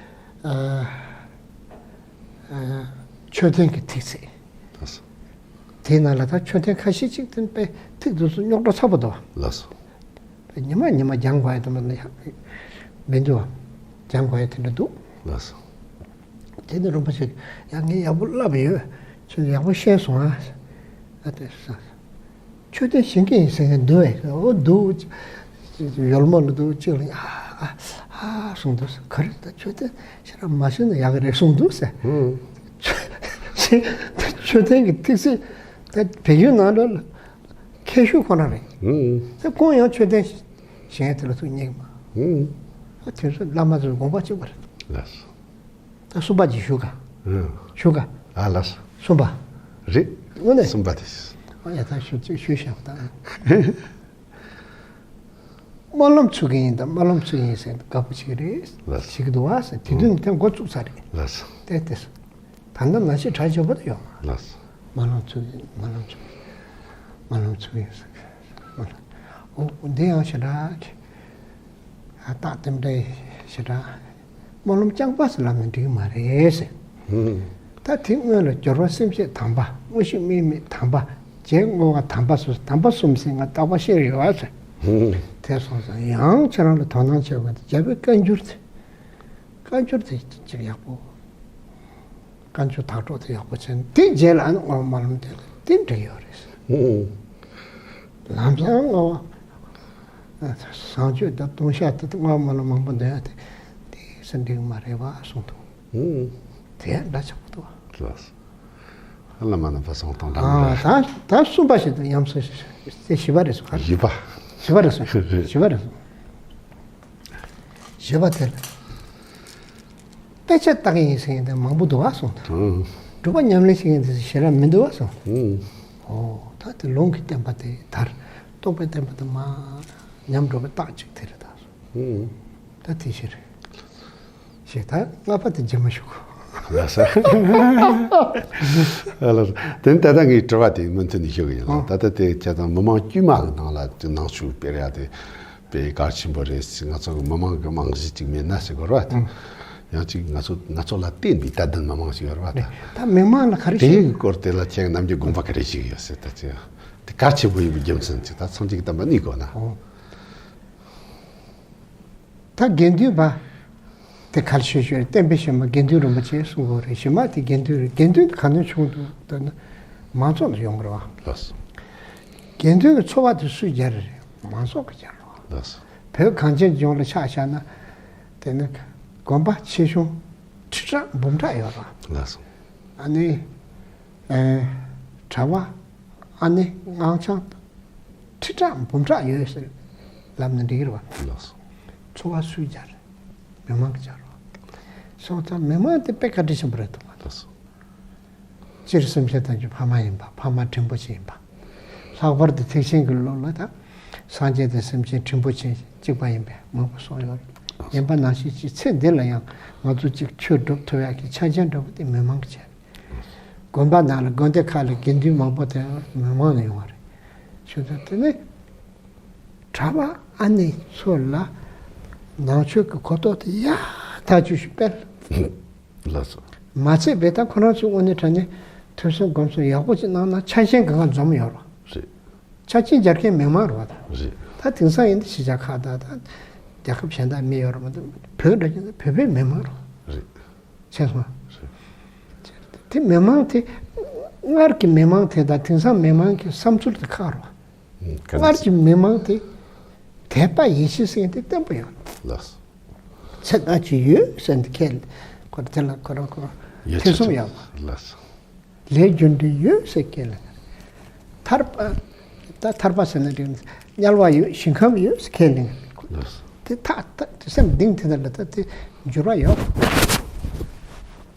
ཨ་ཨ་མཆོད་རྟེན་གྱི་ཐིག་ཚད། ལགས་སོ། དེའི་ནང་ལ་ད་མཆོད་རྟེན་ཁ་ཤས་ཅིག་དེ་དཔེ་ཐིག་དེ་ཚོ་རྙོག་དྲ་ཚ་པོ་འདུག་ལགས་སོ། དཔེ་ཉི་མ་ཉི་མ་སྦྱང་དགོས་ཡ་དེ་མ་ལ་ཡ་མི་འདུག་སྦྱང་དགོས་ཡ་དེ་འདྲ་འདུག་ལགས་སོ། དེ་ནི་རིན་པོ་ཆེ་ཡང་ངས་ཡག་པོ་བསླབས་ཡོད། ཁྱོད་ཡག་པོ་ཤེས་སོང་ཨ། ཨ་དེ་ས། མཆོད་རྟེན་བཞེངས་ཀྱི་ཡིན་ཟེར་མཁན་འདུག་བས། འོ་འདུག་ཡོལ་མོ་ལ་འདུག་གཅིག་ལ་ཨ་ཨ་ཨ་གསུངས་འདུག་ག་རེ་ད་མཆོད་རྟེན་ཞེ་དྲག་མ་བཞེངས་ན་ཡག་གི་རེད་གསུངས་འདུག་ཟེར། ཧུམ། མཆོད་རྟེན་གྱི་ཐིག་ཚད་ད་བལ་ཡུལ་ནང་ལོགས་ལ་མཁས་ཤོས་ཁོ་ན་རེད། ཧུམ། ད་ཁོང་ཡང་མཆོད་རྟེན་བཞེངས་དེ་ལ་ཐུགས་མཉེས་མ། ཧུམ། ཨ་དེ་ཚོ་བླ་མ་ཚོའི་དགོངས་པ་གཅིག་པ་རེད། ལགས་སོ། ད་གསུམ་པ་ཅིག་ཞུ་ག་ཨང་། ཞུ་ག་ཨ་ལགས་སོ། གསུམ་པ། རེད། དངོས་གནས། གསུམ་པ་དེ། ཨ་ཡ་ད་ཞུ་ཅིག་ཞུ་བཞག་ད། སྨོན་ལམ་ཚུགས་ཀྱི་ཡིན་ད་སྨོན་ལམ་ཚུགས་ཀྱི་ཡིན་ཟེར་དགའ་པོ་ཅིག་རེད། ལགས་སོ། བྱེད་ཀྱི་འདུག་བ་ཟེར་དེ་དུས་ནས་དེ་འགོ་བཙུགས་ཚར་རེད། ལགས་སོ། དེ་དེ་ད་ལྟ་ནང་བཞིན་གྲ་ཆོད་པོ་དེ་ཡོང་། ལགས་སོ། སྨོན་ལམ་ཚུགས་ཀྱི་སྨོན་ལམ་ཚུགས་སྨོན་ལམ་ཚུགས་ཀྱི་ཡིན་ཟེར། འོ་འདི་ཡང་ཞེ་དྲག་གི་རྟགས་རྟེན་འབྲེལ་ཞེ་དྲག་སྨོན་ལམ་རྐྱང་པ་ཟེར་ལབ་ན་འགྲིག་གི་མ་རེད་ཟེར། ཧུམ། ད་དེ་སྔོན་ལ་སྦྱོར་བ་སེམས་བསྐྱེད་དམ་པ། དངོས་གཞི་དམིགས་མེད་དམ་པ། རྗེས་བསྔོ་བ་དམ་པ་སོགས་དམ་པ་གསུམ་ཟེར་ང་རྟག་པར་བཤད་ཡོད་པ་ཟེར། ཧུམ། དེ་སོང་ཙང་ཡང་ཁྱེད་རང་ལ་དོ་སྣང་བྱེད་དགོས་འདུག་རྒྱལ་པོའི་བཀའ་འགྱུར་དེ། བཀའ་འགྱུར་དེ་ཅིག་ཡག་པོ། བཀའ་འགྱུར་དག་སྒྲོག་དེ་ཡག་པོ་བྱས་ནས་དེ་རྗེས་ལ་ཨ་ནི་བསྔོ་བ་སྨོན་ལམ་དེ་དེ་འགྲིག་ཡོད་རེད། ཧུམ། ལམ་སང་བསྔོ་བ། བཟང་སྤྱོད་དང་ལྟུང་བཤགས་དེ་བསྔོ་བ་སྨོན་ལམ་མང་པོ་འདོན་ཡ་དེ་དེ་སེམས་འགྲིག་མ་རེད་བ་གསུངས་འདུག་ཧུམ། དེ་ཡང་འདྲ་ཆགས་པོ་འདུག་ལགས་སོ། བླ་མ་རྣམ་པ་གསུམ་དང་འདྲ་མི་ཨ་འདྲ། ད་ད་གསུམ་པ་ཞིག་ཏུ་ཉམས་སོ་ཞེས་དེ་བཞི་པ་རེད་སོ། བཞི་པ། བཞི་པ་རེད་སོ། བཞི་པ་རེད་སོ། བཞི་པ་དེ་ལ། དཔེ་ཆ་ལྟ་གི་ཡིན་ཟེར་མཁན་དེ་མང་པོ་འདུག་བ་གསུངས་དང་། ཨང་། སྒྲུབ་པ་ཉམས་ལེན་བྱེད་མཁན་དེ་ཞེ་དྲག་མི་འདུག་བ་གསུངས། ཨང་། ཨོ་ད་དེ་ལུང་གི་བསྟན་པ་དེ་དར། རྟོགས་པའི་བསྟན་པ་དེ་མར་ཉམས་འགྲོ་བའི་རྟགས་གཅིག་དེ་རེད་ད། ཨང་། ད་དེ་ཞིག་རེད། ཞེས་ད་ལྔ་པ་དེ་རྗེས་མ་ཞུ་གོ་ལགས་སོ། ལགས་སོ། དེ་ནི་ད་ལྟ་ངའི་དྲི་བ་དེ་མུ་མཐུད་ནས་ཞུ་གི་ཡིན་ལ། ཨང་། ད་ལྟ་དེ་བྱས་ཙང་མི་མང་དཀྱུས་མ་གི་ནང་ལ་ནང་ཆོས་སྤེལ་ཡ་དེ་དཔེ་གལ་ཆེན་པོ་རེད་ཟེར། ང་ཚོ་གི་མི་མང་གི་རྨང་གཞི་གཅིག་མེད་ན་ཟེར་གི་རེད་བ་དང་། ཨང་། ཡང་གཅིག་ང་ཚོ་ང་ཚོ་ལ་བརྟེན་པའི་དད་ལྡན་མི་མང་ཞིག་ཡོད་རེད་བ་དང་། ད་མི་མང་ལ་ག་རེ་དེའི་ཞིག་སྐོར་དེ་ལ་ཁྱེད་རྣམས་ཀྱི་དགོངས་པ་ག་རེ་ཞིག་ཡོད་ཟེར། ད་ཅི་དེ་གལ་ཆེན་པོ་ཡིན་པའི་རྒྱུ་མཚན་ཅིག་ད་སངས་རྒྱས་ཀྱི་བསྟན་པ་གནས་དགོས་ན། ཨོ། ད་དགེ་འདུན་པ་དེ་གལ་ཆེ་ཤོས་རེད། བསྟན་པའི་གཞི་མ་དགེ་འདུན་རིན་པོ་ཆེ་གསུང་དགོས་རེད། གཞི་མ་དེ་དགེ་འདུན་རེད། དགེ་འདུན་དེ་ག་ནས་བྱུང་འདུག་ལྟ་ན་མང་ཚོགས་ལ་ཡོང་དགོས་རེད་བ། ལགས་སོ། དགེ་འདུན་གྱི་འཚོ་བ་དེ་སུས་སྦྱར་རེད། མང་ཚོགས་ཀྱིས་སྦྱར་རེད་བ། ལགས་སོ། བོད་གངས་ཅན་ལྗོངས་ལ་ཆ་བཞག་ན་དེ་ནི་དགོན་པ་ཆེ་ཆུང་ཁྲི་ཕྲག་འབུམ་ཕྲག་ཡོད་རེད་བ། ལགས་སོ། ཨ་ནི་ཨེ་གྲྭ་པ། ཨ་ནི་སྔགས་འཆང་ཁྲི་ཕྲག་འབུམ་ཕྲག་ཡོད་ཟེར་ལབ་ན་འགྲིག་གི་རེད་བ། ལགས་སོ། འཚོ་བ་སུས་སྦྱར། མི་མང་གིས་སྦྱར་བ། སོང་ཙང་མི་མང་དེ་དཔེ་བཀའ་དྲིན་ཆེན་པོ་རེད་འདུག་བ། ལགས་སོ། སྤྱིར་སེམས་ཅན་ཐམས་ཅད་ཕ་མ་ཡིན་པ། ཕ་མ་དྲིན་པོ་ཆེ་ཡིན་པ། ལྷག་པར་དུ་ཐེག་ཆེན་གྱི་ལུགས་ལ་ད་སངས་རྒྱས་དང་སེམས་ཅན་དྲིན་པོ་ཆེ་གཅིག་པ་ཡིན་པས་མང་པོ་གསུངས་ཡོད་རེད། ཡིན་པ་ནང་བཞིན་ཅིག་ཚེ་འདི་ལ་ཡང་ང་ཚོ་གཅིག་ཆོས་སྒྲུབ་ཐུབ་ཡག་གི་ཆ་རྐྱེན་འདྲ་པོ་དེ་མི་མང་གིས་བྱས། དགོན་པ་ནང་ལ་དགོན་སྡེ་ཁག་ལ་དགེ་འདུན་མང་པོ་དེ་མི་མང་ནས་ཡོང་བ་རེད། ཞུ་དོན་དེ་ནི་ གྲྭ་པ་ཨ་ནེ་ཚོ་ལ་ནང་ཆོས་ཀྱི་གོ་རྟོགས་དེ་ཡག་ཐག་ཆོད་ཞིག་སྤེལ། ལགས་སོ། མ་ཚད་པའི་ད་ཁོ་རང་ཚོའི་དངོས་གནས་དྲང་གནས་ཐོས་བསམ་སྒོམ་གསུམ་ཡག་པོ་ཅིག་གནང་ན་ཆ་རྐྱེན་གང་ག་འཛོམས་ཡོད་རེད། རེད། ཆ་རྐྱེན་སྦྱར་མཁན་མི་མང་རེད་བ་ད། རེད། ད་དེང་སང་ཡིན་ན་གཞིས་ཆགས་ཁག་དང་ད་རྒྱལ་ཁབ་གཞན་དག་མི་ཡོད་རེད་མ་གཏོགས་བོད་འདྲ་ཅིག་ན་བོད་པའི་མི་མང་རེད། རེད། ཆེ་སོང་། རེད། དེ་མི་མང་དེ་སྔར་གྱི་མི་མང་དེ་དང་དེང་སང་མི་མང་གི་བསམ་ཚུལ་དེ་ཁག་རེད་བ། ཨང་། ག་རེ། སྔར་གྱི་མི་མང་དེ་དད་པ་ཡིད་ཆེས་ཟེར་མཁན་དེ་བརྟན་པོ་ཡོད། ལགས། ཚེ་སྔ་ཕྱི་ཡོད་ཟེར་ནས་ཁས་ཁོ་དེ་ལ་ཁོ་རང་ཁོ་ཡིད་ཐེ་ཚོམ་ཆེས་ཡོད་པ། ལགས། ལས་རྒྱུ་འབྲས་ཡོད་ཟེར་ཁས་ལེན། ཐར་པ། ད་ཐར་པ་ཟེར་ན་འགྲིག་དམྱལ་བ་ཡོད་ཞིང་ཁམས་ཡོད་ཟེར་ཁས་ལེན། ལགས། དེ་ཐག་ཐག་དེ་སེམས་གཏིང་དེ་ལ་ད་དེ་འགྱུར་བ་ཡོད།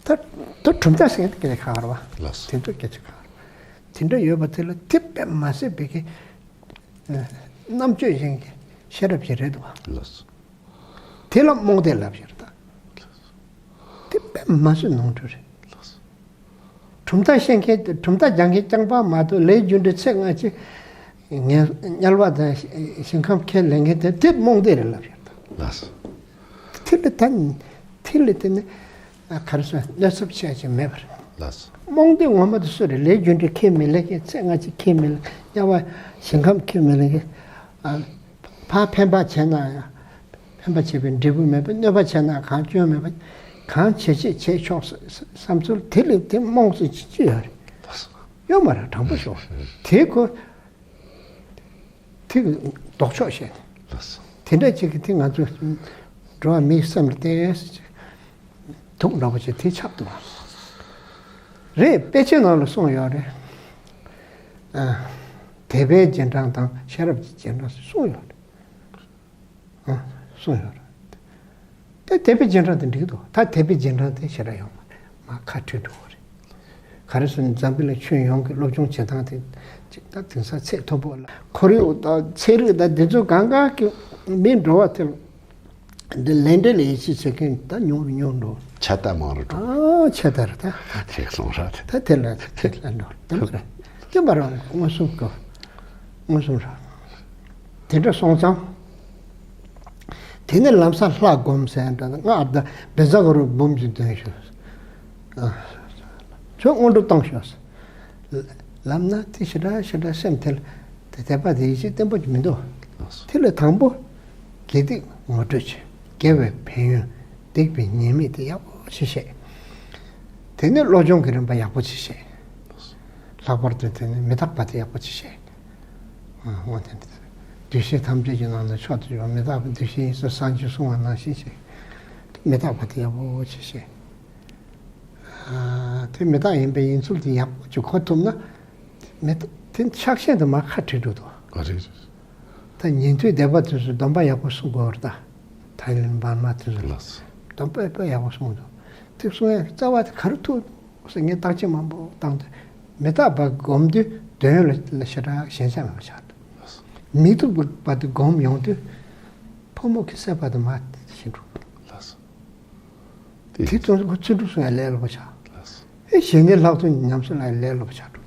ད་ད་གྲུབ་མཐའ་ཟེར་མཁན་དེ་སྐད་ཆ་ཁག་རེད་བ། ལགས། དེ་ཚོ་སྐད་ཆ་ཁག་རེད། དེ་འདྲ་ཡོད་པ་དེ་ལ་དེ་དཔེ་མ་སྲིད་པའི་གི་རྣམ་དཔྱོད་ཅན་གྱི་ཤེས་རབ་ཅིག་རེད་འདུག་བ། ལགས་སོ། དེ་ལ་རྨོངས་དད་ལབ་ཀྱི་རེད་ད། དེ་དཔེ་མ་སྲིད་ནོར་འཁྲུལ་རེད། ལགས་སོ། གྲུབ་མཐའ་ཤེས་མཁན་དེ་གྲུབ་མཐའ་སྦྱང་མཁན་རྐྱང་པ་མ་གཏོགས་ལས་རྒྱུ་འབྲས་ཚེ་སྔ་ཕྱི་ངན་དམྱལ་བ་དང་ཞིང་ཁམས་ཁས་ལེན་མཁན་དེ་དེ་རྨོངས་དད་རེད་ལབ་ཀྱི་རེད་ད། ལགས་སོ། དེ་ལ་ད་དེ་ལ་དེ་ནི་ག་རེ་ཟེར་གནོད་ཚབས་ཆེ་ཆེ་མེད་པ་རེད། ལགས་སོ། རྨོངས་དད་ངོ་མ་དེ་སུ་རེད། ལས་རྒྱུ་འབྲས་ཁས་མི་ལེན་མཁན་ཚེ་སྔ་ཕྱི་ཁས་མི་ལེན་དམྱལ་བ་ཞིང་ཁམས་ཁས་མི་ལེན་མཁན་ཨ་ཕར་ཕན་པ་བྱས་ན་ཡང་ཕན་པ་བྱས་པའི་འབྲས་བུ་མེད་པ་གནོད་པ་བྱས་ན་གང་སྐྱོན་མེད་པ་གང་བྱེད་ཅེས་བྱེད་ཆོག་བསམ་ཚུལ་དེ་ལས་དེ་རྨོངས་ཚོད་ཅི་ཅི་ཡོད་རེད། ལགས་སོ། ཡོད་མ་རེད་དྲང་པོ་ཤོད་དེ་ཁོ། དེ་གི་ལྡོག་ཕྱོགས་བཤད། ལགས་སོ། དེ་འདྲ་ཅིག་གིས་དེ་ང་ཚོ་འགྲོ་བ་མིའི་སེམས་ལ་བརྟེན་ཅིག་དུག་འདྲ་པོ་ཅིག་དེ་ཆགས་འདུག་བ། རེད། དཔེ་ཆའི་ནང་ལ་གསུངས་ཡོད་རེད། ཨ། དད་པའི་རྗེས་འབྲང་དང་ཤེས་རབ་ཀྱི་རྗེས་འབྲང་ཟེར་གསུངས་ཡོད་རེད། ཨ། གསུངས་ཡོད་རེད། དེ་དད་པའི་རྗེས་འབྲང་དེ་འགྲིག་འདུག་ད་དད་པའི་རྗེས་འབྲང་དེ་ཞེ་དྲག་ཡོང་མ་རེད། མར་ཁ་བྲལ་འགྲོ་གི་རེད། ག་རེ་ཟེར་ན་འཛམ་བུ་གླིང་ཁྱོན་ཡོངས་ཀྱི་སློབ་སྦྱོང་བྱེད་སྟངས་དེ་ཅིག་ད་དེང་སང་ཚད་མཐོ་པོ་ལ་ཁོར་ཡུག་དང་ཚན་རིག་དང་འདི་ཚོ་གང་ག་གི་མི་འགྲོ་བ་དེ་འདི་ལས་འབྲས་ལ་ཡིད་ཆེས་བྱེད་མཁན་ད་ཉུང་རུ་ཉུང་རུ་འགྲོ། ཆད་ལྟ་མང་རུ་འགྲོ། ཨ་ཆད་ལྟ་རེད་ད། ཁྱེད་སོང་ར་དེ། ད་དེ་ལ་དེ་ལ་འགྲོ་དེ་མ་རེད། དེ་མ་རེད། མངོན་སུམ་གོ་མངོན་སུམ་ར། དེ་འདྲ་སོང་ཙང་། དེ་ནས་ལམ་སང་ལྷ་སྒོམ་ཟེར་འདྲ་ན་ང་ཨ་ད་བཛྲ་གུ་རུ་འབུམ་གྱི་འདོན་ཞུ། ཨ། ཁྱོད་སྔོན་འགྲོ་བཏང་ཤོག་ཟེར། ལབ་ན་དེ་ཞེ་དྲག་ཞེ་དྲག་སེམས་དེ་ལ་དེ་དད་པ་དེ་ཡིད་ཆེས་བརྟན་པོ་ཅིག་མི་འདུག་དེ་ལས་དང་པོ་དགེ་སྡིག་ངོ་སྤྲོད་བྱེད། དགེ་བའི་ཕན་ཡོན་སྡིག་པའི་ཉེས་དམིགས་དེ་ཡག་པོ་ཅིག་བཤད། དེ་ནས་བློ་སྦྱོང་གི་རིམ་པ་ཡག་པོ་ཅིག་བཤད། ལྷག་པར་དུ་དེ་ནས་མི་རྟག་པ་དེ་ཡག་པོ་ཅིག་བཤད། འོ་དེ་འདྲ། འདུས་བྱས་ཐམས་ཅད་ཀྱི་ནང་ནས་མཆོག་ཏུ་གྱུར་པ་མི་རྟག་པའི་འདུ་ཤེས་ཡིན་ཟེར་སངས་རྒྱས་གསུངས་པ་ནང་བཞིན་བྱས། མི་རྟག་པ་དེ་ཡག་པོ་ཅིག་བཤད། ཨ། དེ་མི་རྟག་ཡིན་པའི་ཡིན་ཚུལ་དེ་ཡག་པོ་ཅིག་གོ་ཐུབ་ན། མི་རྟག་དེ་ཆགས་ཞེན་དེ་མར་ཁ་བྲལ་འགྲོ་འདུག་ཨ་རེད། ད་ཉན་ཐོས་སྡེ་པ་དེ་ཚོས་སྡོམ་པ་ཡག་པོ་སྲུང་དགོས་རེད་ད། ཐའི་ལེན་འབར་མ་དེ་ཚོ་ལ། ལགས་སོ། སྡོམ་པ་དཔེ་ཡག་པོ་སྲུང་འདུག་དེ་སྲུང་ཡག་རྩ་བ་དེ་ག་རེ་ཐུག་ཟེར་ངས་བརྟག་དཔྱད་མང་པོ་བཏང་དུས་མི་རྟག་པ་སྒོམ་དུས་དོན་ལ་ཞེ་དྲག་ཞེན་ཆགས་མེད་པ་ཆགས་འདུག་མི་རྟག་པ་དེ་སྒོམ་ཡོང་དུས་ཕོ་མོ་གི་སྲེད་པ་དེ་མར་ཞི་འགྲོ། ལགས་སོ། དེ་ཚོ་ཁོ་བརྩོན་འགྲུས་སོང་ཡ་ལས་སླ་པོ་ཆགས། ལགས་སོ། ཨེ་གཞན་ངན་ལྷག་ཏུ་ཉམས་སུ་ལེན་ཡ་ལས་སླ་པོ་ཆགས་འགྲོ།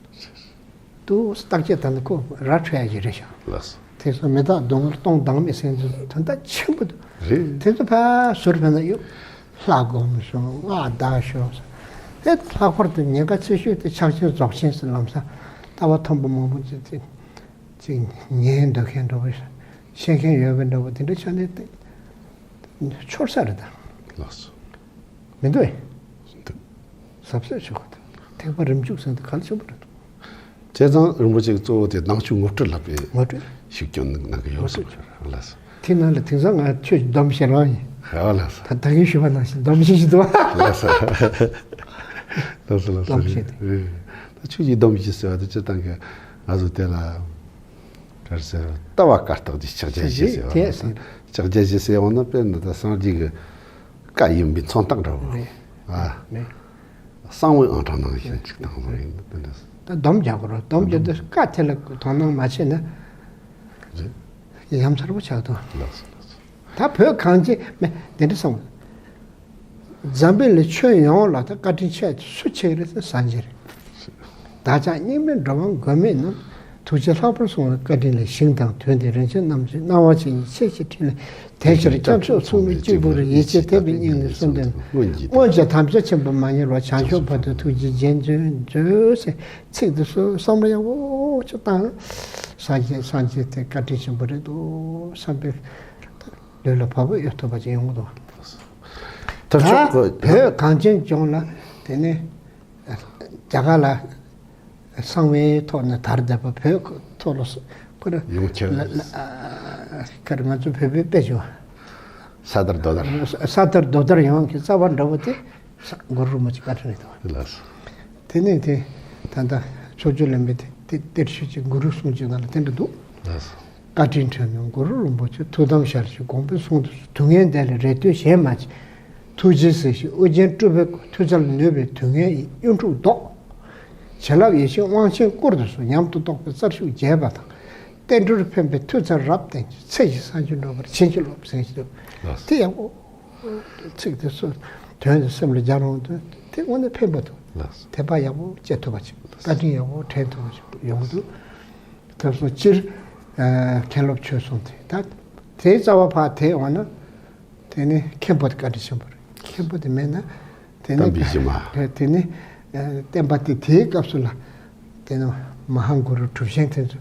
དུ་བརྟག་དཔྱད་དང་ནི་ཁོ་ར་འཕྲོད་ཡ་ཞིག་རེད་ཤག་ལགས་སོ། དེ་ཚོ་མི་རྟག་སྡུག་བསྔལ་གཏོང་སྡང་མེད་སེམས་ཚོ་དོན་དག་ཆེན་པོ་འདུག་རེད། དེ་ཚོ་ཕར་ཟུར་ཕན་ན་གཡུག་ལྷ་སྒོམ་ཤོག་སྔགས་བཟླ་ཤོག་ཨེ་ལྷག་པར་དུ་ཉེན་ཁ་ཆེ་ཤོས་དེ་ཆགས་ཞེན་རྫོགས་ཆེན་ཟེར་ལམ་སང་ལྟ་བ་མཐོན་པོ་མང་པོ་ཅིག་ཅིག་ཅིག་ཉན་འདོད་མཁན་འདྲ་པོ་ཤེས་མཁན་ཡོད་པའི་འདྲ་པོ་དེ་འདྲ་ཆགས་ནས་ཏེ་ཆོར་ས་རེད་ད། ལགས་སོ། མི་འདུག་ཨེ། འདུག་གཟབ་གཟབ་བྱེད་དགོས་ད། ཐེག་པ་རིམ་བཅུ་ཟེར་དུས་གལ་ཆེན་པོ་རེད་འདུག་བྱས་ཙང་རིན་པོ་ཆེ་གི་གཙོ་བོ་དེ་ནང་ཆོས་ངོ་སྤྲོད་ལབ་པའི་ངོ་སྤྲོད། ཤུགས་སྐྱོན་ནང་གི་ཡོད་ངོ་སོང་། སྤྲོད། ལགས་སོ། དེ་ནང་ལ་དེང་སང་ང་ཆོས་སྡོམ་བཞེས་རང་ཡིན། ཧ་ལགས་སོ། ད་ད་གིན་ཞུས་པ་ནང་བཞིན་སྡོམ་བཞེས་ཞིག་འདུག་ལགས་སོ། ལགས་སོ་ལགས་སོ། སྡོམ་བཞེས་ཏེ། རེད། ད་ཆོས་ཀྱི་སྡོམ་བཞེས་ཟེར་བ་དེ་སྤྱིར་བཏང་གི་ང་ཚོ་དེ་ལ་ག་རེ་ཟེར་ལྟ་བ་བཀའ་རྟགས་ཀྱི་ཕྱག་རྒྱ་བཞེས་ཟེར་བ་དེ་ལ་ཕྱག་རྒྱ་བཞེས་ཟེར་ཡོང་ན་དཔེར་ན་ད་སངས་རྒྱས་ཀྱི་བཀའ་ཡིན་པའི་མཚོན་རྟགས་འདྲ་བོ། རེད། ཨ། རེད། གསང་བའི་ཨང་གྲངས་ནང་བཞིན་ཅིག་དང་བཟུང་ཡིན་དེ་འདྲ། ད་སྡོམ་རྒྱག་དགོས་རེད། སྡོམ་རྒྱག་དུས་བཀའ་དེ་ལ་དོ་སྣང་མ་བྱས་ན་རེད། ཡ་མཚར་པོ་ཆགས་འདུག་ལགས་སོ་ལགས་སོ། ད་བོད་གངས་ཅན་མེ་དེ་འདྲ་སོང་། འཛམ་བུ་གླིང་ཁྱོན་ཡོངས་ལ་ད་བཀའ་དྲིན་ཆེ་སུ་ཆེ་རེད་ཟེར་སངས་རྒྱས་རེད། བདག་ཅག་སྙིགས་མའི་འགྲོ་བ་མགོན་མེད་རྣམས། ཐུགས་རྗེ་ལྷག་པར་གསུངས་པའི་བཀའ་དྲིན་ལས། ཞིང་དང་དོན་དེ་རིན་ཆེན་རྣམས་ཀྱི། སྣང་བ་ཅན་གྱི་ཆེ་ཞེས་དྲིས་ནས། དེ་ཕྱིར་སྐྱབས་མཆོག་མཚུངས་མེད་གཅིག་པུར། ཡིད་ཆེས་དད་པའི་སྙིང་ནས་གསོལ་འདེབས་ནས། སྔོན་གྱི་དམ་བཅའ་ཆེན་པོ་མ་བསྙེལ་བར། བྱང་ཆུབ་བར་དུ་ཐུགས་རྗེས་རྗེས་བརྩོན་མཛོད་ཟེར། ཚིག་འདི་ཚོ་བསམ་བློ་ཡག་པོ་ཅིག་བཏང་ན། སངས་རྒྱས་སངས་རྒྱས་དེ་བཀའ་དྲིན་ཆེན་པོ་རེད་འདུག་བསམ་པའི་ལུས་ལ་བབ་པ་ཡོད་ཐུབ་པ་ཅིག་ཡོང་གི་འདུག་ད་ཐབས་མཆོག་གི་བོད་གངས་ཅན་ལྗོངས་ལ་དེ་ནས་རྒྱ་གར་ལ་གསང་བའི་ཐོག་ནས་དར་བསྡད་པ། བོད་ཐོག་ལ་ཁོ་ར་ཡོངས་ཁྱབ་ལ་ལ་ཨ་ཁར་ང་ཚོ་བོད་པའི་དཔེ་ཆ་ས་དར་རྡོ་དར། ས་དར་རྡོ་དར་ཡོངས་ཀྱི་རྩ་བ་འདྲ་བོ་དེ་ས་གུ་རུ་རིན་པོ་ཆེ་བཀའ་དྲིན་རེད་དོ། ལགས་སོ། དེ་ནས་དེ་ད་ལྟ་ཕྱོགས་བཅུ་ལས་མེད་དེ་དེ་གཏེར་ཆོས་ཀྱི་གུ་རུ་གསུང་ཆོས་ནང་ལ་དེ་འདྲ་འདུག་ལགས་སོ། བཀའ་དྲིན་དྲན་ནས་གུ་རུ་རིན་པོ་ཆེ། ཐུགས་དམ་ཞལ་བཞེས་དགོངས་པའི་གསུང་དུ་གསོལ། དུས་ངན་འདས་ལ་རེ་ལྟོས་གཞན་མ་མཆིས། ཐུགས་རྗེས་གཟིགས་ཤིག་ཨོ་རྒྱན་སྤྲུལ་པའི་སྐུ། མཐུ་རྩལ་ནུས་པས་དུས་ངན་གཡུལ་འཁྲུག་ཟློག་བྱིན་རླབས་ཡེ་ཤེས་དབང་ཆེན་བསྐུར་དུ་གསོལ། ཉམས་སུ་རྟོགས་པའི་རྩལ་ཤུགས་རྒྱས་པ་དང་། བསྟན་འགྲོར་ཕན་པའི་མཐུ་རྩལ་རབ་བསྟན་ཅིང་། ཚེ་ཞིང་སངས་རྒྱས་འགྲུབ་པར་བྱིན་གྱིས་རློབས་ཟེར་ཞིག་འདུག་ལགས་སོ། དེ་ཡག་པོ། ཚིག་དེ་ཚོ་དོན་དེ་སེམས་ལ་འཇགས་རུང་དུས་དེ་དངོས་གནས་ཕན་པ་འདུག་ལགས་སོ། དད་པ་ཡག་པོ་སྐྱེ་ཐུབ་པ་ཅིག་བཀའ་དྲིན་ཡག་པོ་དྲན་ཐུབ་པ་ཅིག་ཡོང་གི་འདུག་དེ་སོང་སྤྱིར་ཨ་མཁན་སློབ་ཆོས་གསུམ་དེ་ད་དེའི་རྩ་བ་ཕར་དེད་འོང་ན། དེ་ནི་མཁན་པོ་དེ་བཀའ་དྲིན་ཆེན་པོ་རེད། མཁན་པོ་དེ་མེད་ན། དེ་ནི་བསྟན་པའི་གཞི་མ། དེ་ནི་ཨ་བསྟན་པ་དེ་དེའི་སྐབས་སུ་ལ། དེ་ནི་མ་ཧཱ་གུ་རུ་གྲུབ་ཆེན་དེ་ཚོ་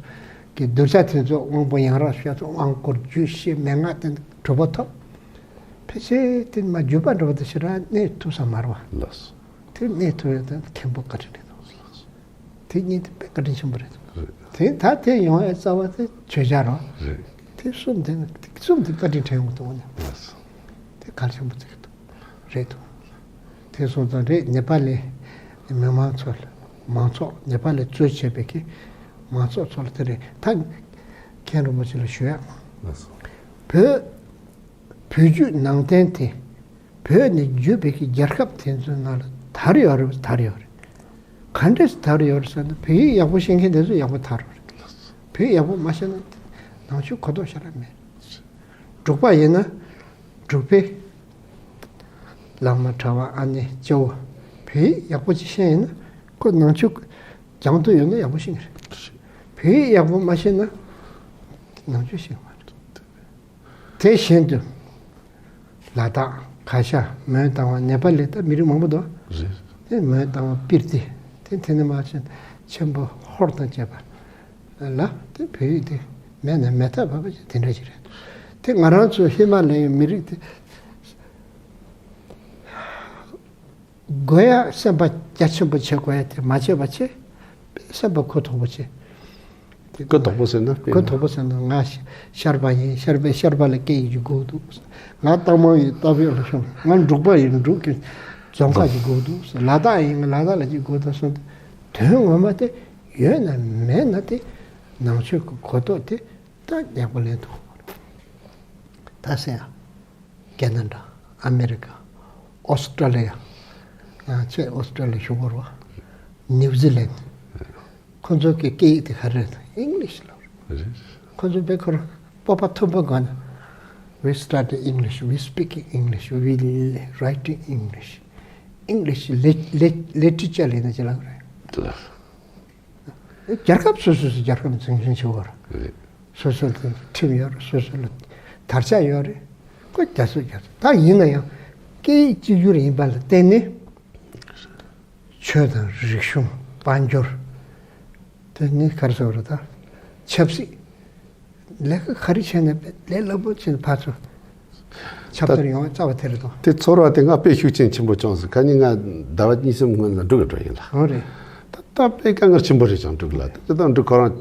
གི་གདུལ་བྱ་དེ་ཚོ་དབང་པོ་ཡང་རབ་ཤ་ཚོ་དབང་བསྐུར་རྒྱུད་བཤད་མན་ངག་དེ་གྲུབ་པ་ཐོབ། ཕལ་ཆེར་དེ་མ་བརྒྱུད་པ་འདྲ་བོ་དེ་ཞེ་དྲག་གནས་ཐུབ་ས་མ་རེད་བ། ལགས་སོ། དེ་གནས་ཐུབ་ཡ་དེ་མཁན་པོ་བཀའ་དྲིན་རེད་དོ། དེ་གཉིས་དེ་དཔེ་བཀའ་དྲིན་ཆེན་པོ་རེད། རེད། དེ་ད་དེ་ཡོང་བའི་རྩ་བ་དེ་ཆོས་ཆ་རོ། རེད། དེ་གསུམ་དེ་ནི་དེ་གསུམ་དེ་བཀའ་དྲིན་དྲན་ཡོང་གི་འདུག་ནི། ལགས་སོ། དེ་གལ་ཆེན་པོ་ཅིག་རེད་འདུག་དེ་སོང་ཙང་རེད། ནེ་པ་ལི་མི་མང་ཚོ་ལ་མང་ཚོགས་ནེ་པ་ལི་གཙོས་བྱས་པའི་གི་མང་ཚོགས་ཚོ་ལ་དེ་རེད། ད་མཁན་རིན་པོ་ཆེ་ལ་ཞུ་ཡག་ལགས་སོ། བོད་བོད་བརྒྱུད་ནང་བསྟན་དེ་བོད་ནས་བརྒྱུད་པའི་གི་རྒྱལ་ཁབ་དེ་ཚོའི་ནང་ལ་དར་ཡོད་རེད། དར་ཡོད་རེད། ག་འདྲས་དར་ཡོད་རེད་ཟེར་ན། བོད་ཡིག་ཡག་པོ་ཤེས་མཁན་དེ་ཚོ་ཡག་པོ་དར་རེད། བོད་ཡིག་ཡག་པོ་མ་ཤེས་ན་ནང་ཆོས་གོ་རྟོགས་ཞེ་དྲག་མེད། འབྲུག་པ་ཡིན་ན་འབྲུག་པའི་བླ་མ་གྲྭ་པ་ཨ་ནེ་སྐྱ་བོ་བོད་ཡིག་ཡག་པོ་ཅིག་ཤེས་ཡིན་ན་ཁོ་ནང་ཆོས་སྦྱང་འདོད་ཡོད་ན་ཡག་པོ་ཤེས་ཀྱི་རེད། བོད་ཡིག་ཡག་པོ་མ་ཤེས་ན་ནང་ཆོས་ཤེས་མ་རེད། དེ་བཞིན་དུ་ལ་དྭགས་གྷ་ཤ་མོན་རྟ་དབང་ནེ་པ་ལི་ད་མི་རིགས་མང་པོ་འདུག་རེད། དེ་མོན་རྟ་དབང་སྤི་ཏི་དེ་དེ་ནས་མར་ཕྱིན་ཆེན་པོ་ཧོར་དང་བཅས་པ་ལ་དེ་བོད་ཡིག་དེ་མེད་ན་མེད་ཐབས་བབ་པ་ཞིག་དེ་འདྲ་ཞིག་རེད། དེ་ང་རང་ཚོ་ཧི་མ་ལ་ཡའི་མི་རིགས་དེ་དགོས་ཡ་སེམས་པ་རྒྱ་ཆེན་པོ་བྱེད་དགོས་ཡ་དེ་མ་བྱས་པ་བྱས་སེམས་པ་ཁུ་ཐོག་པོ་བྱས། དེ་ཁུ་ཐོག་པོ་ཟེར་ན་དཔེར་ཁུ་ན། ཐོག་པོ་ཟེར་ན་ང་ཤར་པ་ཡིན། ཤར་པའི་ཤར་པ་ལ་སྐད་ཡིག་ཅིག་དགོས་འདུག་ང་རྟ་མང་ཡིན། རྟ་བོད་ལ་ཤོང་། ང་འབྲུག་པ་ཡིན། འབྲུག་གི་རྫོང་ཁ་ཅིག་དགོས་འདུག་ལ་དྭགས་ཡིན། ང་ལ་དྭགས་ལ་ཅིག་དགོས་འདུག་གསུངས་ཏེ། དོན་ངོ་མ་དེ་ཡོད་ན་མེད་ན་དེ་ནང་ཆོས་ཀྱི་གོ་རྟོགས་དེ་ད་ཡག་པོ་ལེན་ཐུབ་ཀྱི་མ་རེད། ད་ཟེར་ཡ། ཁེ་ན་ཌ། ཨ་མེ་རི་ཀ། ཨོ་སི་ཀྲོ་ལི་ཡ། ང་ཚོས་ཨོ་སི་ཀྲོ་ལི་ཡ་བཞུགས་ཡོད་རེད་བ། ནིའུ་ཛི་ལན། ཁོ་ཚོ་གི་སྐད་ཡིག་དེ་ག་རེ་རེད། ཨིང་ལིཤ་ལབ་རེད། རེད། ཁོ་ཚོ་དཔེ་ཁོ་རང་སྤོབས་པ་མཐོན་པོ་སྒང་ནས། We study English, we speak in English, we read English, English lit- lit- literature ལབ་ན་ཅི་ལབ་རེད། རེད། རྒྱལ་ཁབ་སོ་སོ་སོ་རྒྱལ་ཁབ་འཛིན་སྐྱོང་བྱེད་དགོས་རེད། རེད། སོ་སོ་ལ་ཁྲིམས་ཡོད་རེད། སོ་སོ་ལ་དར་ཆ་ཡོད་རེད། ཁོ་རྒྱ་སོ་རྒྱ་སོ། ད་ཡིན་ན་ཡང་སྐད་ཡིག་གཅིག་གྱུར་ཡིན་པ་ལ་བརྟེན་ནས་ཆོས་དང་རིག་གཞུང་། དཔལ་འབྱོར། དེ་ནི་ག་རེ་ཟེར་དགོས་རེད། ད་ཆབ་སྲིད། ལས་ཀ་ག་རེ་བྱས་ནས་ལས་སླ་པོ་བྱས་ནས་ཕར་ཚུར་ཁྱབ་གདལ་ཡོང་བའི་རྩ་བ་དེ་རེད་དོ། དེ་ཚོར་བ་དེ་ང་དཔེ་ཤུགས་རྐྱེན་ཆེན་པོ་བྱུང་སོང་། ཁ་ཉིན་ང་ཟླ་བ་གཉིས་གསུམ་སྔོན་ལ་འབྲུག་ག་འགྲོ་ཡིན་ལ། འོ་རེད། ད་ད་དཔེ་དཀའ་ངལ་ཆེན་པོ་རེད་བྱུང་འབྲུག་ལ། དེ་དང་འབྲུག་ཁོ་རང་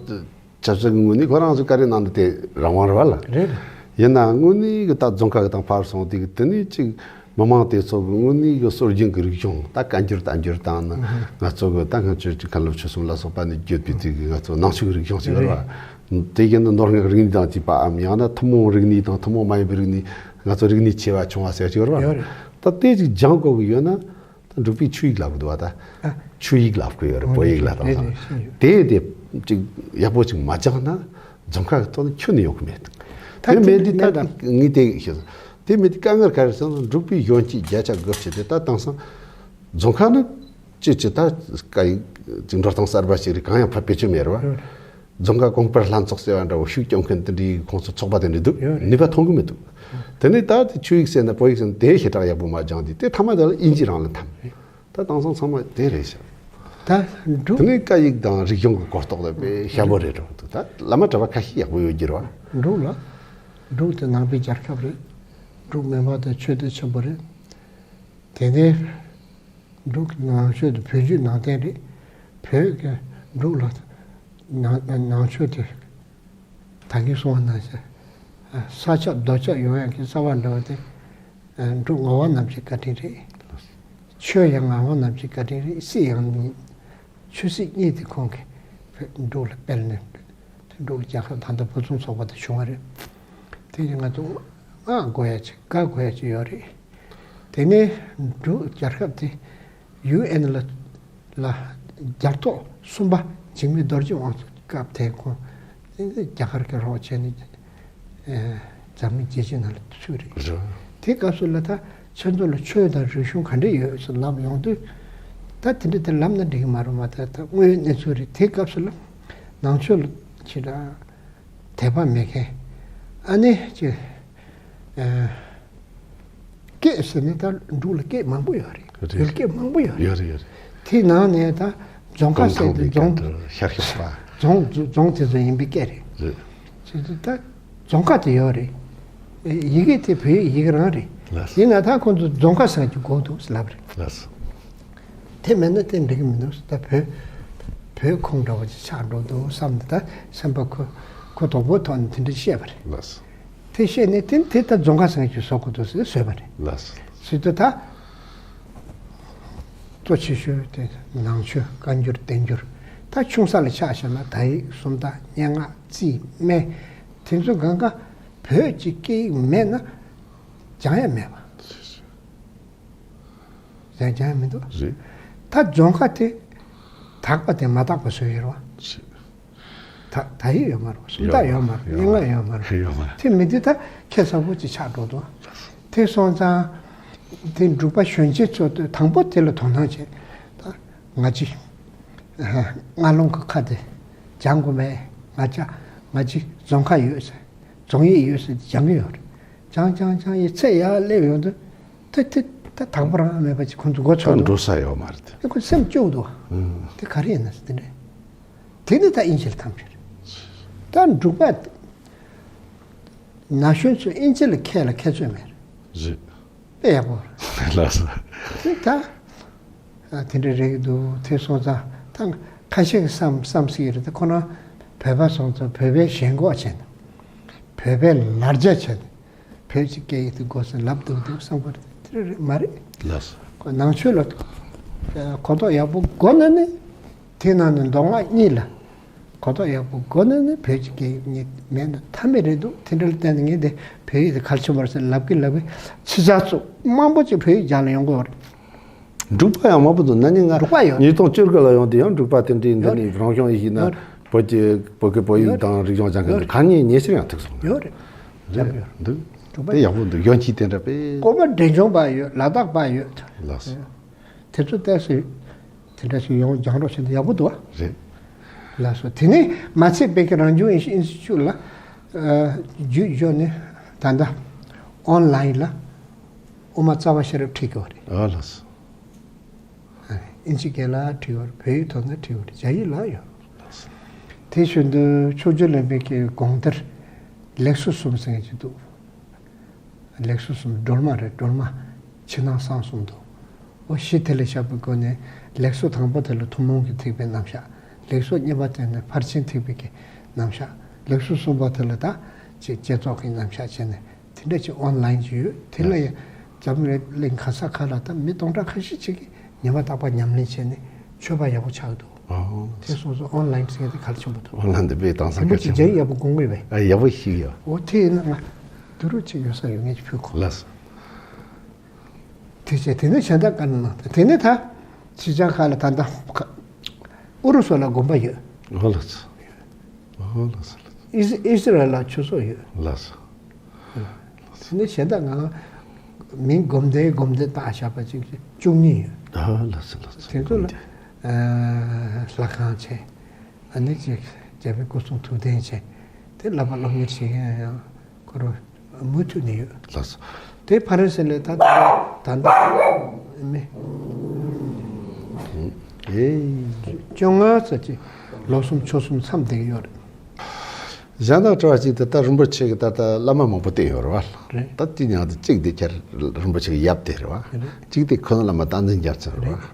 ཆབ་སྲིད་ཀྱི་ངོས་ནས་ཁོ་རང་ཚོ་བཀའ་དྲིན་གནང་འདི་དེ་རང་དབང་རེད་བ་ལ། རེད། ཡིན་ན་དངོས་གནས་ཀྱི་ད་རྫོང་ཁ་གི་དང་ཕར་སོང་དེ་གི་དེ་ནས་ཅིག་མི་མང་དེ་ཚོ་གི་དངོས་གནས་ཀྱི་སྲོལ་རྒྱུན་གྱི་རིག་གཞུང་། ད་བཀའ་འགྱུར་བསྟན་འགྱུར་དང་ནི། ང་ཚོ་གི་ད་སྔ་ཆོས་ཀྱི་མཁན་སློབ་ཆོས་གསུམ་ལ་སོགས་པ་ནས་བརྒྱུད་པའི་དེ་གི་ང་ཚོ་ནང་ཆོས་ཀྱི་རིག་གཞུང་ཞིག་ཡོད་རེད་བ། དེ་གི་ནི་ནོར་སྔགས་རིག་གནས་དང་བཅས་པའམ། ཡང་ན་ཐུན་མོང་རིག་གནས་དང་ཐུན་མོང་མ་ཡིན་པའི་རིག་གནས། ང་ཚོ་རིག་གནས་ཆེ་བ་ཆུང་བ་ཟེར་གྱི་ཡོད་རེད་བ། ཡོད་རེད། ད་དེ་ཅིག་སྦྱང་དགོས་ཀྱི་ཡོད་ན། ད་འབྲུག་པའི་ཆོས་ཡིག་ལབ་ཀྱི་འདུག་བ། ད་ཨ། ཆོས་ཡིག་ལབ་ཀྱི་ཡོད་རེད། ཨ། བོད་ཡིག་ལ་དང་རེད་རེད། ཤེས་ཡོད། དེ་དེ་ཅིག་ཡག་པོ་ཅིག་མ་སྦྱངས་ན་རྫོང་ཁ་གི་ཐོག་ནས་ཁྱོན་ནས་ཡོང་གི་མེད། ད་དེ་མེད་དེ་ད་ད་ངས་དེ་ཤེས་སོང་། དེ་མེད་དེ་དཀའ་ངལ་ག་རེ་ཟེར་ན། འབྲུག་པའི་གཞོན་སྐྱེས་བརྒྱ་ཆ་དགུ་བཅུ་དེ་ད་དེང་སང་རྫོང་ཁ་ནི་ཅི་ཅི་ད་སྐད་ཡིག་ཅིག་འགྲོ་སྟངས་གསར་པ་ཞིག་རེད། གང་ཡང་ཕར་བེད་སྤྱོད་མེད་རེད་བ། རེད། རྫོང་ཁ་གོང་སྤེལ་ལྷན་ཚོགས་ཟེར་བ་འདྲ་བོ་ཤུགས་སྐྱོང་མཁན་དེ་འདྲའི་ཁོང་ཚོ་ཚོགས་པ་དེ་འདྲ་འདུག་ཡོད་རེད། ནུས་པ་ཐོན་གི་མི་འདུག་དེ་ནས་ད་དེ་ཆོས་ཡིག་ཟེར་ན་བོད་ཡིག་ཟེར་ན་དེ་ཞེ་དྲག་ཡག་པོ་མ་སྦྱངས་དེ་དེ་མཐའ་མ་དེ་ལ་དབྱིན་ཇི་རང་ལ་འཐམས། ད་དེང་སང་ཚང་མ་དེ་རེད་ཤག་ད་འབྲུག་དེ་ནས་སྐད་ཡིག་དང་རིག་གཞུང་གི་གོ་རྟོགས་ལ་དཔེ་ཞན་པོ་རེད་འགྲོ་འདུག་ད་བླ་མ་གྲྭ་པ་ཁ་ཤས་ཡག་པོ་ཡོད་ཀྱི་རེད་བ། འབྲུག་ལ། འབྲུག་དེ་ནང་པའི་རྒྱལ་ཁབ་རེད། འབྲུག་མི་མང་དེ་ཆོས་དད་ཆེན་པོ་རེད། དེ་ནས་འབྲུག་གི་ནང་ཆོས་དེ་བོད་བརྒྱུད་ནང་བསྟན་རེད། བོད་ཀྱི་འབྲུག་ལ་ནང་ནང་ཆོས་དེ་ད་གིན་གསུངས་པ་ནང་བཞིན་ས་ཁྱབ་རྡོ་ཁྱབ་ཡོང་ཡག་གི་རྩ་བ་འདྲ་བ་དེ་འབྲུག་ངག་དབང་རྣམ་རྒྱལ་བཀའ་དྲིན་རེད། ཆོས་ཡང་ངག་དབང་རྣམ་རྒྱལ་བཀའ་དྲིན་རེད། སྲིད་ཡང་ཆོས་སྲིད་གཉིས་དེ་ཁོང་གིས་འབྲུག་ལ་སྤེལ་ནས་འབྲུག་རྒྱལ་ཁབ་ད་ལྟ་ཕུན་སུམ་ཚོགས་པ་དེ་བྱུང་བ་རེད། དེ་ཡིན་ང་ཚོ་བསྔགས་དགོས་ཡ་ཅིག་དགའ་དགོས་ཡ་ཅིག་ཡོད་རེད། དེ་ནས་འབྲུག་རྒྱལ་ཁབ་དེ་ཡུ་ཨེན་ལ་ལ་རྒྱལ་ཐོག་གསུམ་པ་འཇིགས་མེད་རྡོ་རྗེ་དབང་སྐབས་དེ་ཁོང་རྒྱ་གར་གྱི་རོགས་བྱས་ནས་འཛམ་གླིང་རྒྱལ་སྤྱི་ནང་ལ་ཚུད་རེད། རེད། དེ་སྐབས་སུ་ལ་ད་ཁྱེད་ཚོ་ལ་ཆོས་དང་རིག་གཞུང་ག་འདྲ་ཡོད་ཟེར་ལབ་ཡོང་དུས་ད་དེ་འདྲ་དེ་ལབ་ན་འགྲིག་གི་མ་རེད་མ། ད་ད་དངོས་ཡོད་གནས་ཚུལ་རེད། དེ་སྐབས་སུ་ལ་ནང་ཆོས་ལ་ཁྱེད་རང་དད་པ་མེད་མཁན་ཨ་ནེ་ཅེ། སྐད་ཟེར་ནས་ད་འབྲུག་ལ་སྐད་མང་པོ་ཡོད་རེད། རེད། ཡུལ་སྐད་མང་པོ་ཡོད་རེད། ཡོད་རེད་ཡོད་རེད། དེའི་ནང་ནས་ད་རྫོང་ཁ་ཟེར་ཏེ་རྫོང་ཤར་ཤར་པ། རྫོང་རྫོང་དེ་ཚོ་ཡིན་པའི་སྐད་རེད། རེད། ཅེས་ད་རྫོང་ཁ་དེ་ཡོད་རེད། ཡི་གེ་དེ་བོད་ཡིག་རང་རེད། ལགས། ཡིན་ན་ད་ཁོང་ཚོ་རྫོང་ཁ་ཟེར་གྱི་གོ་འདུག་ལབ་རེད། ལགས། དེ་མེད་ན་དེ་འགྲིག་གི་མི་འདུག་ད་བོད་བོད་ཁོངས་འདྲ་བོ་ཅིག་ཆགས་འགྲོ་འདུག་བསམ་ནས་ད་སེམས་པ་ཁོ་ཁོ་དོག་པོའི་ཐོག་ནས་དེ་འདྲ་བཤད་པ་རེད། ལགས། དེ་བཤད་ནས་དེ་དེ་ད་རྫོང་ཁ་ཟེར་གྱི་བཟོ་དགོས་འདུག་ཟེར་བཟོས་པ་རེད། ལགས། ཟེར་དུས་ད་གཙོ་ཆེ་ཤོས་དེ་ནང་ཆོས་བཀའ་འགྱུར་བསྟན་འགྱུར། ད་ཆུང་ས་ལ་ཆ་བཞག་ན་ད་ཡིག་སུམ་རྟགས་སྙན་ངག་རྩིས་སྨན་དེ་ཚོ་གང་ག་བོད་ཀྱི་སྐད་ཡིག་མེད་ན་སྦྱང་ཡ་མེད་པ། ཡང་སྦྱང་ཡ་མི་འདུག་རེད། ད་རྫོང་ཁ་དེ་དག་པ་དེ་མ་དག་པ་བཟོས་ཡོད་རེད་བ། རེད། ད་ད་ཡིག་ཡོད་མ་རེད་བ། སུམ་རྟགས་ཡོད་མ་རེད། སྙན་ངག་ཡོད་མ་རེད། ཡོད་མ་རེད། དེ་མི་དེ་ད་ཁྱད་མཚར་པོ་ཅིག་ཆགས་འགྲོ་འདུག་དེ་སོང་ཙང་དེ་འབྲུག་པ་གཞོན་སྐྱེས་ཚོ་དེ་དང་པོ་དེ་ལ་དོ་སྣང་བྱེད། ད་ང་ཅི་ཨ་ཧ་རྔ་ལུང་གི་ཁ་དེ་སྦྱང་དགོས་མེད། ང་ཅག་ང་ཅི་རྫོང་ཁ་ཡོད་ཟེར། རྫོང་ཡིག་ཡོད་ཟེར་སྦྱང་གི་ཡོད་རེད། སྦྱང་སྦྱང་སྦྱང་ཡི་ཚད་ཡར་སླེབས་ཡོང་དུས། ད་དེ་ད་དང་པོ་རང་མེད་པ་ཅིག་ཁོང་ཚོ་མགོ་ཚོས་ད་འགྲོ་འདུག་ས་ཡོད་མ་རེད་དེ། ཁོ་སེམས་སྐྱོ་འདུག་ཨང་། དེ་ག་རེ་ཡིན་ན་ཟེར་དེ་འདྲ། དེ་ནི་ད་དབྱིན་ཇི་ལ་འཐམས་ཤིག་རེད། ད་འབྲུག་པ་ན་གཞོན་ཚོ་དབྱིན་ཇི་ལ་མཁས་ལ་མཁས་ཚོད་མེད་རེད། རེད། དཔེ་ཡག་པོ་རེད། ལགས་སོ། དེ་ད་ཨ་དེ་འདྲ་རེད་འདུག་དེ་སོང་ཙང་ད་ཁ་ཤས་ཀྱི་བསམ་བསམ་སྲིད་ཀྱི་རེད། ད་ཁོ་རང་བོད་པ་སོང་ཙང་བོད་པའི་ཞེན་ཁོག་བྱས་ནས་བོད་པའི་ལར་རྒྱ་བྱས་ནས། བོད་ཀྱི་སྐད་ཡིག་དེ་དགོས་ཟེར་ལབ་འདུག་འདུག་བསམ་པ་རེད། དེ་རེད་མ་རེད། ལགས་སོ། ཁོ་ནང་ཆོས་ལ་གོ་རྟོགས་ཡག་པོ་དགོས་ན་ནི། དེ་ནང་ནས་མདོ་སྔགས་གཉིས་ལ་གོ་རྟོགས་ཡག་པོ་དགོས་ན་ནི་བོད་ཀྱི་སྐད་ཡིག་ཉིད་མེད་ན་ཐབས་མེད་རེད་འདུག་དེ་འདྲ་ལ་བརྟེན་ནས་ངས་འདི་བོད་ཡིག་དེ་གལ་ཆེན་པོ་རེད་ཟེར་ལབ་ཀྱི་ལབ་ཀྱི་ཕྱི་རྒྱལ་ཚོ་མང་པོ་ཅིག་བོད་ཡིག་སྦྱང་ལ་ཡོང་གི་ཡོད་རེད། འབྲུག་པ་ཡང་མང་པོ་འདུག་ན་ནིང་ང་འབྲུག་པ་ཡོད། ཉིས་སྟོང་བཅུ་དགུ་ལ་ཡོང་དུས་ཡང་འབྲུག་པ་དེ་འདྲའི་འདི་ཡོད་ནས་རེད། རང་གཞུང་ཡིན་ན་ཡོད་རེད། བོད་ཀྱི་བོད་ཀྱི་བོད་ཡིག་ཡོད་རེད། དང་རིག་གཞུང་སྦྱང་མཁན་ཡོད་དེ་རེད། གང་ཉིད་ཉེ་ཆར་ཡང་ཐུག་སོང་། ཡོད་རེད། རེད། ཡོད་རེད། འདུག་འབྲུག་པ་དེ་ཡག་པོ་འདུག་གཞོན་སྐྱེས་དེ་འདྲ་དཔེ། ཀོ་པ་འབྲས་ལྗོངས་པ་ཡོད། ལ་དྭགས་པ་ཡོད། ལགས་སོ། དེ་ཚོ་ཏོག་ཙམ་དེ་འདྲ་ཞིག་ཡོང་སྦྱང་རོགས་བྱས་ན་ཡག་པོ་འདུག་ཨ། རེད། ལགས་སོ། དེ་ནས་མ་ཚད་བོད་ཀྱི་རང་སྐྱོང་ཨིན་སི་ཊི་ཅུ་ལ་ཨ་བརྒྱུད་བརྗོད་ནས་ད་ལྟ་ཨོན་ལ་ཡིན་ལ་དབུ་མ་རྩ་བ་ཤེས་རབ་ཁྲིད་དགོས་རེད། ཨ་ལགས་སོ། ཨིན་ཇི་སྐད་ལ་བྲིས་པར་བོད་ཡིག་ཐོག་ན་བྲིས་པར་རྒྱ་ཡིག་ལ་ཡོད། དེ་བཞིན་དུ་མཆོག་གྱུར་ལེགས་སྨོན་གྱི་དགོངས་གཏེར་ལེགས་སོ་གསུམ་ཟེར་མཁན་ཅིག་འདུག་ལེགས་སོ་གསུམ་སྒྲོལ་མ་རེད། སྒྲོལ་མ་ཕྱི་ནང་གསང་གསུམ་འདུག་འོ་ཞི་དེ་ལས་བཤགས་པའི་སྒོ་ནས་ལེགས་སོ་དང་པོ་དེ་ལ་ཐུན་མོང་གི་ཐེག་པའི་རྣམ་གཞག་ལེགས་སོ་གཉིས་པ་དེ་ནི་ཕར་ཕྱིན་ཐེག་པའི་གི་རྣམ་གཞག་ལེགས་སོ་གསུམ་པ་དེ་ལ་ད་ཅིག་བསྐྱེད་རྫོགས་ཀྱི་རྣམ་གཞག་བྱས་ནས། དེ་འདྲ་ཅིག་ཨོན་ལ་ཡིན་ཅིག་ཡོད། དེ་ལ་ཡང་འཛམ་བུ་གླིང་ག་ས་ག་ལ་ད་མི་སྟོང་ཕྲག་ཁ་ཤས་ཅིག་གིས་ཉི་མ་རྟག་པར་ཉམས་ལེན་བྱས་ནས་ཆོས་པ་ཡག་པོ་ཆགས་འདུག་ཨོ། དེ་སོང་ཙང་ཨོན་ལ་ཡིན་ཟེར་མཁན་དེ་གལ་ཆེན་པོ་འདུག་ཨོན་ལ་འདི་དཔེ་དེང་སང་རིན་པོ་ཆེ་གལ་ཆེན་རྒྱ་ཡིག་ཡག་པོ་དགོངས་མེད་པས། ཨ་ཡག་པོ་ཞིག་ཡོད། འོ་དེ་ཡིན་ན་ང་དུ་རུ་ཅིག་ཡོད་ས་ཡོད་ངེས་ཀྱི་ཕུལ་གོ་ལགས་སོ། དེ་བྱས་དེ་ནས་གཞན་དག་བཀའ་གནང་། དེ་ནས་ད་ཕྱི་རྒྱལ་ཁག་ལ་ད་ལྟ་ཨུ་རུ་སུ་ལ་དགོན་པ་ཡོད། ཨོ་ལགས་སོ། ཨོ་ལགས་སོ་ལགས་སོ། ཨིས་ཨིས་ར་ཨེལ་ལ་ཆོས་ཚོགས་ཡོད། ལགས་སོ། དེ་ནས་གཞན་དག་ང་མིང་སྒོམ་སྡེ་སྒོམ་སྡེ་བཏགས་བཞག་པ་ཅིག་བཅུ་གཉིས་ཡོད། ཨ་ལགས་སོ་ལགས་སོ། དེ་ཚོ་ལ་ཨ་ལྷ་ཁང་བྱས། ཨ་ནི་ཅིག་ རྒྱལ་བའི་སྐུ་གསུང་ཐུགས་རྟེན་བྱས། དེ་བསླབ་པ་སློབ་གཉེར་བྱེད་མཁན་ཡང་ཁོ་རང་མུ་མཐུད་ནས་ཡོད། ལགས་སོ། དེ་ཕ་རན་སི་ལ་ད་ད་ལྟ་མི་ཨེ་བཅོ་ལྔ་ཙམ་ཅིག་ལོ་གསུམ་ཕྱོགས་གསུམ་མཚམས་བསྡད་ཀྱི་ཡོད་རེད། གཞན་དག་དྲི་བ་གཅིག་དེ་ད་རིན་པོ་ཆེ་གི་ད་ལྟ་བླ་མ་མང་པོ་བསྟེན་ཡོད་རེད་བ། རེད། ད་དེ་ཉག་དེ་གཅིག་དེ་ཁྱེད་རིན་པོ་ཆེ་གི་ཡབ་དེ་རེད་བ། རེད། གཅིག་དེ་ཁོ་ན་བླ་མ་བསྟན་འཛིན་རྒྱལ་མཚན་རེད་བ། རེད།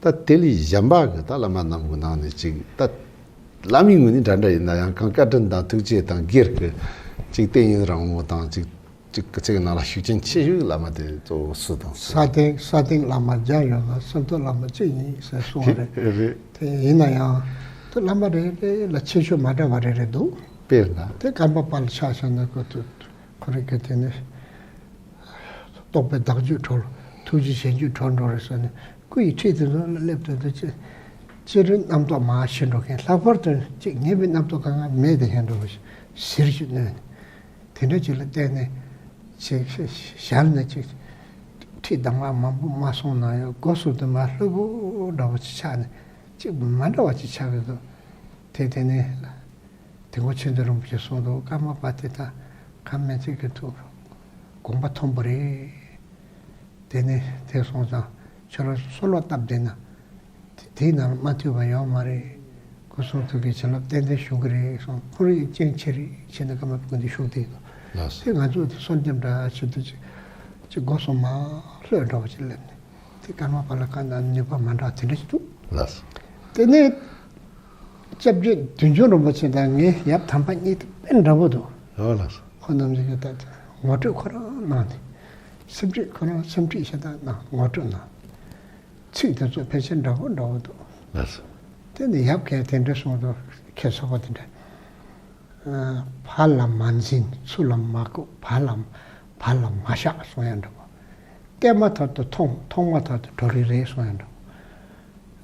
ད་དེ་ལས་གཞན་པ་གི་ད་བླ་མ་རྣམས་གི་ནང་ནས་གཅིག་ད་བླ་མའི་ངོས་ནས་འདྲ་འདྲ་ཡིན་ན་ཡང་གང་བཀའ་དྲིན་དང་ཐུགས་རྗེ་དང་སྒེར་གི་གཅིག་བསྟེན་ཡུན་རིང་བོ་དང་གཅིག་གཅིག་གི་ཚིག་ནང་ལ་ཤུགས་རྐྱེན་ཆེ་ཤོས་ཀྱི་བླ་མ་དེ་གཙོ་བོ་སུ་དང་སུ། ས་སྟེང་ས་སྟེང་བླ་མ་བརྒྱ་ཡོད་ན་སུམ་མདོ་བླ་མ་གཅིག་ཡིན་ཟེར་གསུངས་པ་རེད། རེད། དེ་ཡིན་ན་ཡང་དེ་བླ་མ་རེ་རེ་ལ་ཁྱད་ཆོས་མ་འདྲ་བ་རེ་རེ་འདུག། དཔེར་ན། དེ་ཀརྨ་པ་ལ་ཆ་བཞག་ན་ཁོ་ཚོ་ཁོ་རེ་གི་དེ་ནི་རྟོགས་པའི་བདག་རྒྱུད་གྲོལ། ཐུགས་རྗེ་གཞན་རྒྱུད་གྲོལ་འགྲོ་རེད་ཟེར་ནས་སྐུ་ཡི་ཁྲི་དེ་ཚོ་ལ་སླེབས་དུས་དེ་ཅི་ཅི་རིགས་རྣམ་རྟོག་མར་ཞི་འགྲོ་མཁན། ལྷག་པར་དུ་ཅིག་ངན་པའི་རྣམ་རྟོག་གང་ག་མེད་དེ་ཧན་འགྲོ་བ་ཞིག་ཟིལ་ཞིག་གནོན་ནས། དེ་འདྲ་ཅིག་ལ་བརྟེན་ནས་ཅིག་ཞལ་ནས་ཅིག་ཁྲིད་གདམས་ངག་མང་པོ་མ་གསུངས་ན་ཡང་སྒོ་སོར་དུ་མ་ལྷོད་པོ་འདྲ་བོ་ཅིག་ཆགས་ནས་ཅིག་མ་འདྲ་བ་ཅིག་ཆགས་ཀྱི་འདུག། དེ་དེ་ནས་དེ་ཁོ་ཆོས་མཛད་རིན་པོ་ཆེ་གསུངས་འདུག། ཀརྨ་པ་དེ་དང་ཁམས་སྨན་རྩིས་ཀྱི་ཐུགས་དགོངས་པ་མཐོན་པོ་རེད། དེ་ནས་དེ་སོང་ཙང་ཁྱོད་རང་གསོལ་བ་བཏབ་བསྡད་ན། དེ་དེའི་ནང་ལ་མ་ཐུབ་པ་ཡོད་མ་རེད། སྐུ་གསུང་ཐུགས་ཀྱི་བྱིན་རླབས་ཏན་ཏན་ཞུགས་ཀྱི་རེད་གསུངས། ཁོ་རང་ཡང་སྤྱན་ཆེ་རེད་བྱས་ནས་ཀརྨ་པ་སྐུ་མདུན་བཞུགས་བསྡད་ཡོད། ལགས་སོ། དེ་ང་ཚོ་དེ་གསོལ་འདེབས་འདྲ་བྱེད་དུས་ཅིག་ཅིག་སྒོ་སོ་མ་ལྷོད་འདྲ་བ་ཅིག་སླེབས་ནས་དེ་ཀརྨ་པ་ལ་ག་ན་ནུས་པ་མ་འདྲ་དེ་འདྲ་ཞིག་འདུག། ལགས་སོ། དེ་ནས་སྐྱབས་རྗེ་བདུད་འཇོམས་རིན་པོ་ཆེ་དང་ངའི་ཡབ་དམ་པ་གཉིས་དེ་དཔེ་འདྲ་པོ་འདུག། ཨོ་ལགས་སོ། ཁོ་རྣམ་གཉིས་ཀྱི་ད་ངོ་སྤྲོད་ཁོ་རང་གནང་སྟེ། སེམས་ཁྲིད་ཁོ་རང་སེམས་ཁྲིད་ཤ་སྟག་གནང་ངོ་སྤྲོད་གནང་། ཚིག་དེ་ཚོ་ཕལ་ཆེར་འདྲ་པོ་འདྲ་པོ་འདུག། ལགས་སོ། དེ་ནི་ཡབ་གས་དེ་འདྲ་གསུངས་འདུག། ཁྱེད་ཚོ་བ་དེ་འདྲ། ཨ། ཕར་ལ་མ་འཛིན་ཚུར་ལ་མ་བཀུག། བར་ལ་བར་ལ་མ་བཞག་གསུང་ཡ་འདྲ་པོ། བལྟས་མ་ཐག་ཏུ་མཐོང་། མཐོང་མ་ཐག་ཏུ་གྲོལ་རིགས་རེད་གསུང་ཡ་འདྲ་པོ།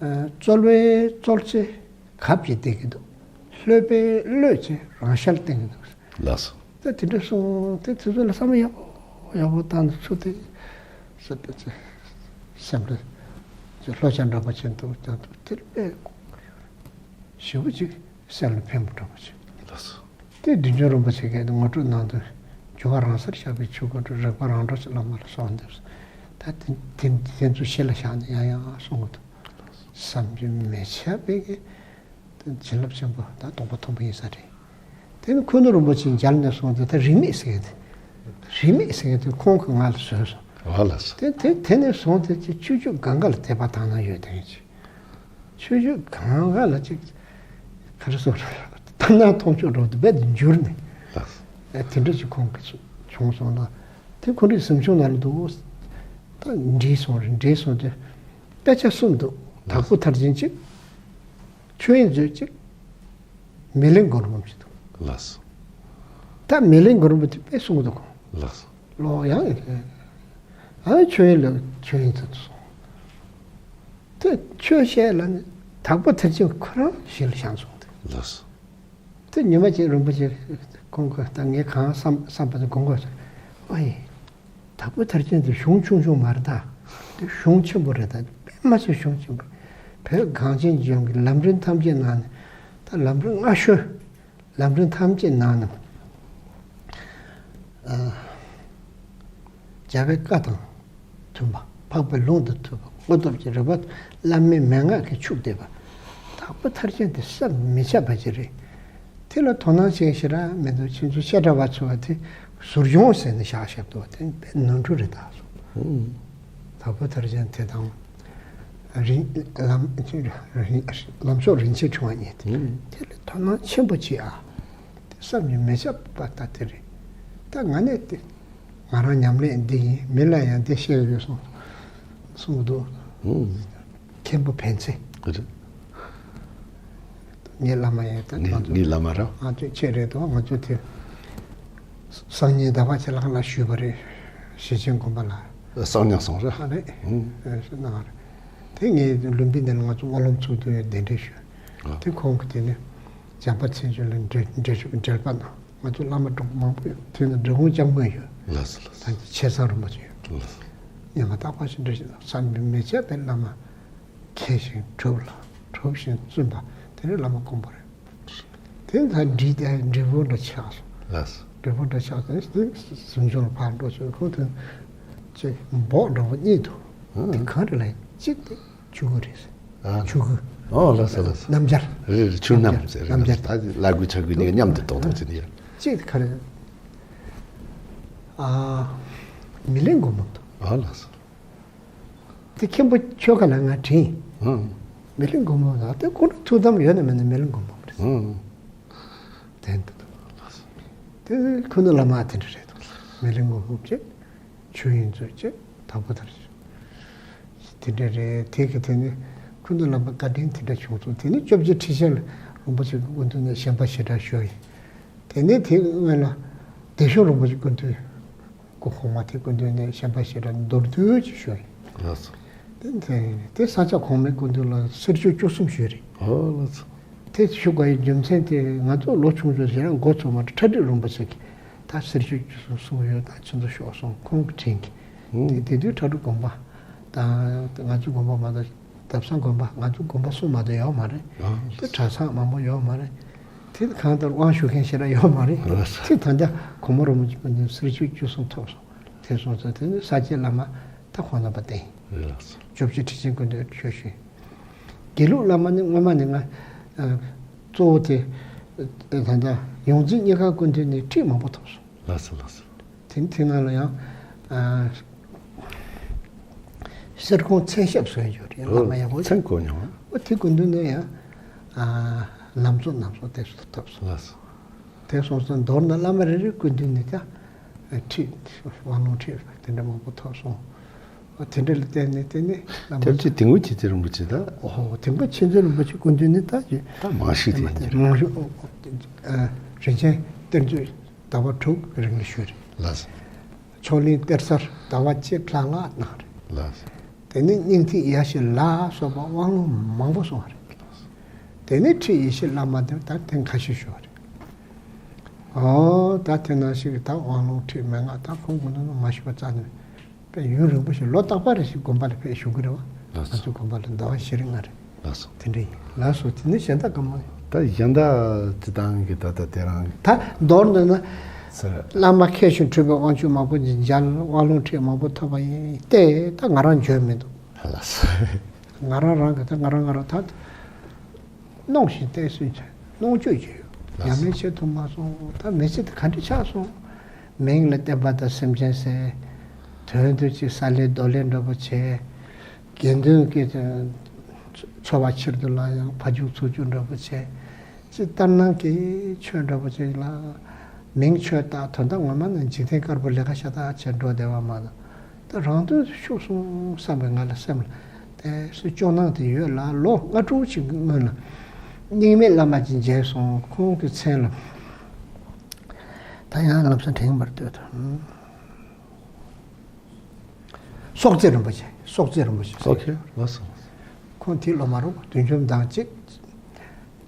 ཨ། རྩོལ་བས་རྩོལ་ཚེ་གབ་ཀྱིས་བསྡད་ཀྱི་འདུག། གློད་པས་གློད་ཚེ་རང་ཤར་བསྟན་གྱི་འདུག། ལགས་སོ། ད་དེ་འདྲ་གསུངས་ཏེ་དེ་ཚོ་ལ་བསམ་བློ་ཡག་པོ་ཡག་པོ་བཏང་ནས་ཚུར་དེ་ས་དེ་ཚེ་སེམས་ལ་ལྷོད་ཆ་འདྲ་པོ་བྱས་འདུག། ཀྱང་འདུག་དེ་དཔེ་ཞེ་པོ་ཅིག་སེམས་ལ་ཕན་པོ་འདྲ་པོ་བྱས། ལགས་སོ། དེ་བདུད་འཇོམས་རིན་པོ་ཆེ་གིས་ངོ་སྤྲོད་གནང་དུས་འགྱུ་བ་རང་སར་བཞག་པའི་ཆོས་སྐུ་འགྲོ། རིག་པ་རང་གྲོལ་གྱི་བླ་མ་ལ་གསོལ་འདེབས། ད་དེ་དེ་དེ་ཚོ་ཤེས་ལ་བཞག་ནས་ཡང་ཡང་གསུང་གི་འདུག། བསམ་གྱིས་མི་ཁྱབ་པའི་གི་བྱིན་རླབས་ཆེན་པོ་དང་སྟོང་པ་མཐོན་པོ་ཡིན་ས་རེད། དེ་ནི་ཁུ་ནུ་རིན་པོ་ཆེ་མཇལ་ནས་སོང་དུས་ད་རིས་མེད་ཟེར་མཁན་དེ། རིས་མེད་ཟེར་མཁན་དེ་ཁོང་གིས་ང་ལ་བཟོས་སོང་། ཨ་ལགས་སོ། དེ་དེ་དེ་ནས་བཟུང་སྟེ་ཅིག་ཆོས་བརྒྱུད་གང་ག་ལ་དད་པ་དག་སྣང་ཡོད་དེ་ཅིག། ཆོས་བརྒྱུད་གང་ག་ལ་ཅིག་ག་རེ་ཟེར། དག་སྣང་མཐོང་ཆོས་འགྲོ་དུས་རྦད་དེ་འགྱུར་ནས། ལགས་སོ། ཨ། དེ་འདྲ་ཅིག་ཁོང་གིས་བྱུང་སོང་ན། དེ་ཁོང་རའི་གཟིམ་ཆུང་ནང་ལ་འདུག། ད་འདྲིས་སོང་རེད། འདྲིས་སོང་དུས་དཔེ་ཆ་གསུམ་འདུག། དྭགས་པོ་མཐར་ཕྱིན་གཅིག། ཆོས་དབྱིངས་མཛོད་གཅིག། མེ་ལེན་གོ་རིམ་པ་ཞིག་འདུག། ལགས་སོ། ད་མེ་ལེན་གོ་རིམ་པ་དེ་དཔེ་གསུང་གི་འདུག་གོ། ལགས་སོ། ལོ་ཡང་ཡིན། ཨ། ཆོས་དབྱིངས་ལ་ཆོས་དབྱིངས་དུ་སོང་། དེ་ཆོས་བཤད་ལ་ནི་དྭགས་པོ་མཐར་ཕྱིན་ཁོ་རང་གཞི་ལ་བཞག་སོང་སྟེ། ལགས་སོ། དེ་ཉི་མ་གཅིག་རིན་པོ་ཆེ་ཁོང་གིས་ད་ངས་གང་བསམ་བསམ་པ་དེ་དགོངས་དགོངས་སོང་། ཨ་ཡེ། དྭགས་པོ་མཐར་ཕྱིན་དེ་གཞུང་ཆུང་ཆུང་མ་རེད་ད། དེ་གཞུང་ཆེན་པོ་རེད་ད། དཔེ་མ་སྲིད་གཞུང་ཆེན་པོ། བོད་གངས་ཅན་ལྗོངས་ཀྱི་ལམ་རིམ་ཐམས་ཅད་ནང་ནས་ད་ལམ་རིམ་སྔ་ཤོས། ལམ་རིམ་ཐམས་ཅད་ནང་ནས། ཨ། རྒྱལ་བའི་བཀའ་དང་མཐུན་པ། འཕགས་པའི་ལུང་དང་མཐུན་པ། དངོས་སྟོབས་ཀྱི་རིག་པ། བླ་མའི་མན་ངག་གིས་ཕྱུག་བསྡད་པ། དྭགས་པོ་མཐར་ཕྱིན་དེ་བསམ་མི་ཁྱབ་པ་ཅིག་རེད། དེ་ལ་དོ་སྣང་བྱེད་ཞེ་དྲག་མི་འདུག། ཁྱེད་ཚོ་བཤད་གྲྭ་བ་ཚོ་བ་དེ་ཟུར་སྦྱོང་ཟེར་ནས་བཞག་བཞག་འདུག། དེ་དཔེ་ནོར་འཁྲུལ་རེད་ད་གསུངས། ཨུམ། དྭགས་པོ་མཐར་ཕྱིན་དེ་དང་། རིན་ལམ་ལམ་མཆོག་རིན་ཆེན་ཕྲེང་བ་གཉིས་དེ། ཨུམ། དེ་ལ་དོ་སྣང་ཆེན་པོ་བྱེད་ཨ། དེ་བསམ་གྱིས་མི་ཁྱབ་པ་ད་དེ་རེད། ད་ང་ནས་དེ་ང་རང་ཉམས་ལེན་འདི་ཡིན། མི་ལ་ཡང་འདི་བཤད་ཡོད་གསུངས་གསུངས་འདུག། ཨུམ། མཁན་པོ་ཕན་ཚེ། རེད། ངའི་བླ་མ་ཡིན། ད་ངའི་ང་ཚོ་ངའི་བླ་མ་རེད། ང་ཚོས་ཁྱེད་རེད་དོ། ང་ཚོ་དེ་སང་ཉིན་ཟླ་བ་ཁྱེད་ལགས་ལ་ཞུས་པ་རེད། ཞེ་ཆེན་དགོན་པ་ལ། སང་ཉིན་སོང་རེད། ཨ་རེད། ཨུམ། ཨེ་ཞུ་གནང་བ་རེད། དེ་ངའི་ལུམ་བི་ནི་ལ་ང་ཚོ་སྨོན་ལམ་ཚོགས་འདུ་ཡོད། གདན་འདྲེན་ཞུས། ཨ། དེ་ཁོང་གིས་དེ་ནས་བྱམས་པ་ཚེ་མཆོག་ལ་འབྲེལ་འབྲེལ་འབྲེལ་པ་གནང་། ང་ཚོ་བླ་མ་གྲོགས་པོ་མང་པོ་ཡོད། དེ་ནས་འབྲི་གུང་སྐྱབས་མགོན་ཡོད། ལགས་སོ་ལགས་སོ། ད་ཆེ་ཚང་རིན་པོ་ཆེ་ཡོད། ལགས་སོ། ཉི་མ་རྟག་པར་ཞིག་འབྲི་ཞིག་བསམ་གྱིས་མི་ཁྱབ་པའི་བླ་མ་མཁས་ཤིང་གྲུབ་ལ་གྲུབ་ཤིང་བཙུན་པ་དེ་ནི་བླ་མ་དཀོན་པོ་རེད། དེ་ད་འབྲི་དེ་འབྲས་བུ་འདྲ་ཆགས་སོང་། ལགས་སོ། འབྲས་བུ་འདྲ་ཆགས་སོང་དེ་གཟིམ་ཆུང་ལ་ཕར་འགྲོ་བྱུང་ཁོང་དེ་ཅིག་འབོག་འདྲ་བོ་གཉིས་འདུག་དེ་གང་རེད་ལ་གཅིག་དེ་ཆུ་གུ་རེད། ཨ། ཆུ་གུ། ཨོ་ལགས་སོ་ལགས་སོ། སྣམ་སྦྱར། རེད་རེད། ཆུ་སྣམ་ཟེར་རེད། སྣམ་སྦྱར། ད་ལ་གུ་ཆ་གུ་ནི་མཉམ་དུ་གཏོང་ཐུབ་ཟེར་ནི་ཡ། གཅིག་དེ་ག་རེད། ཨ། མི་ལེན་སྒོར་མོ་འདུག་ཨོ་ལགས་སོ། དེ་མཁན་པོ་ཆོས་ཁ་ལ་ང་དྲིས། ཨང་། མི་ལེན་སྒོར་མོ་ལ་དེ་ཁོ་ན་ཐུགས་དམ་ཡོད་ན་མེད་ན་མི་ལེན་སྒོར་མོ་རེད། ཨང་། དེ་འདུག་དེ་ཁུ་ནུ་བླ་མ་དེ་འདྲ་རེད་འདུག་མི་ལེན་སྒོར་མོ་བྱེད། ཆོས་ཡིན་ཚོད་བྱེད། དྭགས་པོ་དར། དེ་འདྲ་རེད། དེ་གི་དེ་ནི་ཁུ་ནུ་བླ་མ་བཀའ་དྲིན་དེ་འདྲ་བྱུང་སོང་། དེ་ནི་བཅོ་བརྒྱད་ཁྲི་ཆེན་རིན་པོ་ཆེ་གི་སྐུ་མདུན་ནས་བཤན་པ་ཞེ་དྲག་ཞུ་ཡིན། དེ་ནས་དེ་སྔོན་ལ་བདེ་མཆོག་རིན་པོ་ཆེ་སྐུ་མདུན། སྐུ་གོང་མ་དེ་སྐུ་མདུན་ནས་བཤན་པ་ཞེ་དྲག་མདོར་བསྡུས་ཀྱི་ཞུ་ཡིན། ལགས་སོ། དེ་དེ་དེ་ས་སྐྱ་གོང་མའི་སྐུ་མདུན་ལ་གསེར་ཆོས་བཅུ་གསུམ་ཞུས་རེད། ཨོ་ལགས་སོ། དེ་ཞུ་དགོས་ཡའི་རྒྱུ་མཚན་དེ་ང་ཚོ་ལོ་ཆུང་ཆུང་ཞེ་དྲག་འགོ་ཚུགས་མ་ཐག་ཁྲ་འབྲིག་རིན་པོ་ཆེ་གིས་ད་གསེར་ཆོས་བཅུ་གསུམ་གསུངས་ཡོད་ད་ཁྱེད་ཚོ་ཤོག་གསུངས་ཁོང་གིས་དྲན་གི་ཨུ། དེ་དེ་དུས་ཁྲ་འབྲུག་དགོན་པ་དང་ང་ཚོའི་དགོན་པ་མ་གཏོགས་དེབ་བཟང་དགོན་པ་ང་ཚོའི་དགོན་པ་གསུམ་མ་གཏོགས་ཡོད་མ་རེད། ཨ། དེ་གྲྭ་ཚང་མང་པོ་ཡོད་མ་རེད། དེ་གང་ལྟར་དབང་ཞུ་མཁན་ཞེ་དྲག་ཡོད་མ་རེད། ཨ། དེ་ད་ལྟ་གོང་མ་རིན་པོ་ཆེ་སྐུ་མདུན་གསེར་ཆོས་བཅུ་གསུམ་ཐོབ་སོང་། དེ་སོང་ཙང་དེ་ནི་ས་སྐྱའི་བླ་མ་ད་ཁོང་རྣམ་པ་བསྟེན། ལགས་སོ། བཅོ་བརྒྱད་ཁྲི་ཆེན་སྐུ་མདུན་ཆོས་ཞུས། དགེ་ལུགས་བླ་མ་ནི་སྔོན་མ་ནས་ང་ཨ། གཙོ་བོ་དེ་ད་ལྟ་ཡོངས་འཛིན་གཉིས་ཀ་སྐུ་མདུན་ནས་ཁྲིད་མང་པོ་ཐོབ་སོང་། ལགས་སོ་ལགས་སོ། དེ་དེ་ནང་ལ་ཡང་ཨ། གསེར་ཁུང་མཚན་ཞབས་ཟེར་ཡོད་རེད། ཨོ། བླ་མ་ཡག་པོ་མཚན་གོ་མྱོང་། ཨོ་དེ་སྐུ་མདུན་ནས་ཡང་ཨ། ལམ་གཙོ་རྣམ་གཙོ་དེ་ཚོ་ཐོབ་སོང་། ལགས་སོ། དེ་སོང་ཙང་མདོར་ན་བླ་མ་རེ་རེའི་སྐུ་མདུན་ནས་ཀྱང་ཁྲིད་དབང་ལུང་ཁྲིད་དེ་འདྲ་མང་པོ་ཐོབ་སོང་། དེ་འདྲ་ལ་བརྟེན་ནས་བརྟེན་ནས་བླ་མ། ཐེག་ཆེན་དིལ་མགོ་མཁྱེན་བརྩེ་རིན་པོ་ཆེ་ད། ཨོ་དིལ་མགོ་མཁྱེན་བརྩེ་རིན་པོ་ཆེ་སྐུ་མདུན་ནས་ད་ཡོད། ད་མང་ཤོས་དེ་ཡིན་གྱི་རེད། མང་ཤོས་ཨོ། ཨ། རིན་ཆེན་གཏེར་མཛོད་ཟླ་བ་དྲུག་རིང་ལ་ཞུས་རེད། ལགས་སོ། མཆོག་གླིང་གཏེར་གསར་ཟླ་བ་གཅིག་ལྷག་ལྷག་གནང་རེད། ལགས་སོ། དེ་ནས་སྙིང་ཐིག་ཡ་ཤེས་ལ་སོགས་པ་དབང་ལུང་མང་པོ་གསུངས་པ་རེད། དེ་ནས་ཁྲིད་ཡེ་ཤེས་བླ་མ་དེ་ད་ཐེངས་ཁ་ཤས་ཞུ་བ་རེད། ཨོ་ད་དེ་ནང་བཞིན་གྱི་ད་དབང་ལུང་ཁྲིད་མན་ངག་ད་ཁོང་གི་ནང་མ་ཞུ་བ་རྩ་ནས་དཔེ་ཡུན་རིང་པོ་ཞིག་ལོ་རྟག་པར་རེ་ཞིག་དགོན་པ་ལ་ཕེབས་བཞུགས་ཀྱི་རེད་བ། ལགས་སོ། ང་ཚོ་དགོན་པ་ལ་ཟླ་བ་བཞི་རེ་ལྔ་རེ། ལགས་སོ། དེ་འདྲ་ཡིན། ལགས་སོ། དེ་ནས་གཞན་དག་ག་མ། ད་གཞན་དག་ཅི་དང་གི་ད་ལྟ་དེ་རང་། ད་མདོར་འདོན་ན། ཟེར། བླ་མ་མཁས་ཤིང་གྲུབ་པའི་དབང་ཕྱུག་མང་པོ་ཅིག་མཇལ། དབང་ལུང་ཁྲིད་མང་པོ་ཐོབ་པ་ཡིན་ཏེ་ད་ང་རང་འཇོན་མི་འདུག་ལགས་སོ། ང་རང་རང་གི་ད་ང་རང་ང་རང་ད་གནོང་ཞིང་བསྟོད་སུན་ཆད་གནོང་འགྱོད་ཀྱི་ཡོད། ལགས་སོ། ཉམས་ལེན་བྱེད་ཐུབ་མ་སོང་། ད་མི་ཚེ་དེ་ག་འདྲ་ཆགས་སོང་། མིང་ལ་བསྟན་པ་དང་སེམས་ཅན་གསོས། དོན་དུ་ཅིག་ས་ལེ་རྡོ་ལེ་འདྲ་པོ་བྱས། དགེ་འདུན་གྱི་འཚོ་བ་ཕྱིར་དུ་ལ་ཡང་ཕ་རྒྱུག་ཚུར་རྒྱུག་འདྲ་པོ་བྱས། ཅིག་ལྟར་སྣང་གི་ཆོས་འདྲ་པོ་ཅིག་ལ་མིང་ཆོས་བཏགས། དོན་དག་ངོ་མ་ནི་འཇིག་རྟེན་དཀར་པོ་ལས་ཀ་ཤ་སྟག་བྱས་འགྲོ་བསྡད་པ་མ་གཏོགས། ད་རང་དོན་ཤུགས་སོང་བསམ་པའི་ང་ལ་སེམས་ལ་དེ་སུ་སྐྱོ་སྣང་དེ་ཡོད་ལ། ལོ་ལྔ་དྲུག་ཅིག་གི་སྔོན་ལ་རྙིང་མའི་བླ་མ་ཅིག་མཇལ་སོང་། ཁོང་གི་མཚན་ལ་ད་ཡང་ལམ་སང་དྲན་པར་འདོད་དོ། སྲོག་རྩེ་རིན་པོ་ཆེ། སྲོག་རྩེ་རིན་པོ་ཆེ། ཨོ་ཁེ། ལགས་སོ། ཁོང་དེ་སློབ་མ་རུ་བདུན་ཅུ་དང་གཅིག་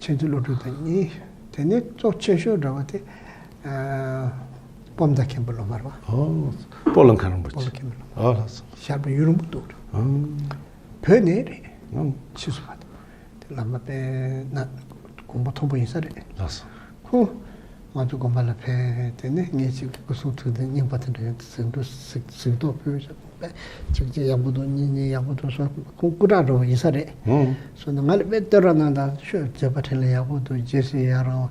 ཆོས་འཛིན་བློ་གྲོས་དང་གཉིས། དེ་ནས་གཙོ་ཆེ་ཤོས་འདྲ་བ་དེ་ཨ། སྤོམ་མདའ་མཁན་པོ་སློབ་མ་རེད་བ། ཨོ། སྤོ་ལོ་མཁན་རིན་པོ་ཆེ། སྤོ་ལོ་མཁན་པོ་སློབ་མ། ཨོ་ལགས་སོ། ཞར་པ་ཡུན་རིང་པོ་འདུག་རེད། ཨང་། བོད་ནས་རེད། ཨང་། ཕྱིས་སུ་བ་དེ་བླ་མ་དཔེ་ན་དགོངས་པ་མཐོན་པོ་ཡིན་ས་རེད། ལགས་སོ། ཁོ་ང་ཚོ་དགོན་པ་ལ་ཕེབས། དེ་ནས་ངས་ཅིག་སྐུ་གསུང་ཐུགས་རྟེན་རྙིང་པ་དེ་འདྲ་ཡོད་དུས་གཟིགས་འདུག་གཟིགས་གཟིགས་རྟོག་ཕུལ། དཔེ་གཅིག་གཅིག་ཡག་པོ་འདུག་གཉིས་གཉིས་ཡག་པོ་འདུག་སོང་། ཁོང་སྐུ་དྲག་འདྲ་བོ་ཡིན་ས་རེད། ཧུམ། སོང་ན་ང་ལ་དཔེ་བསྟོད་ར་གནང་དང་། ཆོས་མཛད་པ་འཕྲིན་ལས་ཡག་པོ་འདུག་རྗེ་བཙུན་ཡར་རང་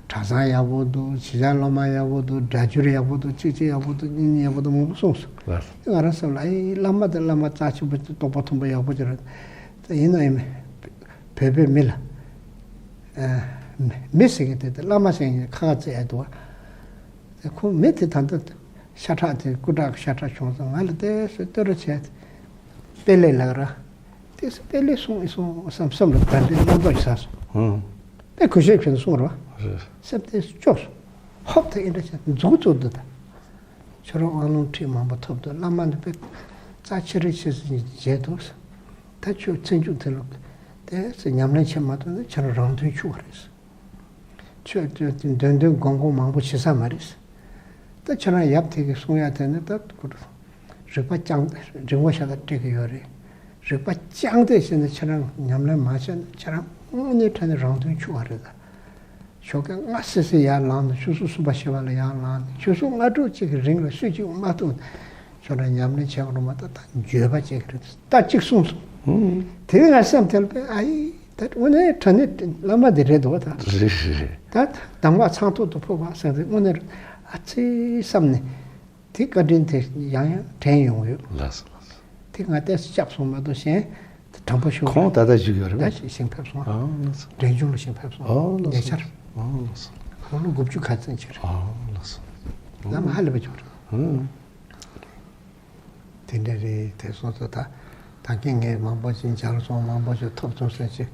གྲྭ་ཚང་ཡག་པོ་འདུག་བྱེས་བྱ་སློབ་མ་ཡག་པོ་འདུག་སྒྲ་སྒྱུར་ཡག་པོ་འདུག་གཅིག་གཅིག་ཡག་པོ་འདུག་གཉིས་གཉིས་ཡག་པོ་འདུག་མང་པོ་གསུངས་སོང་། ལགས། ང་རང་སེམས་ལ་ཨེ་བླ་མ་དང་བླ་མ་རྩ་ཆེན་པོ་རྟོགས་པ་མཐོན་པོ་ཡག་པོ་ཅིག་རེད། ད་ཡིན་ན་ཡིན་མིན་བོད་པའི་མི་ལ་ཨ་མི་ཟེར་མཁན་དེ་དང་བླ་མ་ཟེར་མཁན་ཁ་ཁ་བརྩེ་ཡ་འདུག་བ། ཁོང་མི་དེ་ད་ལྟ་ཤ་ཁྲག་དེ་སྐུ་དྲག་ཤ་ཁྲག་བྱུང་སོང་། ང་ལ་དེ་སུ་བསྟོད་ར་བྱས། དཔེ་ལེགས་ལབ་ར། དེ་སུ་དཔེ་ལེགས་གསུངས་ཡིན་སོང་བསམ་བསམ་ལ་དགའ་འདྲེ་རྣམ་རྟོག་ཡིན་ས་སོང་། ཧུམ། དཔེ་གུས་ཞབས་བྱས་ནས་གསུངས་ར་བ། རེད། སེམས་དེ་སྐྱོ་སོང་། ཧོབ་དེ་ཨེ་འདྲ་བྱས་མཛུག་མཛུག་འདུག་ད། ཁྱོད་རང་དབང་ལུང་ཁྲིད་མང་པོ་ཐོབ་འདུག་བླ་མ་འདི་དཔེ་རྩ་ཆེ་རིགས་ཆེ་ཟིན་མཇལ་འདུག་ད་ཁྱོད་ཚེ་མཇུག་དེ་ལ་དེ་ཚེ་ཉམས་ལེན་བྱེད་མ་ཐུབ་ན་ཁྱོད་རང་རང་དོན་འཆུག་པ་རེད། ཁྱོད་འདོན་འདོན་དགོངས་དགོངས་མང་པོ་བྱེད་ས་མ་རེད། ད་ཁྱོད་རང་ཡབ་དེ་གི་གསུང་ཡ་དེ་ནི་ད་རིག་པ་རྐྱང་རིག་པ་ཤ་སྟག་སྤྲད་གི་ཡོད་རེད། རིག་པ་རྐྱང་དེ་བྱས་ནས་ཁྱོད་རང་ཉམས་ལེན་མ་བྱས་ན་ཁྱོད་རང་དངོས་གནས་དྲང་གནས་རང་དོན་འཆུག་པ་རེད་ད། ཆོ་ག་ལྔ་སི་སི་ཡར་ལངས་ནས་ཆུ་ཚོད་གསུམ་པ་བཞི་པ་ལ་ཡར་ལངས་ནས་ཆུ་ཚོད་ལྔ་དྲུག་ཅིག་གི་རིང་ལ་སུས་ཅིག་མ་ཐུབ་ནས་ཁྱོད་རང་ཉམས་ལེན་བྱེད་དགོས་རེད་མ་གཏོགས་ད་འགྱོད་པ་བྱེད་ཀྱི་རེད་ད་གཅིག་གསུངས་སོང་། དེ་ནས་ང་སེམས་དེ་ལ་དཔེ་ཨ་ཡི་ད་དངོས་གནས་དྲང་གནས་བླ་མ་འདི་རེད་འདུག་བ་ད། རེད་རེད་རེད། ད་གདམས་ངག་ཚང་ཐོག་ཏུ་ཕོག་པ་སེམས་དེ་དངོས་གནས་རེད་ཨ་ཙི་བསམ་ནས། དེ་བཀའ་དྲིན་དེ་ཡང་ཡང་དྲན་ཡོང་གི་ཡོད། ལགས་སོ་ལགས་སོ། དེ་ང་ཏོག་ཙམ་བསྐྱབས་སོང་མ་གཏོགས་གཞན་དྲང་པོ་ཞུ་ཁོང་ད་ལྟ་བཞུགས་ཡོད་རེད་པས། ད་ཞིང་ཕེབས་སོང་། ཨ་ལགས་སོ། འབྲས་ལྗོངས་ལ་ཞིང་ཕེབས་སོང་། ཨ་ལགས་ཉེ་སོ་ཆར། ཨ་ལགས་སོ། ཁོང་ལོ་དགུ་བཅུ་ག་ཚོད་ཅིག་རེད། ཨ་ལགས་སོ། བླ་མ་ཧ་ལས་པ་ཅིག་རེད། ཨ། དེ་འདྲ་རེད་དེ་སོང་ཙང་ད་ད་གིན་ངས་མང་པོ་ཅིག་མཇལ་སོང་མང་པོ་ཅིག་ཐོབ་སོང་ཟེར་ཅིག་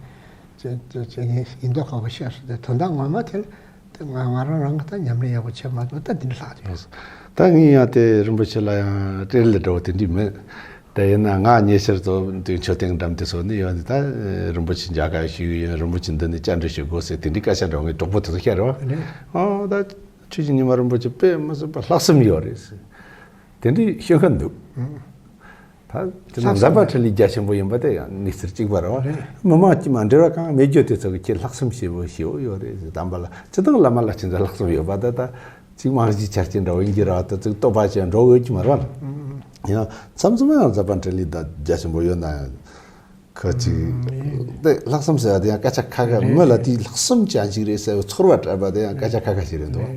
ཅེས་ཅེས་ཅེས་ངས་ཡིན་མདོག་ཁ་པོ་བཤད་སོང་དེ་དོན་དག་ངོ་མ་དེ་ལ། དེ་ང་ང་རང་རང་གི་ད་ཉམས་ལེན་ཡག་པོ་བྱེད་མ་ཐུབ་ད་འདི་འདྲ་ལྷག་བྱུང་། ད་ངས་ཡང་དེ་རིན་པོ་ཆེ་ལ་ཡང་སྤྲེལ་ལད་འདྲ་བོ་དེ་འདྲ་མེད། དེ་ཡིན་ན་ང་ཉེ་ཆར་དུ་དེ་མཆོད་རྟེན་འགྲམ་དེ་སོགས་ནས་ཡོད་ནི་ད་རིན་པོ་ཆེ་མཇལ་ཁ་ཞུས་ཡིན་རིན་པོ་ཆེ་འདི་ནས་བཅར་འདྲི་ཞུ་དགོས་ཟེར་དེ་འདྲའི་སྐད་ཆ་འདྲ་བོ་ངས་གྲོགས་པོ་དེ་ཚོ་བཤད་རོགས། ཨ་ད་ཆོས་ཀྱི་ཉི་མ་རིན་པོ་ཆེ་དཔེ་མི་སྲིད་པ་ལྷག་བསམ་ཡོད་རེད་ཟེར། དེ་འདྲའི་ཤོད་མཁན་འདུག་ད་དེ་ནང་ཟབ་པ་ཁྲིད་ལས་རྒྱ་ཆེན་པོ་ཡིན་པ་དེ་ཡང་དམིགས་བསལ་གཅིག་པ་རེད་བ། མི་མང་དཀྱུས་མ་འབྲེལ་བ་གང་མེད་རྒྱུ་དེ་ཚོ་གི་ཁྱེད་ལྷག་བསམ་ཞེ་པོ་ཞེ་པོ་ཡོད་རེད་ཟེར་དམ་པ་ལ་ཅི་དང་བླ་མ་ལ་ཅི་འདྲ་ལྷག་བསམ་ཡོད་པ་ད་ད་གཅིག་མང་གཞི་ཆ་རྐྱེན་འདྲ་བོ་ཡིན་གྱི་རེད་བ་ད་གཅིག་བསྟོད་པ་ཅན་འགྲོ་འོས་ཀྱི་མ་རེད་བ། ཡང་མཚམས་མཚམས་ཡང་ཟབ་པ་ཁྲིད་ལས་ད་རྒྱ་ཆེན་པོ་ཡོད་ན་ཡང་ཁ་ཅིག་དེ་ལྷག་བསམ་ཟེར་བ་དེ་ཡང་སྐད་ཆ་ཁ་ཁ་མི་ལ་དེའི་ལྷག་བསམ་ཅན་ཞིག་རེད་ཟེར་བའི་ཚོར་བ་སྤྲད་པ་དེ་ཡང་སྐད་ཆ་ཁ་ཁ་ཞིག་རེད་འདུག་དེ་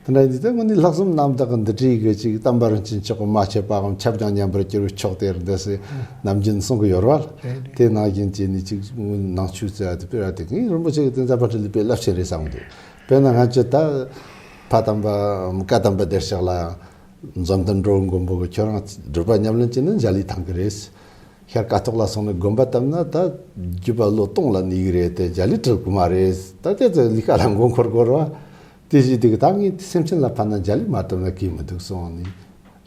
འདྲ་ཡིན་དུས་དངོས་གནས་ལྷག་བསམ་རྣམ་དག་གི་འདི་བྲིས་གི་ཅིག་བསྟན་པ་རིན་ཆེན་མཆོག་གི་མ་ཆད་པའམ་ཁྱབ་ཀྱང་ཉམས་པར་གྱུར་པའི་མཆོག་དེ་རེད་འདི་སྲིད་ནམ་རྒྱུན་གསུང་གི་ཡོད་རེད་བ། དེ་ནང་བཞིན་བྱས་ནས་ཅིག་ནང་ཆོས་ཟེར་བ་དེ་དཔེ་ར་དེ་ངས་རིན་པོ་ཆེ་གི་དེ་ཟབ་པ་ཁྲིད་ལས་དཔེ་རླབས་ཆེན་རེད་བསམ་གི་འདུག་དཔེར་ན་ང་ཚོས་ད་ཕ་དམ་པ་བཀའ་དམ་པ་བདེ་གཤེགས་ལ་ཡང་འཛམ་བུ་གླིང་འགྲོ་མགོན་པོ་གི་ཁྱོད་རང་སྒྲུབ་པ་ཉམས་ལེན་བྱས་ན་འཇའ་ལུས་ཐང་གི་རེད། ཤར་ཀ་ཐོག་ལ་སོང་ནས་དགོན་པ་བཏབ་ན་ད་རྒྱུད་པ་ལོ་སྟོང་ལ་གནས་གི་རེད་དེ་འཇའ་ལུས་གྲུབ་གི་མ་རེད་ད་དེ་ཚོ་ལི་ཁ་ལ་མགོ་འཁོར་དགོས་རེད་བ། དེ་བཞིན་དུ་ད་ངས་སེམས་ཅན་ལ་ཕན་ན་འཇའ་ལུས་མ་གྲུབ་ན་གི་མི་འདུག་སོང་ནས་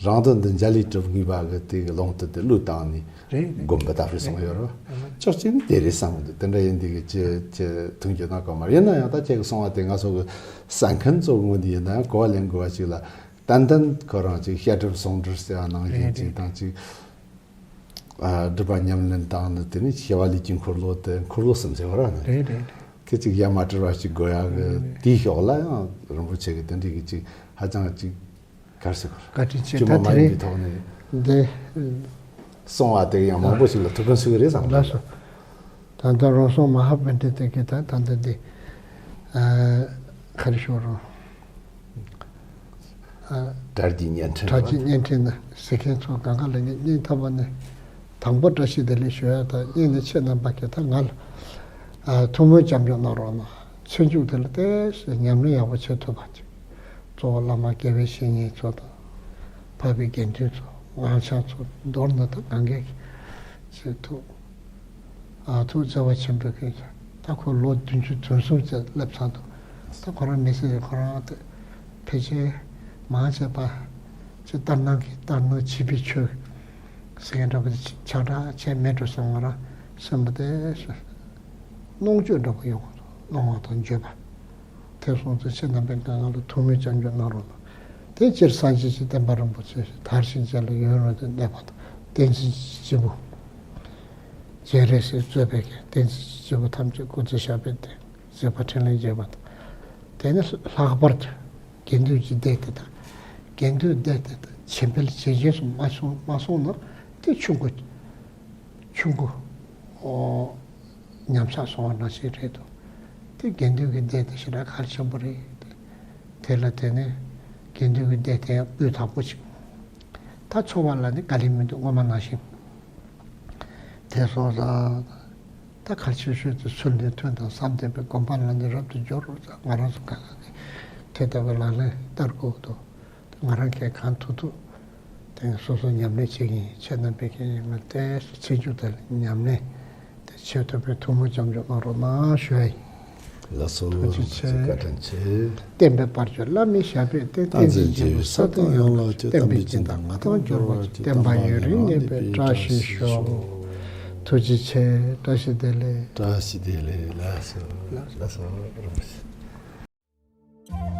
རང་དོན་དུ་འཇའ་ལུས་གྲུབ་ངེས་པ་གི་དེ་གི་ལུང་དུ་དེ་བློས་བཏང་ནས་རེད་རེད། དགོན་པ་བཏབ་རེད་སོང་ཡོད་རེད་བ། ཨ་ཅོག་ཅིག་ནི་དེ་རེད་བསམ་གི་འདུག་དེ་འདྲ་ཡིན་དུས་གི་ཅི་ཅི་ཐུང་རྒྱུ་ན་གོ་མ་རེད་ཡིན་ན་ཡང་ད་ཁྱེད་ཀྱི་གསུང་བ་དེ་ང་ཚོ་གི་གསན་མཁན་ཚོ་ངོས་ནས་ཡིན་ན་ཡང་གོ་བ་ལེན་དགོས་པ་ཅིག་ལ་ཏན་ཏན་ཁོ་རང་ཅིག་བཤད་སྒྲུབ་ཟུང་འབྲེལ་ཟེར་བ་ནང་བཞིན་ཅིག་དང་ཅིག་ཨ་སྒྲུབ་པ་ཉམས་ལེན་དང་ནི་དེ་ནི་སྐྱེ་བ་ལས་ཀྱི་འཁོར་ལོ་དེ་འཁོར་ལོ་གསུམ་ཟེར་བ་ར་ནི། རེད་རེད་རེད། ཁྱེད་ཅིག་ཡ་མ་བྲལ་བ་ཞིག་དགོས་ཡ་གི་དེའི་ཕྱོགས་ལ་ཡང་རིན་པོ་ཆེ་གི་དེ་འདྲའི་གི་ཅིག་ཧ་ཅང་ཅིག་གར་སི་གོ་བཀའ་དྲིན་ཆེ་ཇི་མ་ད་མ་དེ་ཡིན་རིང་པའི་ཐོག་ནས་འདི་གསུང་བ་དེ་ཡང་མང་པོ་ཞིག་ལ་ཐུགས་ཕན་གསོས་ཀྱི་རེད་བསམ་ད་གི་སོ། ད་ལྟ་རོང་ཟོམ་མ་ཧཱ་པཎྜི་ཏ་གིས་ད་ད་ལྟ་འདི་ཨ་ག་རེ་ཞུ་རུང་ཨ་གྲྭ་རྒྱའི་བརྙན་འཕྲིན་གྲྭ་རྒྱའི་བརྙན་འཕྲིན་ན་གཟིགས་མཁན་ཚོ་གང་ག་ལ་ངས་སྙིང་ཐག་པ་ནས་དང་པོ་བཀྲ་ཤིས་བདེ་ལེགས་ཞུ་ཡ་དང་གཉིས་ནས་ཁྱེད་རྣམ་པ་གིས་ད་ང་ལ་ཨ་ཐུགས་སྨོན་སྐྱབས་འཇུག་གནང་རོགས་གནང་། ཚེ་མཇུག་དེ་ལ་ཏོག་ཙམ་ཉམས་ལེན་ཡག་པོ་བྱེད་ཐུབ་པ་ཅིག་གཙོ་བོ་བླ་མ་དགེ་བའི་བཤེས་གཉེན་ཚོ་དང་། འཕགས་པའི་དགེ་འདུན་ཚོ། སྔགས་འཆང་ཚོ། མདོར་ན་ད་གང་གས་བྱེད་ཐུབ། ཨ་ཐུགས་བརྩེ་བ་ཆེན་པོས་ཀྱིས་ད་ཁོ་ལོ་བདུན་ཅུ་དོན་གསུམ་ཙམ་སླེབས་ཚར་འདུག་ད་ཁོ་རང་མི་ཚེ་ཁོ་རང་དེ་ཕལ་ཆེར་མང་ཆེ་བ་ཅིག་ལྟར་སྣང་གིས་ལྟར་སྣང་བྱིས་པའི་ཆོས་ཟེར་མཁན་འདྲ་པོ་དེ་ཆགས་སྒྲ་བྱས་མེད་འགྲོ་བསམ། ང་རང་སེམས་པ་དེ་གནོང་འགྱོད་འདྲ་པོ་ཡོང་གི་འདུག་སྣང་བ་དང་འགྱོད་པ། དེ་སོང་ཚེ་ཁྱེད་རྣམ་པས་ང་ལ་ཐུགས་སྨོན་སྐྱབས་འཇུག་གནང་རོགས་གནང་། དེ་སྤྱིར་སངས་རྒྱས་ཀྱི་བསྟན་པ་རིན་པོ་ཆེ་དར་ཞིང་རྒྱས་ལ་ཡུན་རིང་དུ་གནས་པ་དང་། བསྟན་འཛིན་སྐྱེས་བུ་སྤྱན་རས་གཟིགས་གཙོས་པའི་བསྟན་འཛིན་སྐྱེས་བུ་ཐམས་ཅད་སྐུ་ཚེ་ཞབས་པད་བརྟན། གཟིགས་པ་འཕྲིན་ལས་རྒྱས་པ་དང་། དེ་ནས་ལྷག་པར་དུ་དགེ་འདུན་གྱི་སྡེ་དེ་དང་། དགེ་འདུན་སྡེ་དེ་དང་ཆེད་འཕེལ་ཇེ་ཆེ་སུ་མ་སོང་མ་སོང་ན་དེ་ཆུང་ཀུ་ཆུང་ཀུ་ཨོ། ཉམས་ཆག་སོང་བ་ནང་བཞིན་རེད་འདུག་དེ་དགེ་འདུན་གྱི་སྡེ་དེ་ཞེ་དྲག་གལ་ཆེན་པོ་རེད། དེ་ལ་དེ་ནས་དགེ་འདུན་གྱི་སྡེ་དེ་ཡང་སྤུས་དག་པོ་ཅིག་ད་འཚོ་བ་ལ་ནི་དཀའ་ལས་མི་འདུག་སྔོན་མ་ནང་བཞིན། དེ་སོང་ཙང་ད་གལ་ཆེ་ཤོས་དེ་ཚུལ་ནི་མཐུན་དང་བསམ་ལྡན་པའི་སྒོམ་པ་ལ་ནི་རབ་ཏུ་སྦྱོར་རོགས་ཙང་ང་རང་ཚོ་གང་ག་གིས་དེ་ལྟ་བུའི་ལག་ལེན་བསྟར་དགོས་འདུག་ང་རང་གིས་གང་ཐུབ་ཐུབ་དེ་སོ་སོ་ཉམས་ལེན་བྱེད་ཀྱི་ཡིན། ཁྱེད་རྣམ་པས་ཀྱང་ང་ཏོག་ཙམ་ཚེ་མཇུག་དེ་ལ་ཉམས་ལེན་དེ་བྱེད་ཐུབ་པའི་ཐུགས་སྨོན་སྐྱབས་འཇུག་གནང་རོགས་གནང་ཞུ་ཡ་ཡིན། ལགས་སོ། ཐུགས་རྗེ་ཆེ། བཀའ་དྲིན་ཆེ། བསྟན་པའི་དཔལ་གྱུར་བླ་མའི་ཞབས་པད་བརྟན། བསྟན་འཛིན་རྒྱལ་པོ་ས་དང་ཡང་ལགས་ཀྱི། བསྟན་པའི་སྦྱིན་བདག་ང་དང་འབྱོར་བར་གྱིས། བསྟན་པ་ཡུན་རིང་གནས་པའི་བཀྲ་ཤིས་ཤོག་ཐུགས་རྗེ་ཆེ། བཀྲ་ཤིས་བདེ་ལེགས། བཀྲ་ཤིས་བདེ་ལེགས། ལགས་སོ། ལགས་སོ། རིན་པོ་ཆེ།